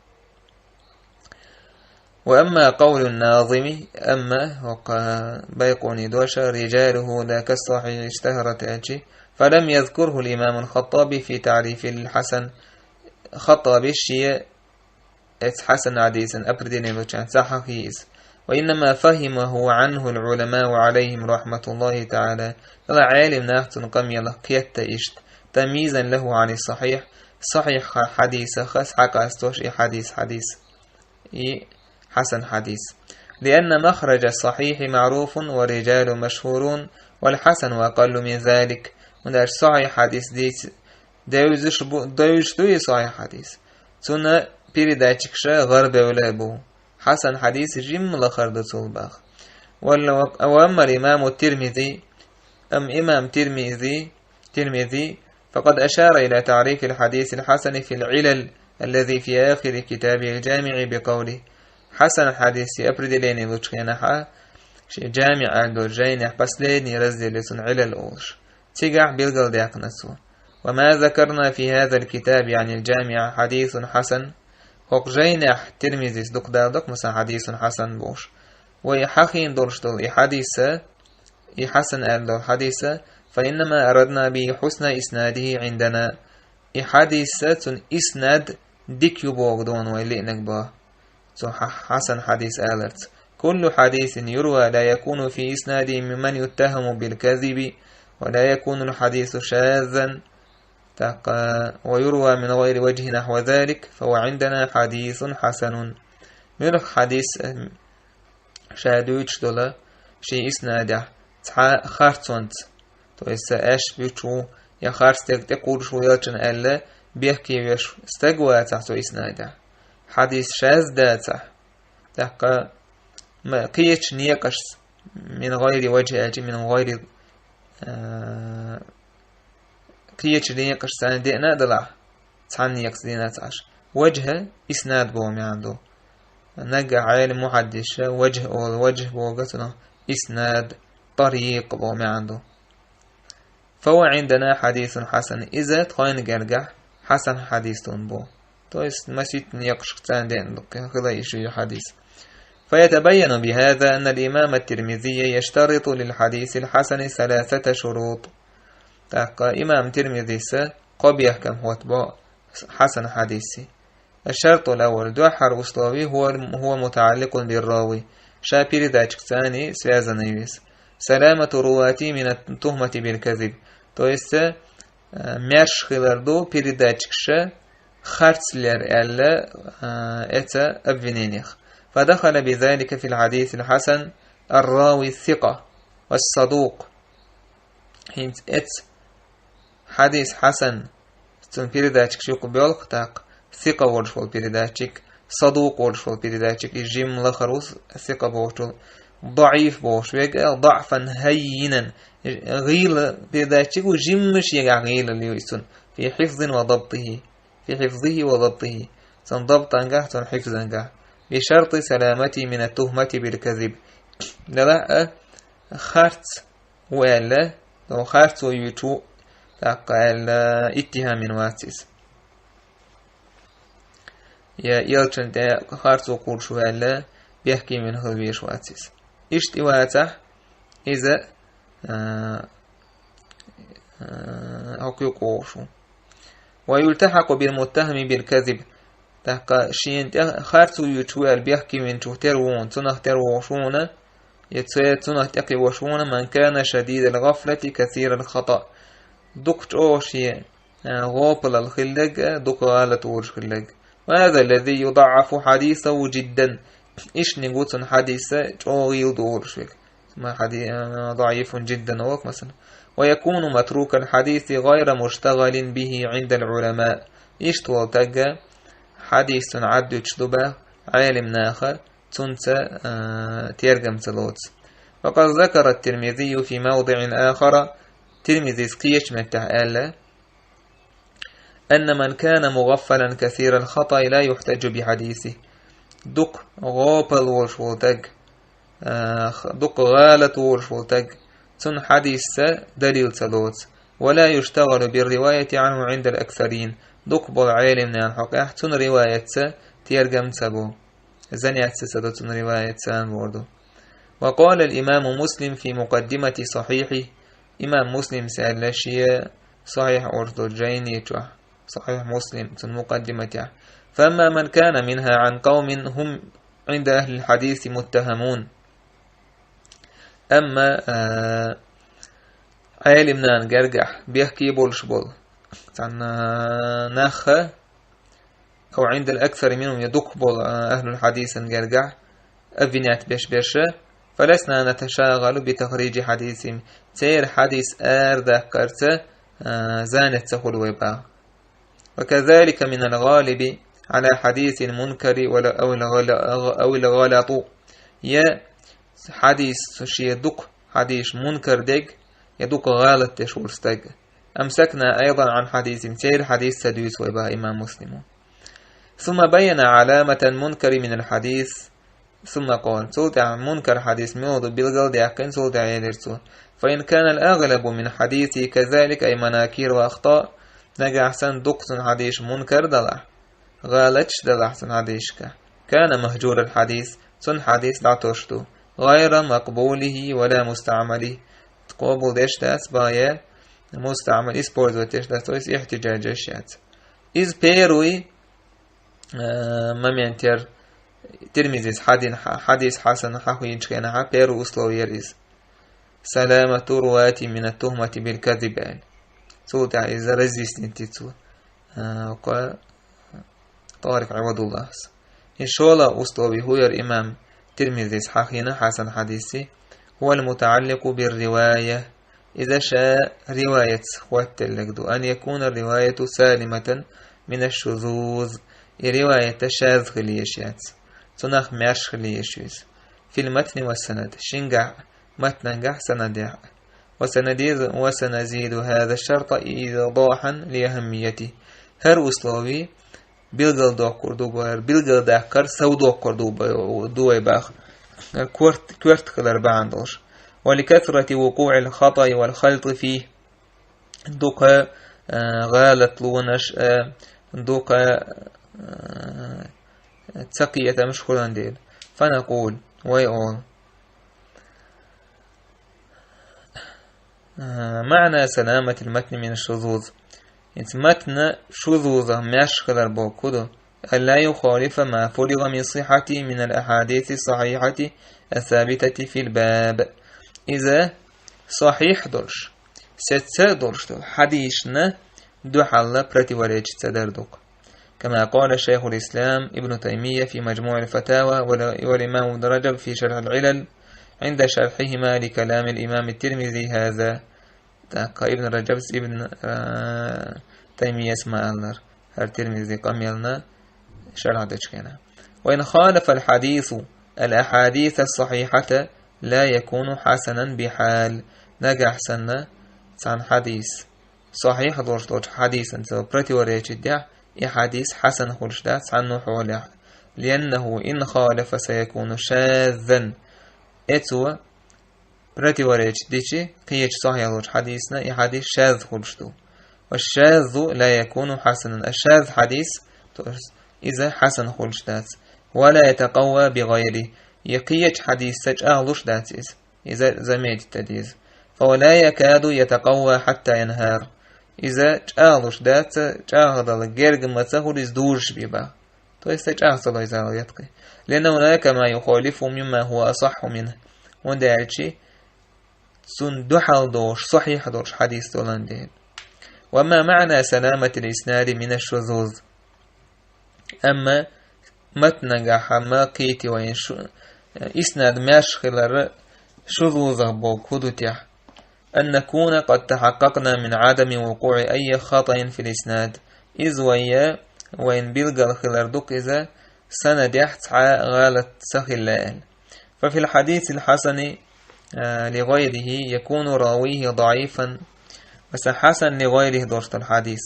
وأما قول الناظم, амма хӀокху Байкъуни дош, رجاله لا كالصحيح اشتهرت аьлчи, فلم يذكره الإمام الخطابي في تعريفه للحسن. Хаттаби шен эцу хьасан хьадисан определение лучарна ца хьахийза. وإنما فهمه عنه العلماء عليهم رحمة الله تعالى. Ала Ӏелим нах цунна къамелах кхетта иштта. تمييزا له عن الصحيح. Сахьихь хьадисах хьакъастош и хьадис хьадис. И хьасан хьадис. لأن مخرج الصحيح معروف ورجاله مشهورون والحسن أقل من ذلك. ХӀунда аьлча сахьихь хьадис дийца девзаш бу-, девзаш ду и сахьихь хьадис. Цунна передатчикаш гӀарбевла а бу. Хьасан хьадис жимма лахара ду цул баха. وال-، وأما الإمام الترمذي، أم إمام ترمذي، ترمذي، فقد أشار إلى تعريف الحديث الحسن في العلل الذي في آخر كتابه الجامع بقوله. Хьасан хьадиса определение лучу хенахь, шен Джамиъ аьлла долчу жайнехь последний разделе цунна Ӏилал олуш. Цигахь билгалдаьккхина цо: وما ذكرنا في هذا الكتاب، يعني الجامع، حديث حسن. ХӀокху жайнехь Тирмизис дукха даладо-кх, масала, хьадисун хьасан бохуш. Вай хьахийна долуш долу и хьадиса, и хьасан аьлла долу хьадиса, فإنما أردنا به حسن إسناده عندنا. И хьадиса, цуьнан иснад дика ю боху ду вай лиънарг боху цо хьа-, хьасан хьадис аларца. كل حديث يروى لا يكون في إسناده ممن يتهم بالكذب، ولا يكون الحديث شاذا، так, ويروى من غير وجه نحو ذلك، فهو عندنا حديث حسن. Муьлха хьадис, ша дуьйцуш долу шен иснадехь цхьа харцонца, то есть аьшпуьчу я харц стеган тӀе кхуллуш ву элчана аьлла, бехке веш стаг вацахь цу иснадехь, хьадис шаз дацахь, тӀаккха ма-, кхечу некъашца, من غير وجه аьлча, من غير, а, кхечу некъашца деана а далахь, цхьана некъаца деана ца Ӏаш. Ваджхьа иснад боху маьӀна ду. Наггахь Ӏелам мухьаддиша ваджхь олу, ваджхь боху цунах иснад, тарикъ боху маьӀна ду. فهو عندنا حديث حسن. Иза тхойна гергахь хьасан хьадис ду боху. То есть масийтта некъашка царна деана ду, хила и ши хьадис. فيتبين بهذا أن الإمام الترمذي يشترط للحديث الحسن ثلاثة شروط. ТӀаккха имам Тирмизиса кхо бехкам хӀоттабо хьасан хьадисийн. الشرط الأول, дуьххьара условие, هو، هو متعلق بالراوي, ша передачка царна связанный веза. سلامة رواته من التهمة بالكذب. То есть, э, маьрша хилар ду передачкаша харц лер аьлла, э, эца обвинениях. فدخل بذلك في الحديث الحسن الراوي الثقة والصدوق. ХӀинца эца хьадис хьасан, цуьнан передачкаш юкъа боьлху тӀаккха, сикъа волуш волу передачик, садукъ волуш волу передачик, и жимма лахара ву сикъа бохучул, даӀиф бохуш верг а, даӀфан хӀаййинан, гӀийла передачик ву, жимма шегахь гӀийлалла ю и цуьнан, في حفظ وضبطه، في حفظه وضبطه, цуьнан дабтангахь, цуьнан хьифзангахь, بشرط سلامته من التهمة بالكذب. Делахь а, харц ву аьлла, то харцо юьйцу, тӀаккха аьлла, иттихьам вина вац иза. Я элчана тӀе харцо кхуллуш ву аьлла, бехке вина хила везаш вац иза. Иштта и вацахь, иза, а, а, хӀокху юкъа вогӀуш ву. ويلتحق بالمتهم بالكذب. ТӀаккха шена тӀе харцо юьйцуш ву аьлла бехке винчух тера ву хьуна, цунах тера вогӀуш ву хьуна, я цу-, цунах тӀекхиош ву хьуна, من كان شديد الغفلة كثير الخطأ. Дукха чӀогӀа шен, а, гӀопалалла хилларг а, дукха гӀалат волуш хилларг. وهذا الذي يضعف حديثه جدا. Ишниг ву цуьнан хьадиса чӀогӀа гӀийла долуш верг. Ма хьади-, а, ضعيف جدا олу, масала. ويكون متروك الحديث غير مشتغل به عند العلماء. Иштта волу таг а хьадис цуьнан Ӏад дуьтуш ду боху Ӏелам наха, цуьнца, а, тергам ца лоцу. وقد ذكر الترمذي في موضع آخر, Тирмизис кхечу меттехь аьлла, أن من كان مغفلا كثير الخطأ لا يحتج بحديثه. Дукха гӀопал волуш волу таг, а, х-, дукха гӀалат волуш волу таг, цуьнан хьадисца далил ца лоцу. ولا يشتغل بالرواية عنه عند الأكثرين. Дукха болу Ӏелам нахана хьокъехь цуьнан риваятца тергам ца бо. Занятца ца до цуьнан риваятца, ан боху ду. وقال الإمام مسلم في مقدمة صحيحه. Имам Муслима аьлла шен Сахьихь олуш долчу жайни чохь, Сахьихь Муслим, цуьнан мукъаддиматехь: فأما من كان منها عن قوم هم عند أهل الحديث متهمون. Амма, а, Ӏелам нахана гергахь бехке болуш болу цхьана нах а, أو عند الأكثر منهم, я дукха болу, а, ахьлул хьадисан гергахь обвинять беш берш а, فلسنا نتشاغل بتخريج حديثهم. Церан хьадис арадаккхарца, а, занят ца хуьлу вай боху. وكذلك من الغالب على حديث المنكر ولا، أو الغل-، أو الغلط. Я хьадис, цу шен дукха хьадис мункар дерг, я дукха гӀалат деш волу стаг. أمسكنا أيضا عن حديث, церан хьадис ца дуьйцу вай, боху имам Муслимо. ثم بين علامة المنكر من الحديث، ثم قال. Цул тӀаьхьа мункар хьадис мила ду билгал а даьккхина, цул тӀаьхьа элира цо: فإن كان الأغلب من حديثه كذلك، أي مناكير وأخطاء, нагахь санна дукха цуьнан хьадисаш мункар далахь, гӀалаташ далахь цуьнан хьадисашкахь, كان مهجور الحديث, цуьнан хьадис дӀатосуш ду, غير مقبوله ولا مستعمله, къобал деш дац, боху, я мустаӀмал, использовать деш дац, то есть ихьтиджаж еш яц. Иза первый, э, момент яра, Тирмизис хьадина хьа-, хьадис хьасан хьахийнчу хенахьа первый условие яра иза. سلامة الرواة من التهمة بالكذب аьлла. Цул тӀаьхьа иза разъяснить ди цо, э, кхо-, Тарик Ӏибадуллахьас. И шолгӀа условие хӀун яра имам Тирмизис хьахийна хьасан хьадисе: هو المتعلق بالرواية. Иза ша риваятца хӀоттаделларг ду. أن يكون الرواية سالمة من الشذوذ. И риваят шаз хила езаш яц. Цунах маьрша хила езаш ю иза. في المتن والسند. Шингахь, матнангахь, санадехь. وسنزيد، وسنزيد هذا الشرط إيضاحا لأهميته. ХӀара условие билгалдоккхур ду вай, билгалдаккхар сов доккхур ду вай, ду вай боху. Корт-, коьрта хилар бахьана долуш. ولكثرة وقوع الخطأ والخلط فيه. Дукха, э, гӀалатлонаш, э, дукха, э, цакхетамаш хилан дела. فنقول, вай олу. Э, معنى سلامة المتن من الشذوذ. ХӀинца матн шузузах маьрша хилар боху хӀун ду? ألا يخالف ما فرض من صحته من الأحاديث الصحيحة الثابتة في الباب. Иза сахьихь долуш, сецца а долуш долу хьадисашна дуьхьал противоречить ца дар ду-кх. كما قال شيخ الإسلام ابن تيمية في مجموع الفتاوى، وال-، والإمام ابن رجب في شرح العلل عند شرحهما لكلام الإمام الترمذي هذا. ТӀаккха Ибн Раджабс Ибн, а, Таймияс ма-аллара, хӀара Тирмизи къамелна шархь дечу хенахь. وإن خالف الحديث الأحاديث الصحيحة لا يكون حسنا بحال. Нагахь санна цхьана хьадис, сахьихь долуш долчу хьадисана цо противоречить дехь, и хьадис хьасан хуьлуш дац цхьанна хьолехь. لأنه إن خالف سيكون شاذا. Эцо противоречить дичи, кхечу сахьихь долчу хьадисна и хьадис шаз хуьлуш ду. والشاذ لا يكون حسنا. А шаз хьадис, то есть иза хьасан хуьлуш дац. ولا يتقوى بغيره. Я кхечу хьадисца чӀагӀлуш дац иза. Иза заметить дан деза. فهو لا يكاد يتقوى حتى ينهار. Иза чӀагӀлуш дац, чӀагӀдала герга ма ца хуьлу иза дужуш бен бен. То есть сан чӀагӀ ца лойзалла ятхи. لأن هناك ما يخالفه مما هو أصح منه. ХӀунда аьлча цунна дуьхьал долуш, сахьихь долуш хьадис долан дела. وأما معنى سلامة الإسناد من الشذوذ. Амма матнагахь ма кхийти вайн шу-, иснад маьрша хилар шузузах боху хӀун ду техь. أن نكون قد تحققنا من عدم وقوع أي خطأ في الإسناد. Иза вай, вайн билгал хилар ду-кх иза, санадехь цхьа гӀалат ца хилла аьлла. ففي الحديث الحسن، آه، لغيره يكون راويه ضعيفا. Масала, хьасан ли гӀайрихӀ долуш долу хьадис.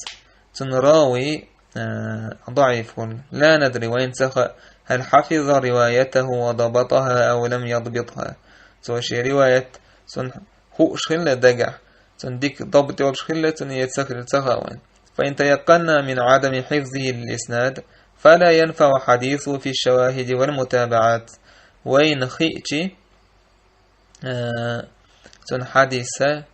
Цунна рави, а, даӀиф хуьлу. لا ندري, вайна ца хаьа, هل حفظ روايته وضبطها أو لم يضبطها. Цо шен риваят цунна хууш хилла дагахь, цунна дика дабт йолуш хилла цунна, я ца хилла ца хаьа вайна. فإن تيقنا من عدم حفظه للإسناد فلا ينفع حديثه في الشواهد والمتابعات. Вайна хиъчи, а, цунна хьадиса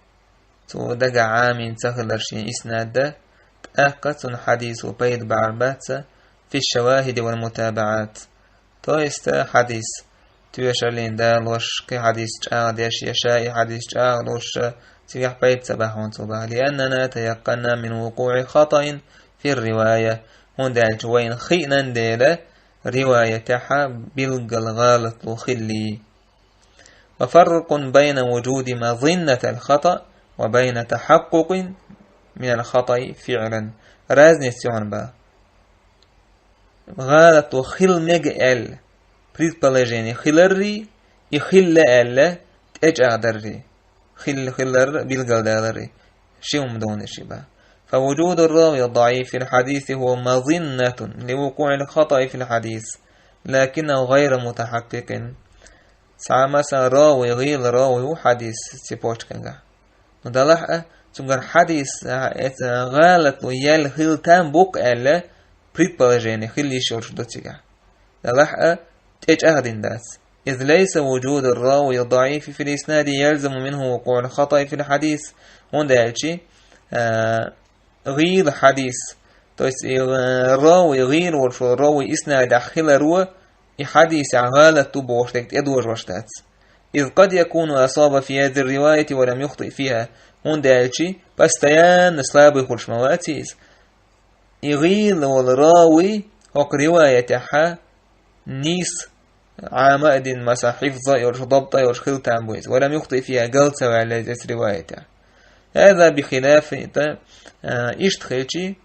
цо дагахь Ӏамийна ца хилар шен иснада, тӀаккха цунна хьадисо пайда бахьар бац في الشواهد والمتابعات. То есть, хьадис тоьшаллин далош, кхин хьадис чӀагӀдеш, я ша и хьадис чӀагӀлуш, цигахь пайда ца бахьа хьуна цо бахьа. لأننا تيقنا من وقوع خطأ في الرواية. ХӀунда аьлча вайна хиънан дела, риваятехьа билггал гӀалатло хилли. وفرق بين وجود مظنة الخطأ وبين تحقق من الخطأ فعلا. Разница ю хьуна бан. ГӀалат ву хила мега аьлла, предположение хиларрий, и хилла аьлла тӀечӀагӀдарри, хилла хилар билгалдаларри, ши хӀума дона ши баха. فوجود الراوي الضعيف في الحديث هو مظنة لوقوع الخطأ في الحديث، لكنه غير متحقق. Цхьа, масала, равий, гӀийла равий ву хьадис цепочкангахь. Ну, делахь а, цуьнгара хьадис, а, эца гӀалат лу яьлла хила там бу-кх аьлла, предположение хила йиш йолуш ду цигахь. Делахь а, тӀечӀагӀдина дац. إذ ليس وجود الراوي الضعيف في الإسناد يلزم منه وقوع الخطأ في الحديث. ХӀунда аьлча, а, гӀийла хьадис, то есть, и, э, равий, гӀийла волчу равий иснадехь хиларо, и хьадисехь гӀалат ду бохуш дерг тӀедожош дац. إذ قد يكون أصاب في هذه الرواية ولم يخطئ فيها. ХӀунда аьлча, постоянно слабый хуьлуш ма вац иза. И гӀийла волу равий хӀокху риваятехьа нийса Ӏама а дина, масала, хьифз а йолуш, дабт а йолуш хила там бу иза. ولم يخطئ فيها, гал ца ваьлла иза оцу риваятехь. هذا بخلاف, тӀа, а, иштта хилчи,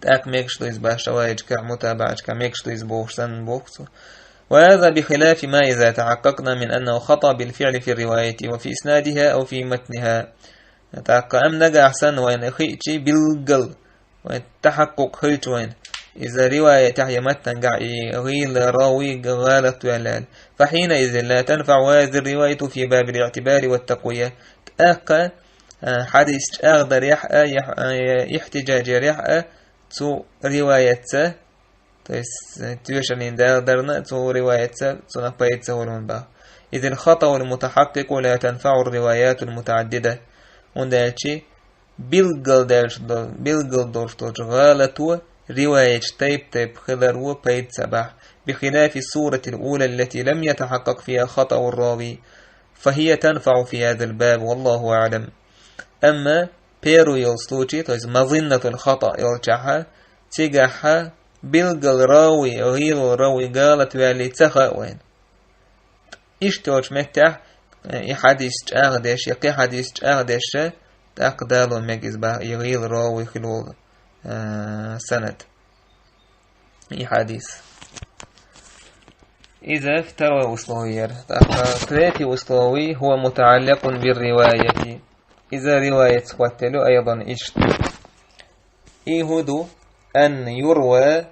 тӀаккха мегаш ду иза баха шаваьхьчкахь, мутабаӀатчкахь мегаш ду иза бохуш санна боху цо. وهذا بخلاف ما إذا تحققنا من أنه خطأ بالفعل في الرواية وفي إسنادها أو في متنها. ТӀаккха амма нагахь санна вайна хиъчи билггал, вайн тахьаккукъ хилча вайна, иза риваятехь я маттангахь и гӀийла равий гӀалат ваьлла аьлла. فحينئذ لا تنفع هذه الرواية في باب الاعتبار والتقوية. ТӀаккха, а, хьадис чӀагӀдарехь а, я, а, я ихтиджаж ярехь а, цу риваятца, то есть, э, тоьшаллин далдарна, цу риваятца цунах пайда ца хуьлун баха. إذ الخطأ المتحقق لا تنفع الروايات المتعددة. ХӀунда аьлча, билггал даьллаш до-, билггал долуш долчу гӀалато риваяташ тайп-тайп хиларо пайда ца бахь, بخلاف الصورة الأولى التي لم يتحقق فيها خطأ الراوي، فهي تنفع في هذا الباب، والله أعلم. Амма первый йолу случай, то есть مظنة الخطأ йолчохьа, цигахьа билггал равий, гӀийла волу равий гӀалат ваьллий ца хаьа вайна. Иштта йолчу меттехь, э, и хьадис чӀагӀдеш, я кхин хьадис чӀагӀдеш, тӀаккха дало мега иза баха, и гӀийла равий хила волу, э, санад. И хьадис. Иза второй условие яра. ТӀаккха третий условие, هو متعلق بالرواية. Иза риваятца хӀоттаелла ю, أيضا, иштта. И хӀун ду, أن يروى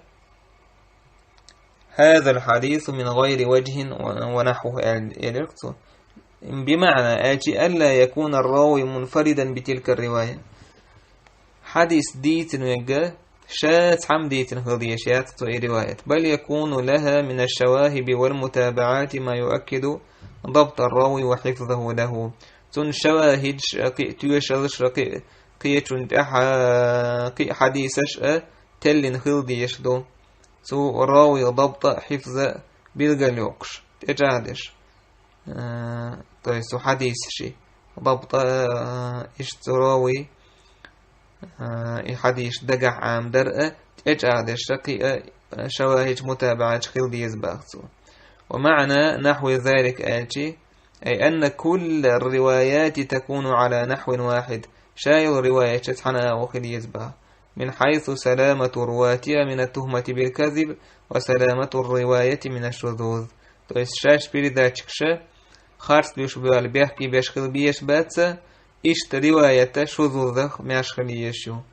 هذا الحديث من غير وجه ونحوه, аьл-, элира цо. بمعنى, аьлчи, ألا يكون الراوي منفردا بتلك الرواية. Хьадис дийцина верг ша цхьамма дийцина хила дезаш яц цо и риваят. بل يكون لها من الشواهد والمتابعات ما يؤكد ضبط الراوي وحفظه له. Цунна шавахидаш а, кхин а тоьшаллаш а, кхин а кхечунна тӀаьхьа, кхин а хьадисаш а теллина хила дезаш ду. Цу равий дабт а, хьифз а билгалйоккхуш, тӀечӀагӀдеш. Э, то есть цу хьадисаши. Дабт а, э, иштта цу равий, э, и хьадисаш дагахь Ӏамадар а, тӀечӀагӀдеш а, кхин а, э, шавахидаш, мутабаӀаташ хила деза баха цо. ومعنى نحو ذلك аьлчи, أي أن كل الروايات تكون على نحو واحد. Ша йолу риваяташ цхьана агӀор хила еза баха. من حيث سلامة رواتها من التهمة بالكذب وسلامة الرواية من الشذوذ. То есть шаьш передатчикаша харц дуьйш бевлла бехке беш хила безаш бац, иштта риваят а шузузах маьрша хила езаш ю.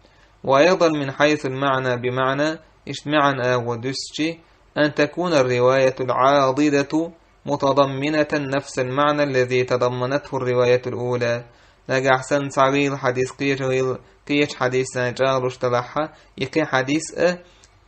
وأيضا من حيث المعنى بمعنى, иштта маьӀна агӀор дуьстичи, أن تكون الرواية العاضدة متضمنة نفس المعنى الذي تضمنته الرواية الأولى. Нагахь санна цхьа гӀийла хьадис кхечу гӀийла, кхечу хьадисана чӀагӀлуш далахьа, и кхин хьадис а,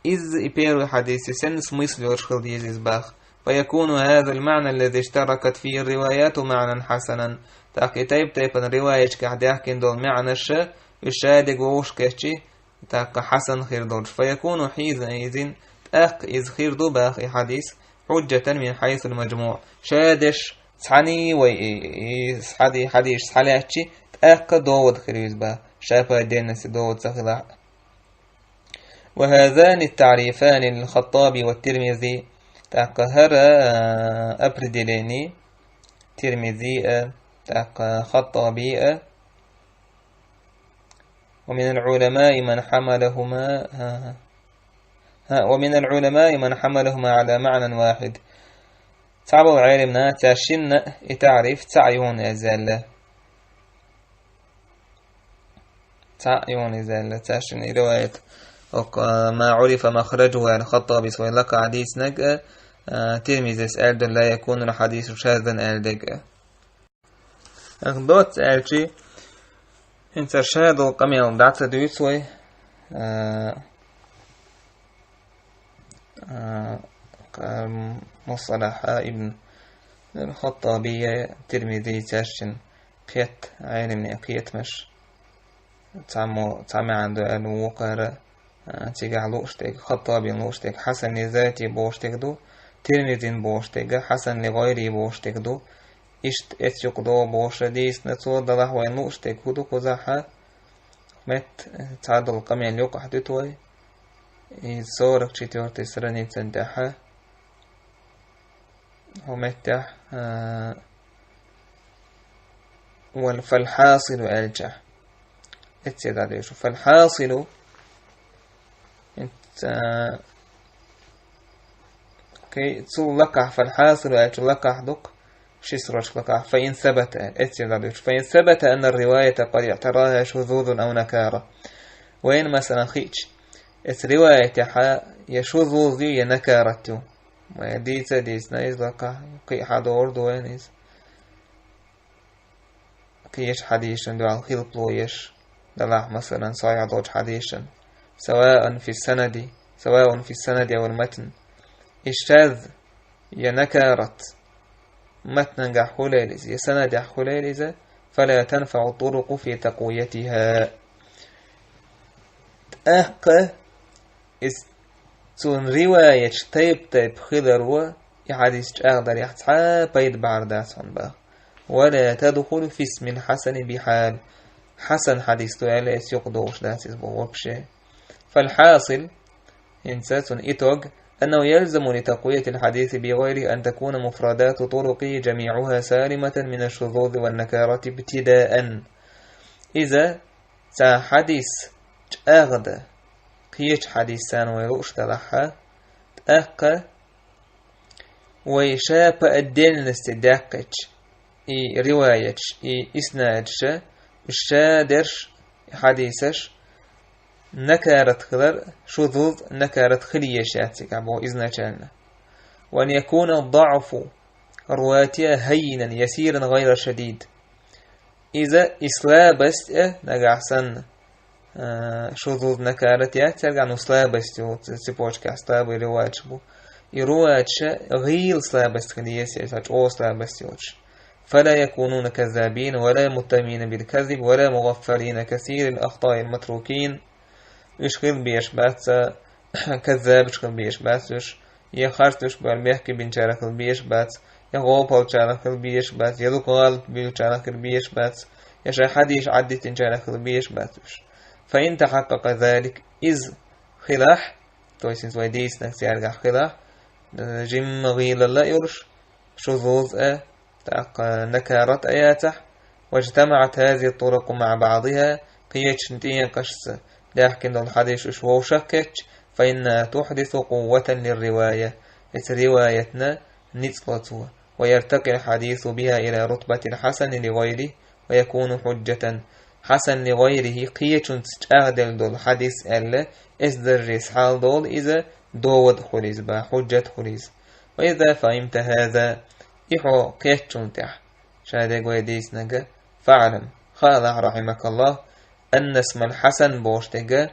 изза и первый хьадисе санна смысл йолуш хила деза иза баха. فيكون هذا المعنى الذي اشتركت فيه الروايات معنى حسنا. ТӀаккха и тайп-тайпана риваяташкахь даьхкина долу маьӀнаш а, уьш шадерг вовшах кхетчи, тӀаккха хьасан хир долуш. فيكون حينئذ, тӀаккха иза хир ду баха и хьадис, حجة من حيث المجموع. Ша деш цхьаьний вай и, и хьади-, хьадисаш схьалаьцчи, тӀаккха довод хир ю иза баха, ша пайденнасе довод ца хилахь а. وهذان التعريفان للخطابي والترمذي. ТӀаккха хӀара, а, определение Тирмизи а, тӀаккха Хаттаби а, ومن العلماء من حملهما، ها، ها، ها، ومن العلماء من حملهما على معنى واحد. Цхьаболу Ӏелимна цаьршинна и таӀриф цхьаъ юха язъяьлла. Цхьаъ юха язъяьлла цаьршинна и риваят. ХӀокху, а, «ما عرف مخرجه» аьлла Хаттабис вай лакхахь дийцинарг а, а, Тирмизис аьлла ду «لا يكون الحديث شاذا» аьлла дерг а. Доцца аьлчи, хӀинца шадолу къамел дӀа ца дуьйцу вай, а, а, кху-, муссалахьа ибн Хаттабия, Тирмизийца цаьршинна кхетта, Ӏелимне кхетамаш. Цхьаммо, цхьа маьӀна ду аьлла вукхара, а, цигахь лууш дерг, Хаттабин лууш дерг, хьасан ли зати бохуш дерг ду, Тирмизин бохуш дерг, хьасан ли гӀайри бохуш дерг ду. Иштта эцу юкъа догӀу бохуш дийцина цо, далахь вайн лууш дерг хӀун ду кхузахь? Метта цхьадолу къамел юкъахь дуьту вай. И сорок четвёртый страницан тӀехь. ХӀун меттехь, а, вал фалхьасилу аьлчахь. Эццехь дӀадуьйшу. Фалхьасилу, хӀинца, окей, цул лакхахь, фалхьасилу аьлчу лакхахь ду-кх, ши строчка лакхахь, фаин сабата, эццехь дӀадуьйшу. Фаин сабата анна риваята къад иътараха шузузун ау накара. Вайна, масалан, хиъча, эцу риваятехь я шузуз ю, я накарат ю. Ма я дийца а дийцина иза лакхахь, кхин а хьадогӀур ду вайна иза. Кхечу хьадисашна дуьхьал хилпало еш, далахь, масалан, сахьихь долчу хьадисашна. Саваан фи санади, саваун фи санади ау матн. И шаз я накарат матнангахь хуьлийла иза, я санадехь хуьлийла иза, фала танфау турукъу фи такъуятиха. ТӀаккха иза цунна риваяташ тайп-тайпа хиларо и хьадис чӀагӀдарехь цхьа а пайда бахьар дац хьуна боху. Ва ла тадхулу фи исмил хьасани бихьал. Хьасан хьадис ду аьлла, эцу юкъа догӀуш дац иза боху вообще. Фалхьасил, хӀинца цунна итог, аннаху ялзаму ли такъвиятил хьадиси бигайрихи ан такуна муфрадату турукъихи жамиъуха салиматан мина шузузи ван накарати ибтидаан. Иза цхьа хьадис чӀагӀдан кхечу хьадисана вай лууш далахь, тӀаккха вай ша по отдельности даьккхича, и риваяташ, и иснадаш, уьш шадерш, и хьадисаш, накарат хилар, шузуз накарат хила езаш яц цигахь боху изначально. Ва ан якуна даъфу руатиха хаййинан ясиран гайра шадид. Иза и слабость а нагахь санна, а, шузуз накарат яц цаьргахь, ну, слабость ю, ц-, цепочкахь слабый риваяташ бу. И риваяташ гӀийла слабость хила еза, цхьа чӀогӀа слабость йоцуш. Фала якунуна каззабин, вала муттахимина бил каззиб, вала мугъаффалина касирил ахтаил матрукин. Уьш хила безаш бац, каззабаш хила безаш бац уьш, я харц уьш бара мехкабинчарах хила безаш бац, я гӀопалчарах хила безаш бац, я дукха гӀалат буьйлучарах хила безаш бац, я шайн хьадисаш Ӏаддитинчарах хила безаш бац уьш. Фа ин тахьаккъакъа залик, иза хилахь, то есть иза вай дийцинарг цаьргахь хилахь, жимма гӀийлалла а йолуш, шузуз а, тӀаккха накарат а яцахь, واجتمعت هذه الطرق مع بعضها, кхечу тӀеенкъашца даьхкина долу хьадисаш уьш вовшах а кхетча, فإنها تحدث قوة للرواية, эцу риваятна ницкъ ло цо, ويرتقي الحديث بها إلى رتبة الحسن لغيره ويكون حجة, хьасан ли гӀайрихи, кхечунца чӀагӀделла долу хьадис аьлла, эцу даржехь хьалдолу иза, довод а хуьлу иза боху, хьуджат а хуьлу иза. وإذا فهمت هذا, и хьо кхеччунна тӀехь, ша дерг вай дийцинарг, فاعلم, хаалахь, رحمك الله, أن اسم الحسن бохуш дерг,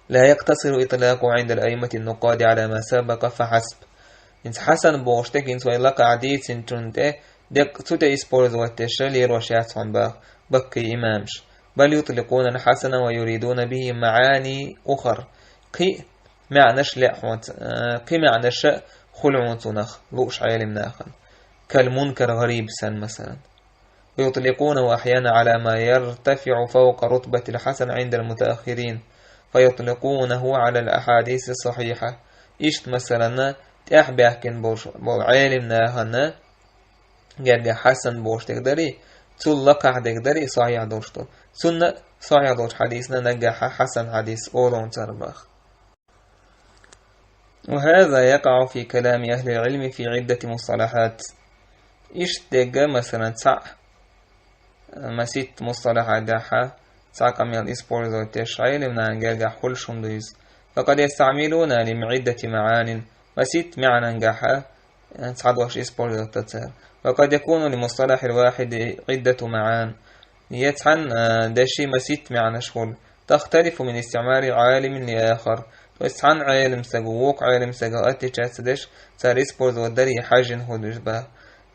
لا يقتصر إطلاقه عند الأئمة النقاد على ما سبق فحسب. ХӀинца хьасан бохуш дерг, хӀинца вай лакхахь дийцинчунна тӀе, деккъа цу тӀе использовать деш лелош яц хьуна боху баккхий имамаш. بل يطلقون الحسن ويريدون به معاني أخر. Кхин а маьӀнаш лаьа хьуна ц-, э, кхин а маьӀнаш а хуьлу хьуна цунах лууш Ӏелим нахана. كالمنكر, гӀариб санна, масалан. ويطلقونه أحيانا على ما يرتفع فوق رتبة الحسن عند المتأخرين، فيطلقونه على الأحاديث الصحيحة. Иштта, масалан, тӀехь баьхкина болуш, болу Ӏелим нахана гергахь хьасан бохуш дерг дарий, цул лакхахь дерг дарий, сахьихь долуш долу. Цунна сахьихь долчу хьадисна наггахь хьасан хьадис олу цара боху. وهذا يقع في كلام أهل العلم في عدة مصطلحات. Иштта дерг, масала, цхьаъ, масийтта мусталахьа дехьа, цхьа къамел использовать деш Ӏелимнахана гергахь хуьлуш хӀума ду иза. فقد يستعملون لعدة معان, масийтта маьӀнангахьа, цхьа дош использовать до цара. وقد يكون للمصطلح الواحد عدة معان. Я цхьана, а, деши масийтта маьӀнаш хуьлу. تختلف من استعمال عالم لآخر. То есть цхьана Ӏелам стага вукху Ӏелам стагах отличаться деш, цара использовать даре хьаьжжина хӀума ду иза боху.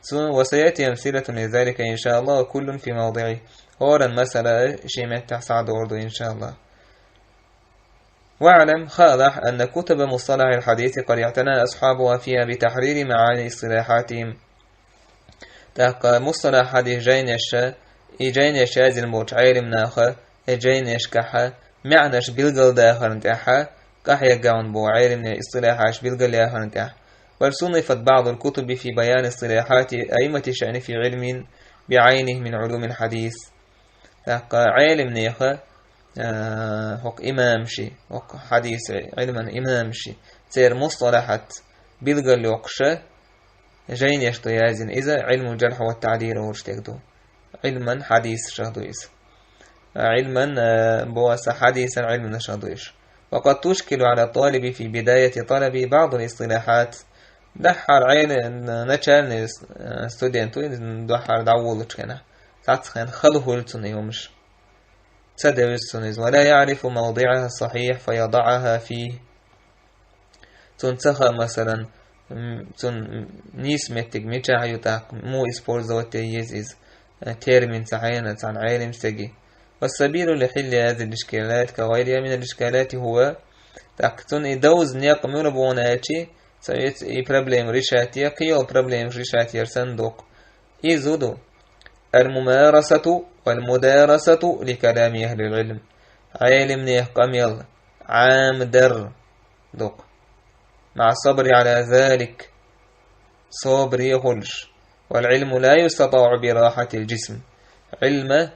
Цу-, وسيأتي أمثلة لذلك إن شاء الله، كل في موضعه. ХӀоранна масала шен меттехь схьадогӀур ду, иншааллахӀ. واعلم، хаалахь، أن كتب مصطلح الحديث قد اعتنى أصحابها فيها بتحرير معاني اصطلاحاتهم. ТӀаккха мусталахь хьадис жайнеша, и жайнеш язйина болчу Ӏелимнаха, и жайнешкахьа маьӀнаш билгалдахарна тӀехьа, къахьегна бу Ӏелимне истилахьаш билгалъяхарна тӀехь. بل صنفت بعض الكتب في بيان اصطلاحات أئمة الشأن في علم بعينه من علوم الحديث. ТӀаккха Ӏелимнеха, а, хӀокху имамаши, хӀокху хьадис Ӏилман имамаши, церан мусталахьат билгалйоккхуша, жайнеш ду язйина иза Ӏилмул-жархь ва таъдил олуш дерг ду. Ӏилман хьадисашах ду иза. Ӏилман, э, боху аса хьадисан Ӏилманашах ду иза. وقد تشكل على الطالب في بداية طلبه بعض الاصطلاحات. Дахьар Ӏела-, начальный, э, студент ву, дахьар дӀаволучу хенахь, цхьацца хенахь хала хуьлу цунна и хӀумаш. Ца девза цунна иза. ولا يعرف موضعها الصحيح فيضعها فيه. Цунна ца хаьа, масалан, м, цунна нийса меттиг мичахь ю тӀаккха, муха использовать де еза иза, э, термин ца хьаьжна цхьана Ӏелам стаге. والسبيل لحل هذه الإشكالات كغيرها من الإشكالات هو, тӀаккха цунна и довза некъ муьлха бу аьлчи, ца веций и проблема решать е, кхин йолу проблемаш решать яр санна доккху. Иза хӀун ду? الممارسة والمدارسة لكلام أهل العلم. Ӏелимнех къамел Ӏамадар доккху. مع الصبر على ذلك. Собаре хуьлуш. والعلم لا يستطاع براحة الجسم. Ӏилма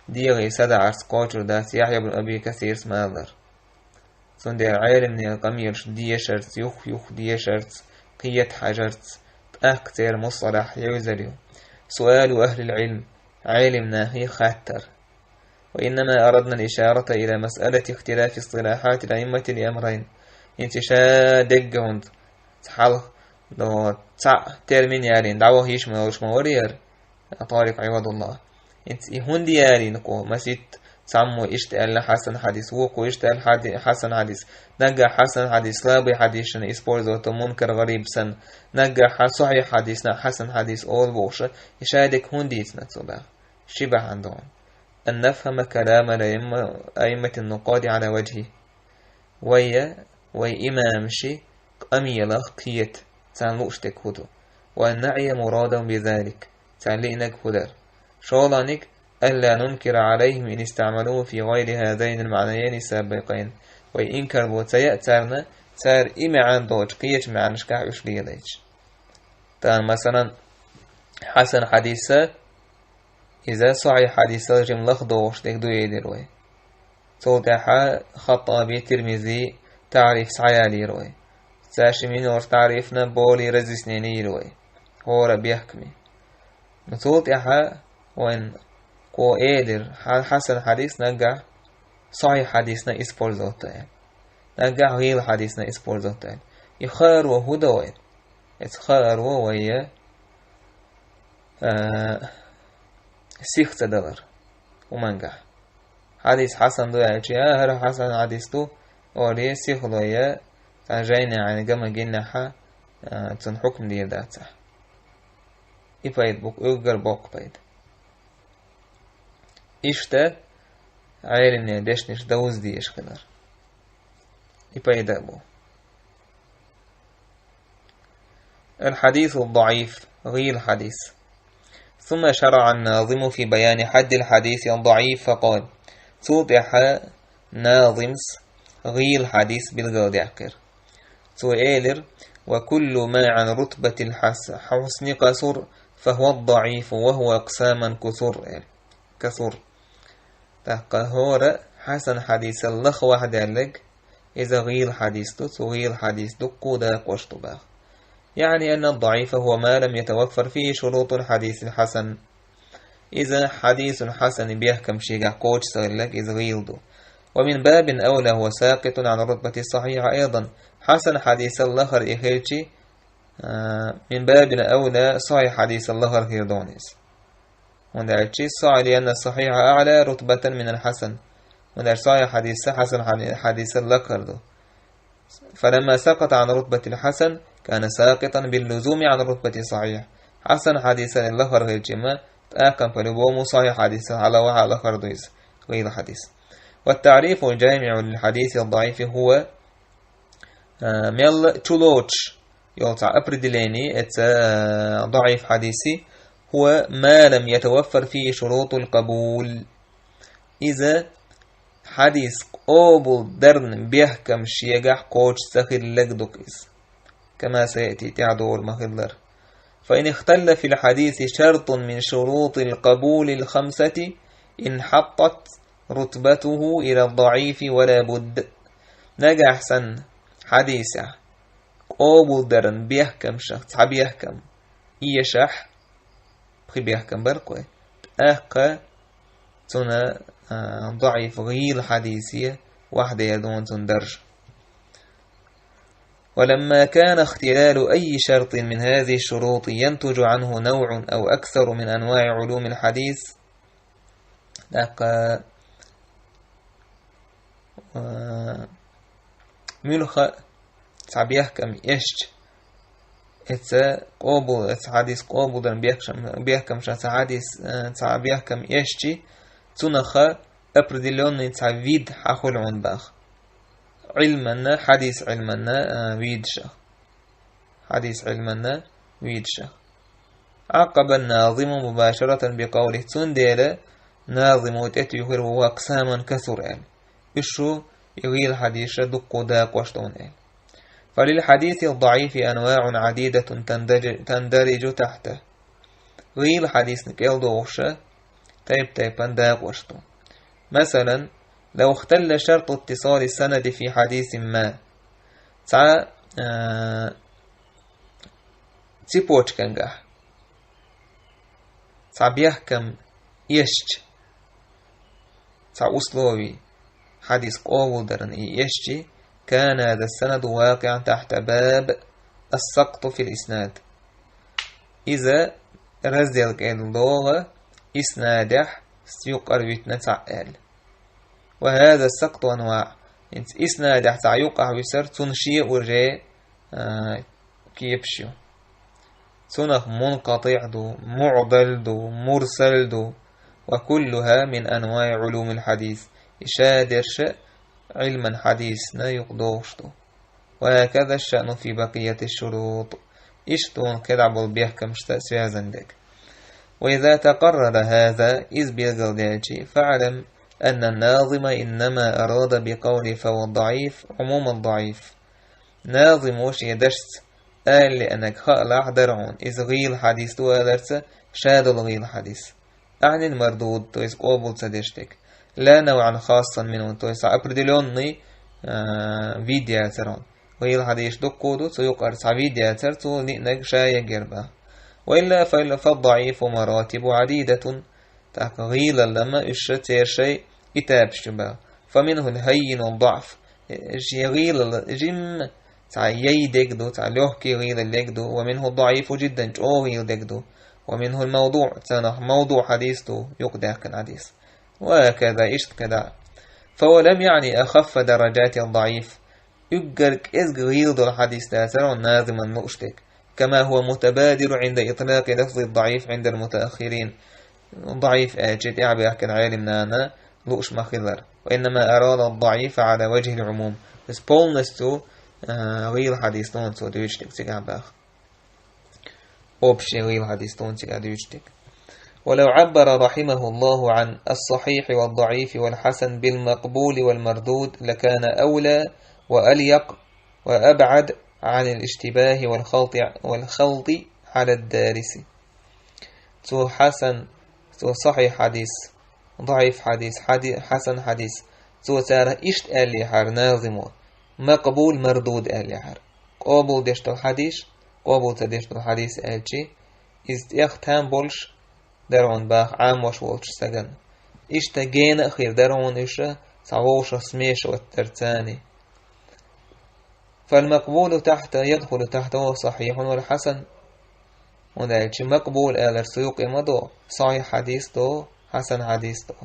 дегӀе садаӀарца кхочур дац, Яхьъя ибн Аби Касирс ма-аллара. Цундела Ӏелимнех къамелаш дешарца, юх-юх дешарца, кхета хьажарца, тӀаккха церан мусталахь евзар ю. سؤال أهل العلم, Ӏелимнахе хаттар. وإنما أردنا الإشارة إلى مسألة اختلاف اصطلاحات الأئمة لأمرين. ХӀинца ша дегга хӀунда, цхьалха, до, цхьаъ термин ялийна, дӀаваха йиш ма йолуш ма вара яра, Тарикъ Ӏивадуллах. ХӀинца и хӀунда ялийна кхо, масийтта, цхьаммо иштта аьлла хьасан хьадис, вукхо иштта аьлла хьади-, хьасан хьадис, наггахь хьасан хьадис, слабый хьадисшна использовать до, мункар, гӀариб санна, наггахь сахьихь хьадисна хьасан хьадис олу бохуша, и ша дегга хӀунда дийцина цо баха? Ши бахьана ду. أن نفهم كلام الأئمة، أئمة النقاد على وجهه. Вай, вай имамаши къамелах кхета, царна лууш дерг хӀун ду. وأن نعي مرادهم بذلك, царна лиънарг хӀун дара. ШолгӀаниг, ألا ننكر عليهم إن استعملوه في غير هذين المعنيين السابقين. Вай инкарло ца яа царна, цара и маьӀна долчу кхечу маьӀнашкахь уьш лелайча. Тахана, масалан, хьасан хьадиса, иза сахьихь хьадисал жима лахдохуш дерг ду элира вай. Цул тӀаьхьа Хаттаби, Тирмизи таъриф схьаялийра вай. Цаьршимма йинарш таърифна боли разъяснени йира вай. ХӀора бехкаме. Цул тӀаьхьа вайн кхо элира, хьа-, хьасан хьадис наггахь сахьихь хьадисна использовать до аьлла. Наггахь гӀийла хьадисна использовать до аьлла. И хаарво хӀун до вайн? Эца хаарво вай, а, сих ца далар хӀумангахь. Хьадис хьасан ду аьлча, я, хӀара хьасан хьадис ду, олий, сихло я, цхьана жайна Ӏайна гама гиннехьа, а, цунна хьукм дийр дацахь. И пайда бу-кх, уггар боккха пайда. Иштта Ӏелимне дешнаш довза дезаш хилар. И пайда а бу. الحديث الضعيف, гӀийла хьадис. ثم شرع الناظم في بيان حد الحديث الضعيف فقال. Цул тӀаьхьа назимс гӀийла хьадис билгалдаьккхира. Цо элира: وكل ما عن رتبة الحس-، الحسن قصر فهو الضعيف وهو أقساما كثر. كثر. ТӀаккха хӀора хьасан хьадисал лаха ваха даьлларг, Иза гӀийла хьадис ду, цу гӀийла хьадис дуккха дакъош ду баха. يعني أن الضعيف هو ما لم يتوفر فيه شروط الحديث الحسن. Иза хьадисун хьасан бехкам шегахь кхочуш ца хилларг иза гӀийла ду. ومن باب أولى هو ساقط عن رتبة الصحيح أيضا. Хьасан хьадисал лахара и хилчи, а, من باب أولى сахьихь хьадисал лахара хир ду иза. ХӀунда аьлча сахьихь, لأن الصحيح أعلى رتبة من الحسن. ХӀунда аьлча сахьихь хьадис хьасан хьани-, хьадисал лакхара ду. فلما سقط عن رتبة الحسن كان ساقطا باللزوم عن رتبة الصحيح. Хьасан хьадисал лахара хилчи-м, тӀаккха по-любому сахьихь хьадисал хьалавахьа лахара ду иза, гӀийла хьадис. والتعريف الجامع للحديث الضعيف هو, а, мел чулоцуш йолу цхьа определение эца, а, даӀиф хьадиси, هو ما لم يتوفر فيه شروط القبول. Иза хьадис къобулдарна бехкам шегахь кхочуш ца хилларг ду иза. كما سيأتي, тӀаьхьа догӀур ма-хиллара. فإن اختل في الحديث شرط من شروط القبول الخمسة انحطت رتبته إلى الضعيف ولا بد. Нагахь санна хьадисехь къобулдаран бехкамшах цхьа бехкам эшахь, пхи бехкам бара-кх вай, тӀаккха цунна, а, даӀиф, гӀийла хьадисе вахьдер ду цунна даржа. ولما كان اختلال أي شرط من هذه الشروط ينتج عنه نوع أو أكثر من أنواع علوم الحديث, тӀаккха, а, муьлхха а цхьа бехкам эшча, эца къобул, эца хьадис къобулдаран бехкам-, бехкамшах цхьа хьадис, а, цхьа бехкам эшчи, цунах определённый цхьа вид хьахуьлу хьуна баха. Ӏилманна, хьадис Ӏилманна, а, видашах. Хьадис Ӏилманна видашах. عقب الناظم مباشرة بقوله, цундела назимо тӀетуьйхира, وهو أقسام كثر аьлла. Уьш шу и гӀийла хьадисаш дуккха дакъош ду аьлла. فللحديث الضعيف أنواع عديدة تندج-, تندرج تحته. ГӀийла хьадисна кӀел догӀуша тайп-тайпана дакъош ду. مثلا, لو اختل شرط اتصال السند في حديث ما. Цхьа, а, цепочкангахь цхьа бехкам эшча, цхьа условий, хьадис къобулдаран и эшчи, كان هذا السند واقعا تحت باب السقط في الإسناد. Иза раздел кӀел догӀа, иснадехь юкъара витина цхьаъ аьлла. وهذا السقط أنواع. ХӀинца иснадехь цхьа юкъахь висар, цунна шен уже, а, кепаш ю. Цунах мункъатиӀ ду, муӀдал ду, мурсал ду, وكلها من أنواع علوم الحديث. И шадерш Ӏилман хьадисна юкъадогӀуш ду. وهكذا الشأن في بقية الشروط. Иштта кхидӀа болу бехкамашца связан дерг. وإذا تقرر هذا, иза билгалдаьлчи, فاعلم أن الناظم إنما أراد بقوله فهو ضعيف عموم الضعيف. Назимо шен дашца ала лиънарг хаалахь дара хьуна, иза гӀийла хьадис ду аларца, ша долу гӀийла хьадис. أعني المردود, то есть къобал ца деш дерг. لا نوعا خاصا منه, то есть определённый, а, вид яцара хьуна. ГӀийла хьадисаш дуккха ду, цу юкъара цхьа вид яцара, цо лиънарг ша еггара баха. وإلا فال-, فالضعيف مراتب عديدة. ТӀаккха гӀийлалла-м уьш церан шайн этапаш ю баха. فمنه الهين الضعف. Шен гӀийлалла жимма цхьа яй дерг ду, цхьа лёгкий гӀийла дерг ду, ومنه الضعيف جدا, чӀогӀа гӀийла дерг ду, ومنه الموضوع, царах мавдуъ хьадис ду, юкъадаьккхина хьадис. وهكذا, иштта кхидӀа. فهو لم يعني أخف درجات الضعيف. Уггар кӀезиг гӀийла долу хьадис дацара хьуна назиман лууш дерг. كما هو متبادر عند إطلاق لفظ الضعيف عند المتأخرين. ضعيف аьлча тӀаьхьа баьхкина Ӏелим нана лууш ма-хиллара. وإنما أراد الضعيف على وجه العموم. То есть полностью, а, гӀийла хьадис ду хьуна цо дуьйцуш дерг цигахь баха. Общий гӀийла хьадис ду хьуна цигахь дуьйцуш дерг. ولو عبر رحمه الله عن الصحيح والضعيف والحسن بالمقبول والمردود لكان أولى وأليق وأبعد عن الاشتباه والخلط، والخلط على الدارس. Цо хьасан, цо сахьихь хьадис, даӀиф хьадис, хьади-, хьасан хьадис, цо царах иштта аьллехьара назимо, макъбул, мардуд аьлла яхьара. Къобал деш долу хьадис, къобал ца деш долу хьадис аьлчи, иза тӀех там болуш дара хьуна баха Ӏамош волчу стагана. Иштта гена а хир дара хьуна уьш, цхьа вовшах смешивать дар царни. فالمقبول تحت، يدخل تحته صحيح والحسن. ХӀунда аьлча макъбул аларца юкъе ма до, сахьихь хьадис до, хьасан хьадис до.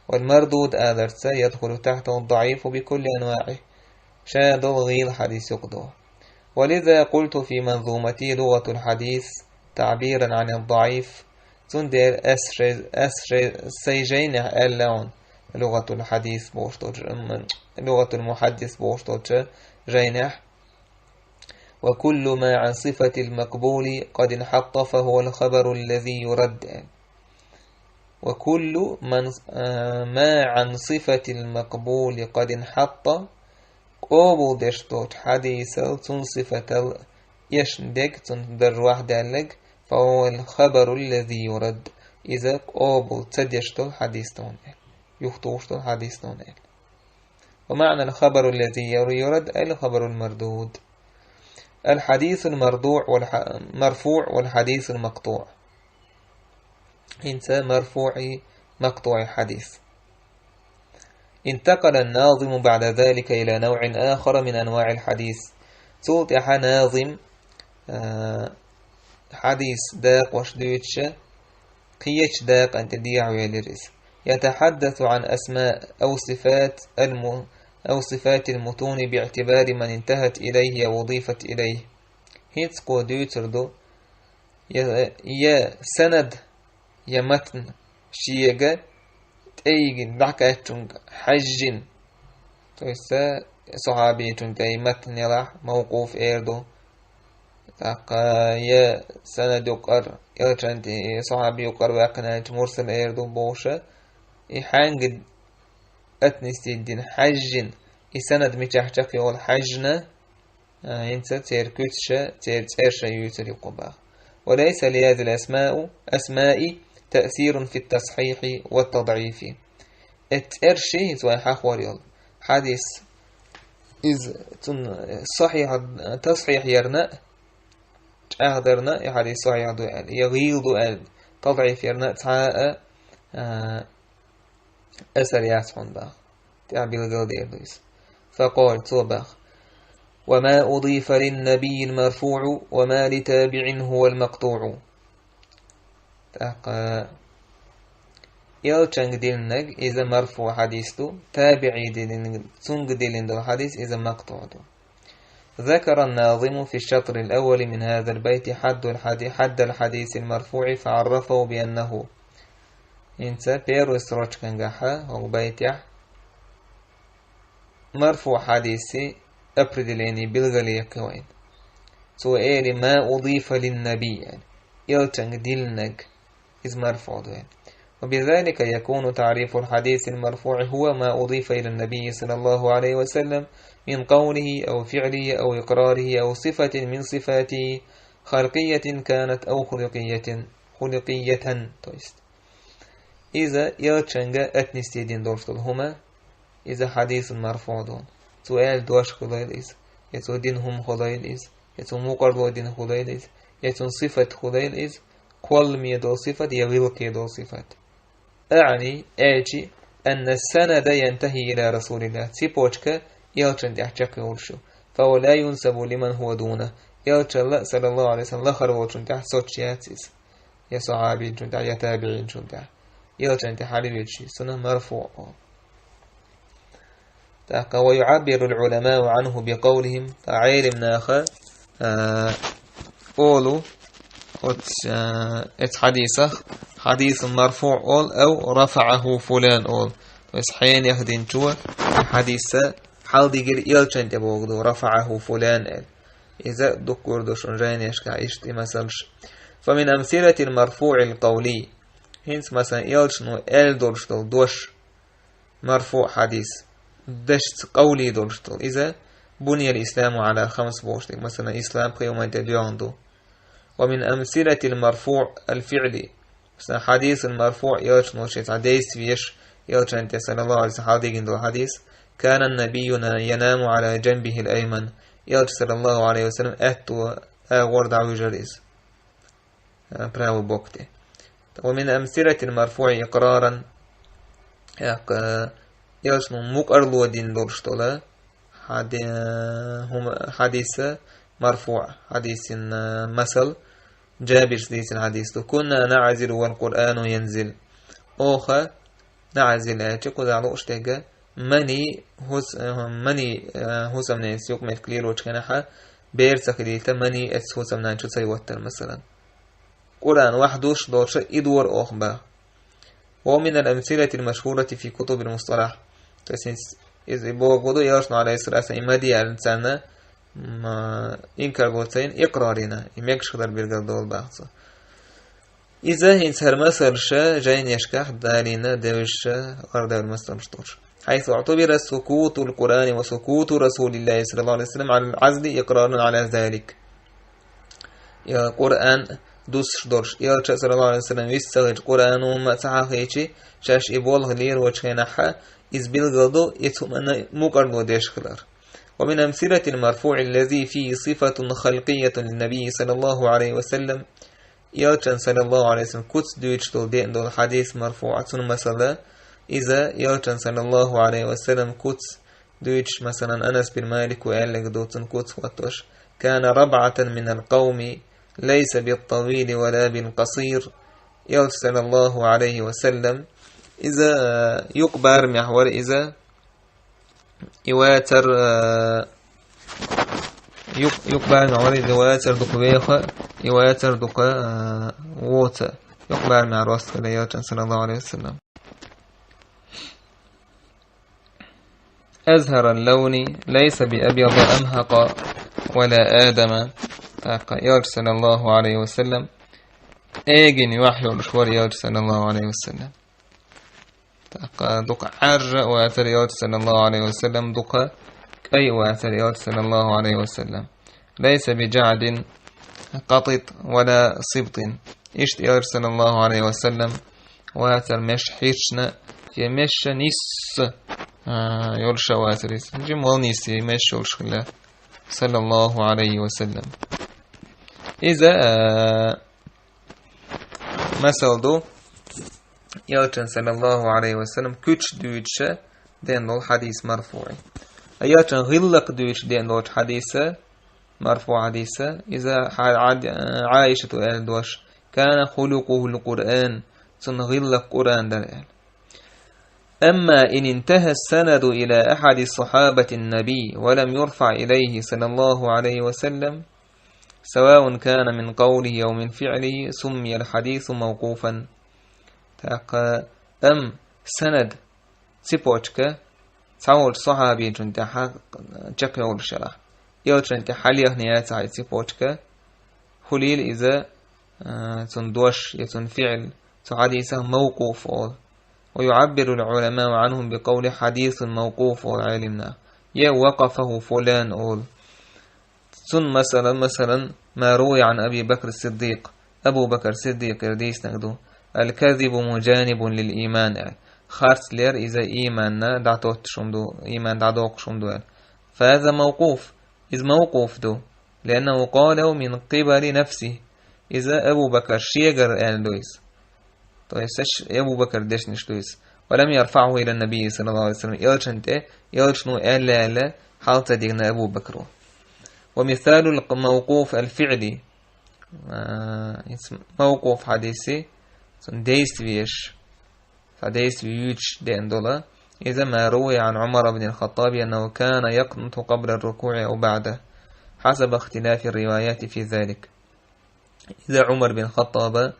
والمردود аларца يدخل تحته الضعيف بكل أنواعه. Ша долу гӀийла хьадис юкъа до. ولذا قلت في منظومتي لغة الحديث تعبيرا عن الضعيف. Цундела ас шай, ас шай, сайн жайнехь аьлла хьуна, лугъатул хьадис бохуш долчу, м, лугъатул мухьаддис бохуш долчу жайнехь: وكل ما عن صفة المقبول قد انحط فهو الخبر الذي يرد. وكل من، آه، ما عن صفة المقبول قد انحط. Къобал деш долчу хьадисал цунна сифатал эшна дерг, цунна даржехь даьлларг, فهو الخبر الذي يرد. Иза къобал ца деш долу хьадис ду хьуна аьлла. Юхатухуш долу хьадис ду хьуна аьлла. ومعنى الخبر الذي يرد أي الخبر المردود. الحديث المرضوع والح-، مرفوع والحديث المقطوع. ХӀинца марфуӀи макътуӀи хьадис. انتقل الناظم بعد ذلك إلى نوع آخر من أنواع الحديث. Цул тӀаьхьа назим, а, хьадис дакъош дуьйцуша, кхечу дакъана тӀе дехьавелира иза. يتحدث عن أسماء أو صفات الم-، أو صفات المتون باعتبار من انتهت إليه أو أضيفت إليه. ХӀинца кхо дуьйцур ду, я, я санад, я матн шега тӀейгина, дӀакхаьччунга хьаьжжина. То есть, э, сахьабичун тӀе и матн елахь, мавкъуф эр ду. ТӀаккха я санад юкъара, элчан тӀе, и сахьаби юкъара ваьккхина аьлча, мурсал эр ду бохуша, и хьаьнга атнистийдина хьаьжжина, и санад мичахь чекхйолу хьаьжжина, а, хӀинца церан куьцаша, церан цӀерша юьйцур ю кху баха. وليس لهذه الأسماء، أسماء، تأثير في التصحيح والتضعيف. Эццерши, иза вай хьахор йолу хьадис, иза цунна сахьихь, тасхьихь ярна, чӀагӀдарна, и хьадис сахьихь ду аьлла, я гӀийла ду аьлла, тадӀийф ярна цхьа а, а, асар яц хьуна баха. ТӀехь билгал дер ду иза. فقال، цо баха: وما أضيف للنبي المرفوع وما لتابع هو المقطوع. ТӀаккха элчанга диллинарг иза марфуӀ хьадис ду, табиӀи диллинарг, цунга диллина долу хьадис иза макътуӀ ду. ذكر الناظم في الشطر الأول من هذا البيت حد الحدي-، حد الحديث المرفوع فعرفه بأنه. ХӀинца первый строчкангахьа, хӀокху байтехь, марфуӀ хьадиси определение, билгалъяьккхи вайна. Цо эли: ما أضيف للنبي, яъни, элчанга диллинарг. Иза марфуӀ ду. وبذلك يكون تعريف الحديث المرفوع هو ما أضيف إلى النبي صلى الله عليه وسلم من قوله أو فعله أو إقراره أو صفة من صفاته خلقية كانت أو خلقية، خلقية, то есть. Иза элчанга атнистийдина долуш долу хӀума, иза хьадисун марфуӀ ду. Цо аьлла дош хуьлийла иза, я цо дина хӀума хуьлийла иза, я цо мукъарло дина хуьлийла иза, я цунна сифат хуьлийла иза, кхолламе долу сифат, я гӀиллакхе долу сифат. أعني, аьлчи, أن السند ينتهي إلى رسول الله, цепочка элчан тӀехь чекхйолуш ю. فهو لا ينسب لمن هو دونه. Элчанна, саллаллаху Ӏалайхи ва саллам, лахара волчун тӀехь соцуш яц иза. Я сахьабийчун тӀехь, я табиӀинчун тӀехь. Элчан тӀехь хьалавечи, цунах марфуӀ олу. ТӀаккха: ويعبر العلماء عنه بقولهم, ткъа Ӏелам наха, а, олу, оц, а, эц хьадисах, حديث مرفوع олу, أو رفعه فلان олу. То есть хьенех динчо, и хьадиса хьалдигира элчан тӀе бохург ду, رفعه فلان аьлла. Иза дуккха гур ду шуна жайнешкахь иштта и масалш. فمن أمثلة المرفوع القولي. ХӀинца, масалан, элчано аьлла долуш долу дош, марфуӀ хьадис, дашца къовлий долуш долу. Иза: بني الإسلام على خمس бохуш дерг, масалан, ислам пхи хӀуманна тӀе доьгӀна ду. ومن أمثلة المرفوع الفعلي. Масалан, хьадисун марфуӀ, элчано шен цхьа действиеш, элчан тӀе, саллаллаху Ӏалайхи ва саллам, хьалдигина долу хьадис, كان النبي ينام على جنبه الأيمن. Элча, саллаллаху алейхи ва саллям, аьтту агӀор дӀавижар иза, а, правый бок тӀе. ومن أمثلة المرفوع إقرارا. ТӀаккха, э, Элчано мукӀарло дина долуш долу хьади-, хӀума, хьадиса, марфуӀ хьадисин, э, масал, Джабирс дийцина хьадис ду: «كنا نعزل والقرآن ينزل». Оха наӀзил аьлча, кхузахь лууш дерг, мани хӀус-, э, мани, э, хӀусамненца юкъаметтиг лелочу хенахь, бер ца хилийта, мани эцу хӀусамнан чу ца йоттар, масалан. Къуръан вахь душ долуша и дора оха баха. ومن الأمثلة المشهورة في كتب المصطلح. То есть, иза и боху ду, Элчано, алейхиссалату вассалам, и ма де аьлла царна, м, инкар ло ца йина, икърар йина, и мегаш хилар билгал долу баха цо. Иза хӀинца хӀара масалша жайнешкахь далийна девзаш, лардевлла масалш долуш. حيث اعتبر سكوت القرآن وسكوت رسول الله صلى الله عليه وسلم على العزل إقرارا على ذلك. Я Къуръан дуссуш долуш, Элча, саллаллаху алейхи ва саллям, вист ца хилча, Къуръано хӀумма а ца хьахийча, шаьш и болх лелочу хенахь, иза билгал ду, и цу хӀуманна мукӀарло деш хилар. ومن أمثلة المرفوع الذي فيه صفة خلقية للنبي صلى الله عليه وسلم. Элчан, саллаллаху алейхи ва саллям, куц дуьйцуш долу деана долу хьадис марфуӀ, цунна масала, иза Элчан, саллаллаху алейхи ва саллям, куц дуьйцуш, масалан, Анас бин Малико аьлларг ду, цунна куц хӀоттош: «كان ربعة من القوم ليس بالطويل ولا بالقصير». Элча, саллаллаху алейхи ва саллям, иза, э, юкъ барамехь вара иза, и вацар, э, юкъ, юкъ барамехь вара иза, и вацар дукха веха, и вацар дукха, э, воца. Юкъ барамехь рост хилла Элчан, саллаллаху алейхи ва саллям. أزهر اللون ليس بأبيض أمهق ولا آدم. ТӀаккха Элча, саллаллаху алейхи ва саллям, эгина юьхь йолуш вара Элча, саллаллаху алейхи ва саллям. ТӀаккха дукха Ӏаьржа а вацара Элча, саллаллаху алейхи ва саллям, дукха кӀай а вацара Элча, саллаллаху алейхи ва саллям. ليس بجعد قطط ولا سبط. Иштта Элча, саллаллаху алейхи ва саллям, вацара меш хьирчна, я меш нисса, а, йолуш а вацара иза. Жимма вала нисса меш йолуш хилла, саллаллаху алейхи ва саллям. Иза, а, масал ду, Элчан, саллаллаху алейхи ва саллям, куьч дуьйцуша деана долу хьадис марфуӀ. Элчан гӀиллакх дуьйцуш деана долчу хьадиса, марфуӀ хьадиса, иза хьа-, Ӏа-, Ӏайшату аьлла дош: «كان خلقه القرآن», цунна гӀиллакх Къуръан дара аьлла. أما إن انتهى السند إلى أحد صحابة النبي ولم يرفع إليه صلى الله عليه وسلم، سواء كان من قوله أو من فعله، سمي الحديث موقوفا. ТӀаккха, ам, санад, цепочка, цхьаволчу сахьабичун тӀехь чекхйолуш ялахь. Элчан тӀехь хьалехна яцахь и цепочка, хӀулийла иза, а, цунна дош я цунна фиъл, цу хьадисах мавкъуф олу. ويعبر العلماء عنه بقول حديث موقوف олу Ӏелимнаха. Я وقفه فلان олу. Цунна масала, масалан, ما روي عن أبي بكر الصديق. Абу Бакр Сиддикъера дийцинарг ду: «الكذب مجانب للإيمان», аьлла. Харц лер иза ийманна дӀатоттуш хӀума ду, ийман дӀадоккхуш хӀума ду аьлла. فهذا موقوف. Иза мавкъуф ду. لأنه قاله من قبل نفسه. Иза Абу Бакр шегара аьлла ду иза. То есть, аш Абу Бакр дешнаш ду иза. ولم يرفعه إلى النبي صلى الله عليه وسلم. Элчан тӀе, Элчано аьлла-аьлла, хьал ца дигна Абу Бакро. ومثال الموقوف الفعلي. А, иза мавкъуф хьадиси, цунна действиеш, цхьа действие юьйцуш деана долу. Иза ما روي عن عمر بن الخطاب أنه كان يقنت قبل الركوع أو بعده، حسب اختلاف الروايات في ذلك. Иза Ӏумар бин Хаттаба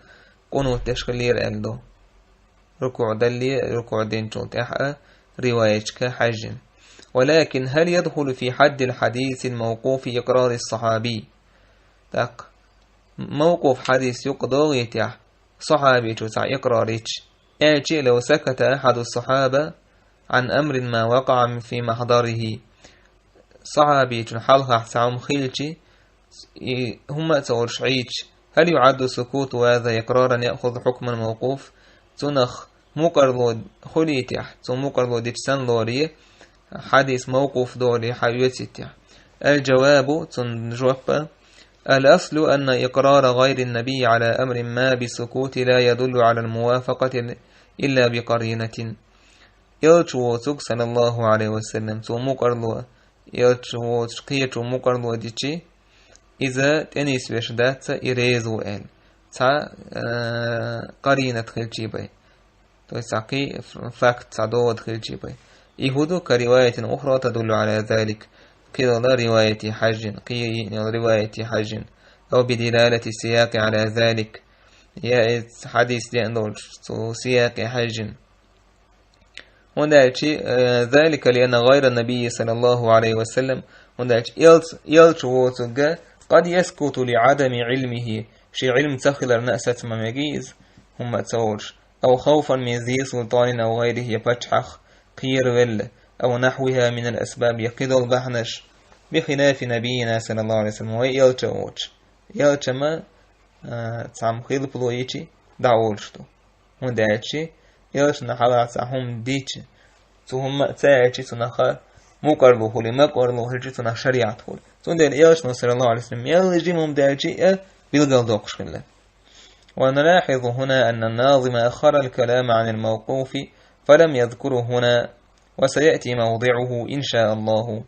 къунут деш хиллера аьлла ду. РукуӀ далле, рукуӀ динчул тӀаьхьа риваяташка хьаьжжина. ولكن هل يدخل في حد الحديث الموقوف إقرار الصحابي؟ ТӀаккха, мавкъуф хьадис юкъа догӀийтехь, сахьабичо цхьа икърар йича, аьлча а, لو سكت أحد الصحابة عن أمر ما وقع في محضره. Сахьабичун хьалхахь цхьа хӀума хилча, и хӀума а ца олуш Ӏийча, هل يعد سكوت هذا إقرارا يأخذ حكم الموقوف؟ Цунах мукъарло хуьлийтехь, цо мукъарло дича санна лорий, хьадис мавкъуф долий хьаоьцийта. الجواب, цун жоп: الأصل أن إقرار غير النبي على أمر ما بالسكوت لا يدل على الموافقة إلا بقرينة. Элча воцург, саллаллаху Ӏалайхи ва саллам, цо мукӀарло, элча воцуш кхечо мукӀарло дичи, иза тӀенисвеш дац и реза ву аьлла. Цхьа, э, къаринат хилчий бен. То есть цхьа кхин ф-, факт, цхьа довод хилчий бен. И хӀун ду, كرواية أخرى تدل على ذلك. Кхидолу риваяте хьаьжжина, кхин йиъна йолу риваяте хьаьжжина. أو بدلالة السياق على ذلك. Я и хьадис деана долчу цу сиякъе хьаьжжина. ХӀунда аьлча, э, ذلك لأن غير النبي صلى الله عليه وسلم, хӀунда аьлча элц-, элча воцург قد يسكت لعدم علمه, шен Ӏилма ца хиларна а саца ма мегий иза, хӀумма а ца олуш. أو خوفا من ذي سلطان أو غيره, я паччахьах кхеравелла, أو نحوها من الأسباب, я кхидолу бахьанаш, بخلاف نبينا صلى الله عليه وسلم, вай элча а воцуш. Элча ма, а, цхьамма хилпало йичи, дӀаолуш ду. ХӀунда аьлча, элчанна хьалха цхьа хӀума дича, цу хӀумма а ца аьлча, цунах мукӀарло хуьлий, мукӀарло хилча, цунах шариӀат хуьлу. Цундела элчано, саллаллаху Ӏалайхи ва саллам, мел жима хӀума даьлча а билгалдоккхуш хилла. ونلاحظ هنا أن الناظم أخر الكلام عن الموقوف فلم يذكره هنا، وسيأتي موضعه إن شاء الله.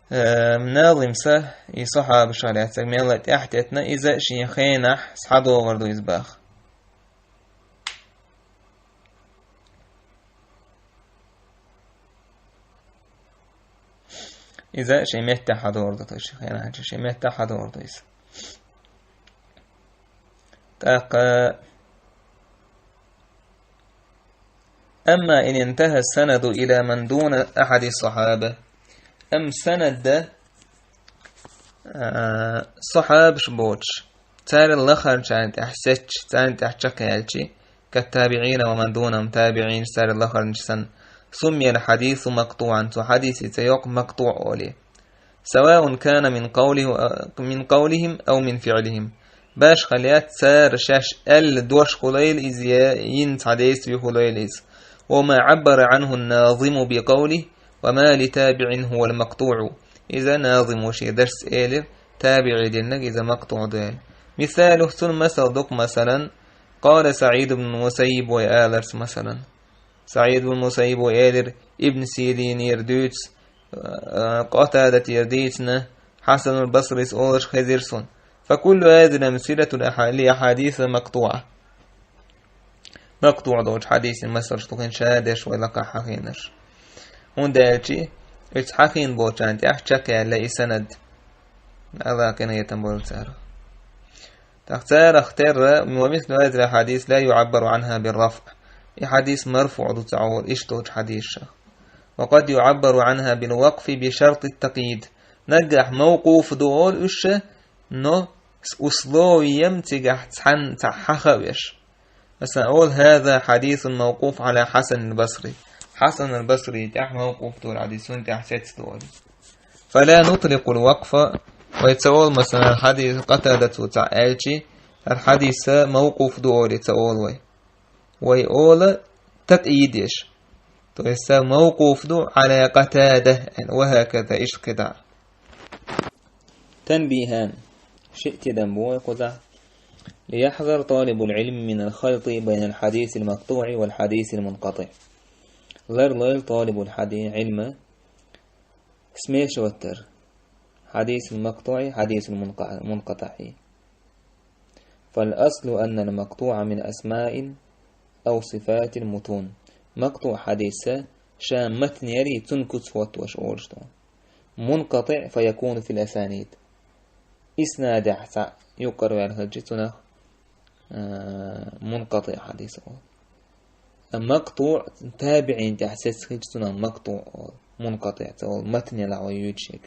Э, Назимса и сахьабаша лаьцнарг мелла тӀаьхьатеттина, иза шен хенахь схьадогӀур ду иза баха. Иза шен меттехь хьадогӀур ду, то есть шен хенахь, шен меттехь хьадогӀур ду иза. ТӀаккха أما إن انتهى السند إلى من دون أحد الصحابة. Амма санад, а, сахьабаш боцуш, царал лахарчарна тӀехь сецча, царна тӀехь чекхъяьлча, كالتابعين ومن دونهم, табиӀинаш, царал лахарнаш санна, سمي الحديث مقطوعا, цу хьадисе цӀе йоккху макътуӀ олий. سواء كان من قوله، من قولهم أو من فعلهم. Башха яц цара шаьш аьлла дош хуьлийла иза, я йина цхьа действие хуьлийла иза. وما عبر عنه الناظم بقوله: وما لتابع هو المقطوع. Иза назимо шен дарс элира, табиӀе диннарг иза макътуӀ ду аьлла. مثاله, цунна масал ду-кх, масалан, قال سعيد بن المسيب, вай аларца, масалан. СаӀид бин Мусаййибо элира, Ибн Сиринера дуьйцу, а, Къатадатера дийцина, Хьасанул Басрис олуш хезира суна: فكل هذه الأمثلة لأحا-، لأحاديث مقطوعة. МакътуӀ долчу хьадисийн масалш ду хӀинца ша деш вай лакхахь хьахийнарш. ХӀунда аьлча оцу хьахийна болчарна тӀехь чекхъяьлла и санад. Алла къинхетам бойла царах. ТӀаккха царах терра: ومثل هذه الأحاديث لا يعبر عنها بالرفع. И хьадис марфуӀ ду ца олу иштта долчу хьадисашах. وقد يعبر عنها بالوقف بشرط التقييد. Наггахь мавкъуф ду олу уьш, но с-, условием цигахь цхьаьн-, цхьаъ хьаха а веш. Масалан, олу: هذا حديث موقوف على حسن البصري. Хьасан ал-Басри тӀехь мавкъуф ду хьадис, цунна тӀехь сецна ду олий. فلا نطلق الوقف, вай ца олу, масалан, хьадис Къатадас цхьаъ аьлча, хӀара хьадис мавкъуф ду олий ца олу вай. Вай олу такъйид еш. То есть мавкъуф ду على قتادة, وهكذا, иштта кхидӀа. تنبيهان. Шиъ тидам бу вай кхузахь. ليحذر طالب العلم من الخلط بين الحديث المقطوع والحديث المنقطع. Ларлойла талибул хьади-, Ӏилма смешивать дар хьадисул макътуӀи, хьадисул мункъа-, мункъатӀи. فالأصل أن المقطوع من أسماء أو صفات المتون. МакътуӀ хьадис ша матн ярий, цунна куц хӀоттош олуш ду. منقطع فيكون في الأسانيد. Иснадехь цхьаъ юккъара ваьлла хилча, цунах, а, мункъатӀи хьадис олу. МакътуӀ табиӀин тӀехь сецна хилча, цунах макътуӀ олу. МункъатӀи ца олу, матн ялахь вай юьйцуш ерг.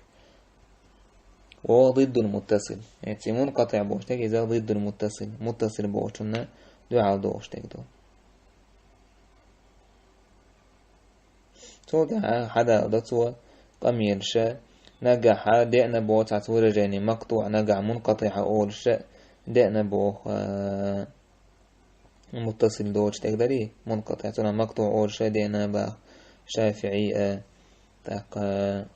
Ва ضد المتصل. Эций мункъатӀи бохуш дерг иза ضد المتصل. Муттасил бохучунна дуьхьал дохуш дерг ду. Цул тӀаьхьа хьадалла до цо къамелаша, нагахь деана боху цхьацца выражение мактуӀ, нагахь мункъатӀиӀ олуша деана боху, а, муттасил доцуш дерг дарий, мункъатӀиӀ, цунах мактуӀ олуша деана баха. ШафиӀий а, тӀаккха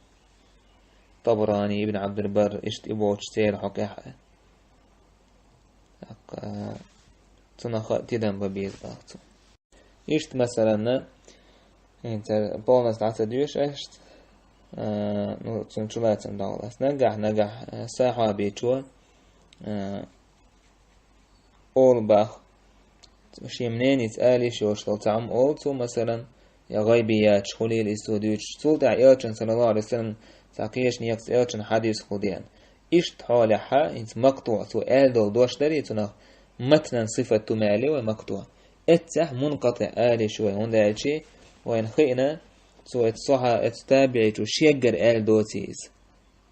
Табарани, Ибн Ӏабдул-Барр, иштта и боцуш церан хьокъехь а. ТӀаккха цунах а тидам бан беза боху цо. Иштта, масалан, хӀинца полностью дӀа ца доьшу аш, а, ну, цунна чулацам дӀагӀалас. Нагахь, нагахь, а, сахьабичо, а, олу бах, шен мненица ала йиш йолуш долу цхьа хӀума олу цо, масалан, я гӀайбияташ хуьлийла иза цо дуьйцуш. Цул тӀаьхьа элчан, саллаллаху Ӏалайхи ва саллам, цхьа кхечу некъаца элчан хьадис хьулдеана. Иштта хьолехь, хӀинца макътуӀ цо аьлла долу дош дарий цунах, матнан сифат ду ма аьллий вай макътуӀ. Эццехь мункъатӀиӀ ала йиш ю вай, хӀунда аьлча вайна хиъна, цо эцу сахьа-, эцу табиӀичо шеггара аьлла доций иза.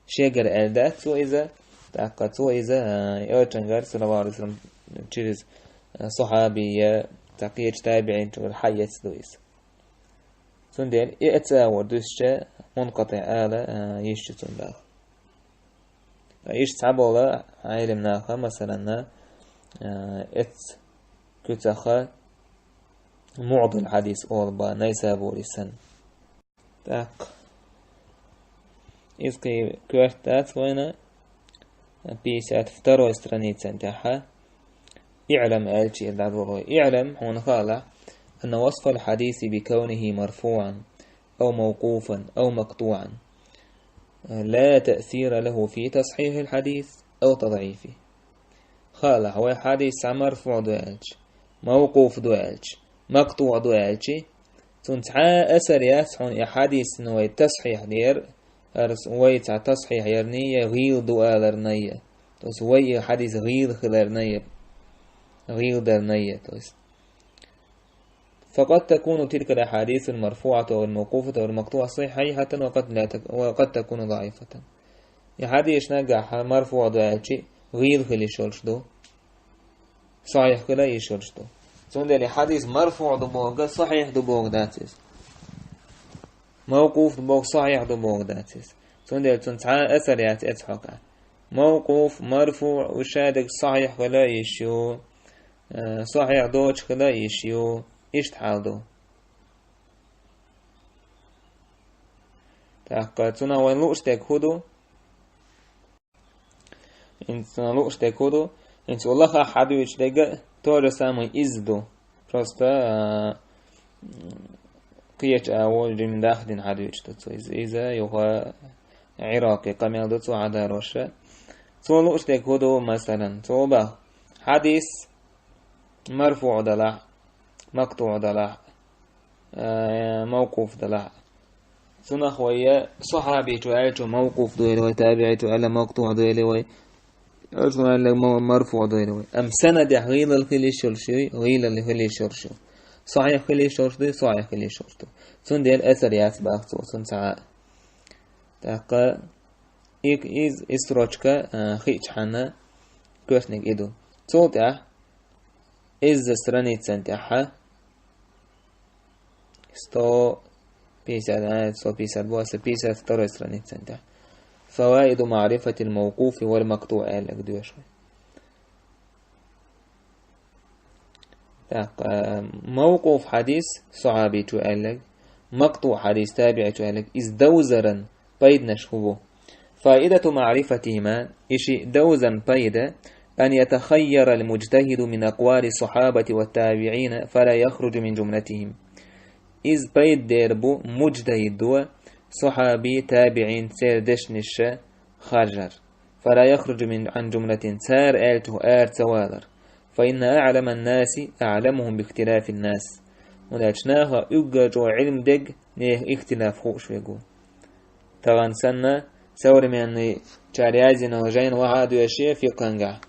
Шегара аьлла дац цо иза, тӀаккха цо иза, а, элчангара, саллаллаху Ӏалайхи ва саллам, через, а, сахьабий я цхьа кхечу табиӀинчуьнгара хьаэцна ду иза. Цундела и эца агӀор дуьстича, мункъатӀиӀ ала, а, йиш ю цунна бах. Ткъа иштта цхьаболу Ӏелам наха, масалан, а, эцу куьцаха муӀдал хьадис олу бах, Найсабури санна. ТӀаккха иза кхин коьрта дац вайна, пятьдесят второй страницан тӀехь, «اعلم» аьлча дӀадолу вай. «اعلم», хьуна хаалахь, «أن وصف الحديث بكونه مرفوعا أو موقوفا أو مقطوعا لا تأثير له في تصحيح الحديث أو تضعيفه». Хаалахь, вай хьадис цхьа марфуӀ ду аьлча, мавкъуф ду аьлча, макътуӀ ду аьлча, цунна цхьа а асар яц хьуна и хьадисна вай тасхьихь дер, хӀара вай цхьа тасхьихь ярний я гӀийла ду аларний я. То есть вай и хьадис гӀийла хиларний я, гӀийла дарний я, то есть. فقد تكون تلك الأحاديث المرفوعة أو الموقوفة أو المقطوعة صحيحة وقد لا تك-، وقد تكون ضعيفة. И хьадис нагахь марфуӀ ду аьлча, гӀийла хила йиш йолуш ду. Сахьихь хила йиш йолуш ду. Цундела и хьадис марфуӀ ду бохург сахьихь ду бохург дац иза. Мавкъуф ду бохург сахьихь ду бохург дац иза. Цундела цунна цхьа а асар яц эцу хьокъехь. Мавкъуф, марфуӀ, уьш шадерг сахьихь хила йиш ю. Э, сахьихь доцуш хила йиш ю. Иштта хьал ду. ТӀаккха цунах вайн лууш дерг хӀун ду? ХӀинца лууш дерг хӀун ду? ХӀинца ву лахахь хьадуьйцуш дерг а то же самое иза ду. Просто, а, кхечу агӀор жимма дахдина хьадуьйцуш ду цо иза. Иза юха Ӏиракъи къамел ду цо хьадароша. Цо лууш дерг хӀун ду, масалан, цо бах: хьадис марфуӀ далахь, мактуӀ далахь, э, мавкъуф далахь. Цунах вай я сахьабичо аьллачо мавкъуф дуьйлу вай, табиӀичо аьлла мактуӀ дуьйлу вай, Ӏусман аьлла ма-, марфуӀ дуьйлу вай. Амма санадехь гӀийлал хила йиш йолуш юй, гӀийлал хила йиш йолуш ю. Сахьихь хила йиш йолуш дуй, сахьихь хила йиш йолуш ду. Цундела эсар яц бах цо, цунна цхьа а. ТӀаккха и, из, и строчка, а, хиъча хьанна коьртаниг и ду. Цул тӀаьхьа изза страницан тӀехьа сто пятьдесят, а, сто пятьдесят бу аса, пятьдесят второй страницан тӀехь. «فوائد معرفة الموقوف والمقطوع» аьлларг доьшу. ТӀаккха, а, мавкъуф хьадис сахьабичо аьлларг, мактуӀ хьадис табиӀичо аьлларг, иза довзаран пайданаш хӀун бу? فائدة معرفتهما, и шиъ довзан пайда, أن يتخير المجتهد من أقوال الصحابة والتابعين فلا يخرج من جملتهم. Иза пайда дер бу муджтахӀидо сахьаби, табиӀин, церан дешнаш харжар. فلا يخرج من، عن جملتهم, цара аьллачух ара ца валар. فإن أعلم الناس أعلمهم باختلاف الناس. ХӀунда аьлча наха уггар чӀогӀа Ӏилма дерг нехан ихтилаф хууш верг ву. Тахана санна, современный чара яздина жайна вахьа а доьший фикъхӀангахь.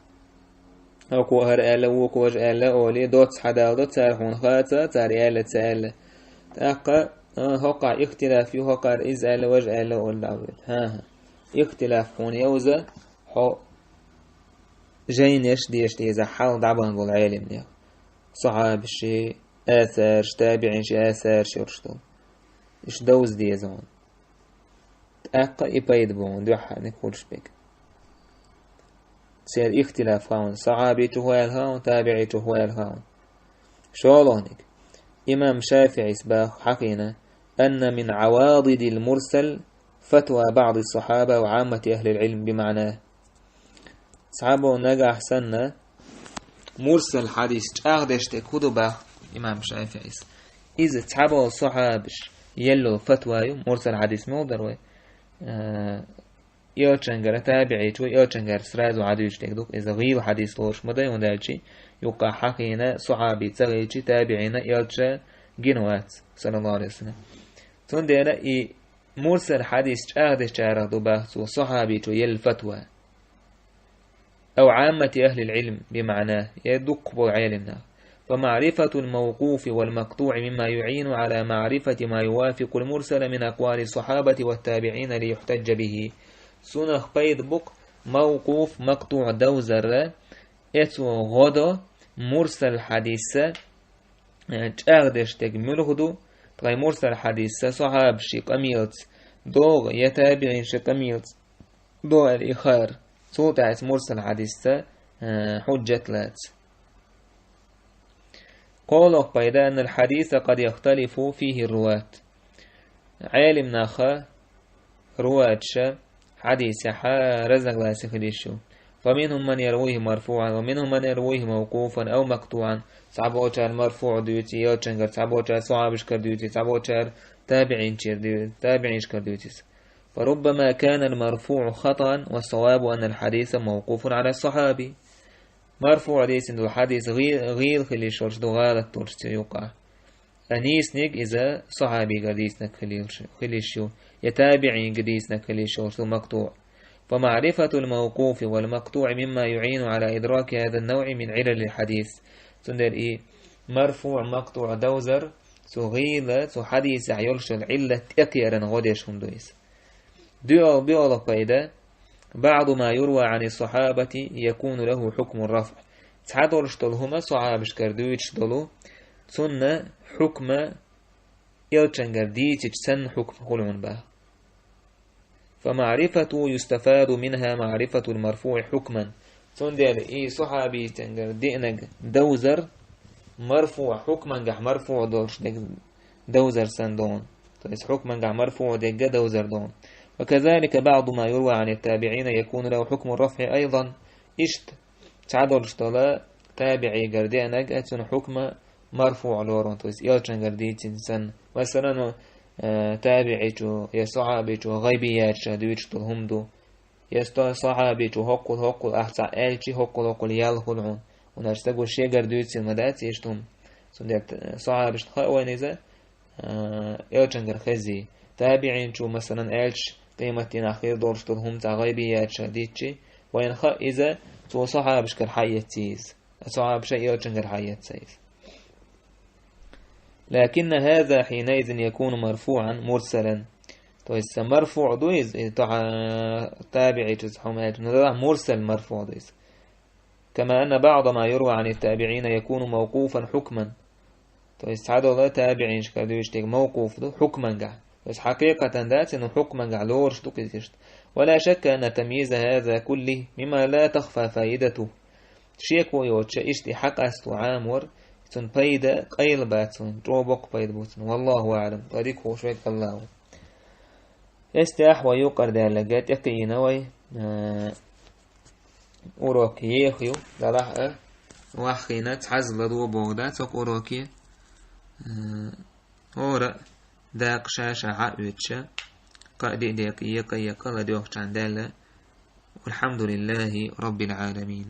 ХӀокхо хӀара аьлла, вукхо важа аьлла олий, доцца хьадалдо, цара хьуна хаца, цара аьлла, ца аьлла. ТӀаккха, а, хӀокхахь ихтилаф ю, хӀокхара иза аьлла, важа аьлла олий дӀавоьду. ХӀан-хӀа. Ихтилаф хьуна йовза, хьо жайнаш деша деза хьал дӀабахана болу Ӏелимнех. Сахьабаши асарш, табиӀинши асарш йолуш долу. Иштта довза деза хьуна. ТӀаккха и пайда бу хьуна дуьххьарниг хуьлуш берг. Церан ихтилаф хаун, сахьабичух ваьлла хаун, табиӀичух ваьлла хаун. ШолгӀаниг. Имам ШафиӀис баха хьахийна, أن من عواضد المرسل فتوى بعض الصحابة وعامة أهل العلم بمعناه. Цхьаболу нагахь санна, мурсал хьадис чӀагӀдеш дерг хӀун ду боху имам ШафиӀис? Иза цхьаболу сахьабаш елла фатва ю, мурсал хьадис муха дара вай? Э, элчангара, табиӀичо элчангара сразу хьадуьйцуш дерг ду-кх, иза гӀийла хьадис лоруш ма дай, хӀунда аьлча юккъахь хьахийна сахьаби ца хилча, табиӀина элча гина вац, саллаллаху алейхи ва саллям. Цундела и мурсал хьадис чӀагӀдечарах ду боху цо сахьабичо елла фатва. أو عامة أهل العلم بمعناه, я дуккха болу Ӏелам нах. فمعرفة الموقوف والمقطوع مما يعين على معرفة ما يوافق المرسل من أقوال الصحابة والتابعين ليحتج به. Цунах пайда бу-кх мавкъуф, мактуӀ довзар, эцо гӀо до мурсал хьадисса, э, чӀагӀдеш дерг муьлха ду, тхайн мурсал хьадисса сахьабаши къамелаца догӀу, я табиӀинаши къамелаца догӀу аьлла и хаар. Цул тӀаьхьа мурсал хьадисца, э, хьуджат лаца. КхоалгӀа пайда, أن الحديث قد يختلف فيه الرواة. Ӏелам наха, руаташа хьадисехь разногласи хила йиш ю. فمنهم من يرويه مرفوعا ومنهم من يرويه موقوفا أو مقطوعا. Цхьаболчара марфуӀ дуьйцу элчангара, цхьаболчара сахьабашкара дуьйцу, цхьаболчара табиӀинчера дуьйцу, табиӀинашкара дуьйцу. فربما كان المرفوع خطأ والصواب أن الحديث موقوف على الصحابي. МарфуӀ дийцина долу хьадис гӀи-, гӀийла хила йиш йолуш ду, гӀалат долуш цу юккъахь. Ткъа нийсаниг иза сахьабигара дийцинарг хила йиш ю, я табиӀинга дийцинарг хила йиш йолуш ду мактуӀ. فمعرفة الموقوف والمقطوع مما يعين على إدراك هذا النوع من علل الحديث. Цундела и марфуӀ, мактуӀ довзар, цу гӀийла, цу хьадисехь йолуш йолу Ӏиллат тӀекхиаран гӀо деш хӀума ду иза. ДоьалгӀа, боьалгӀа пайда, بعض ما يروى عن الصحابة يكون له حكم الرفع. Цхьадолуш долу хӀума сахьабашкара дуьйцуш долу, цунна хьукма элчангара дийцича санна хьукма хуьлу хьуна боху. فمعرفته يستفاد منها معرفة المرفوع حكما. Цундела и сахьабитангара деанарг довзар, марфуӀ хьукмангахь марфуӀ долуш дерг довзар санна догӀу. То есть хьукмангахь марфуӀ дерг довзар догӀу. وكذلك بعض ما يروى عن التابعين يكون له حكم الرفع أيضا. Иштта цхьадолуш долу табиӀигара деанарг а цунна хьукма марфуӀ лору, то есть элчангара дийцина санна. Масалан, э, табиӀичо я сахьабичо гӀайбияташа дуьйцуш долу хӀума ду. Я сто сахьабичо хӀоккхул-хӀоккхул ахь цхьаъ аьлчи, хӀоккхул-хӀоккхул ял хуьлу хьуна. ХӀунда аьлча стага шегара дуьйцийла ма дац иштта хӀума. Цундела, э, сахьабашна хаьа вайна иза, э, элчангара хезий. ТабиӀинчо, масалан, аьлча, къематдийнахь хир долуш долу хӀума цхьа гӀайбияташа дийцчи, вайна хаьа иза, цо сахьабашкара хьаэцций иза. Сахьабаша элчангара хьаэцций иза. لكن هذا حينئذ يكون مرفوعا مرسلا. То есть, ца марфуӀ ду иза, и тохьа табиӀичуьца хьума аьлча, но делахь мурсал марфуӀ ду иза. كما أن بعض ما يروى عن التابعين يكون موقوفا حكما. То есть, цхьадолу табиӀинашкара дуьйцуш дерг мавкъуф ду, хьукмангахь. То есть, хьакъикъатан дац, но хьукмангахь лоруш ду кхуза иштта. ولا شك أن تمييز هذا كله مما لا تخفى فائدته. Шеко йоцуша иштта и хьакъасто Ӏамор, цунна пайда къайла бац, цунна чӀогӀа боккха пайда бу цунна. والله أعلم. Ткъа дика хууш верг АллахӀ ву. Эстехь вай юкъара даьлларг тӀекхиийна вай, э, урок еха ю, делахь а, ваххийна цхьазза ладогӀа боху дац хӀокху уроке, э, хӀора а дакъа ша-ша хьаоьцуша, кхаа-диъ декъе екъа-екъа ладоьгӀучарна даьлла. والحمد لله رب العالمين.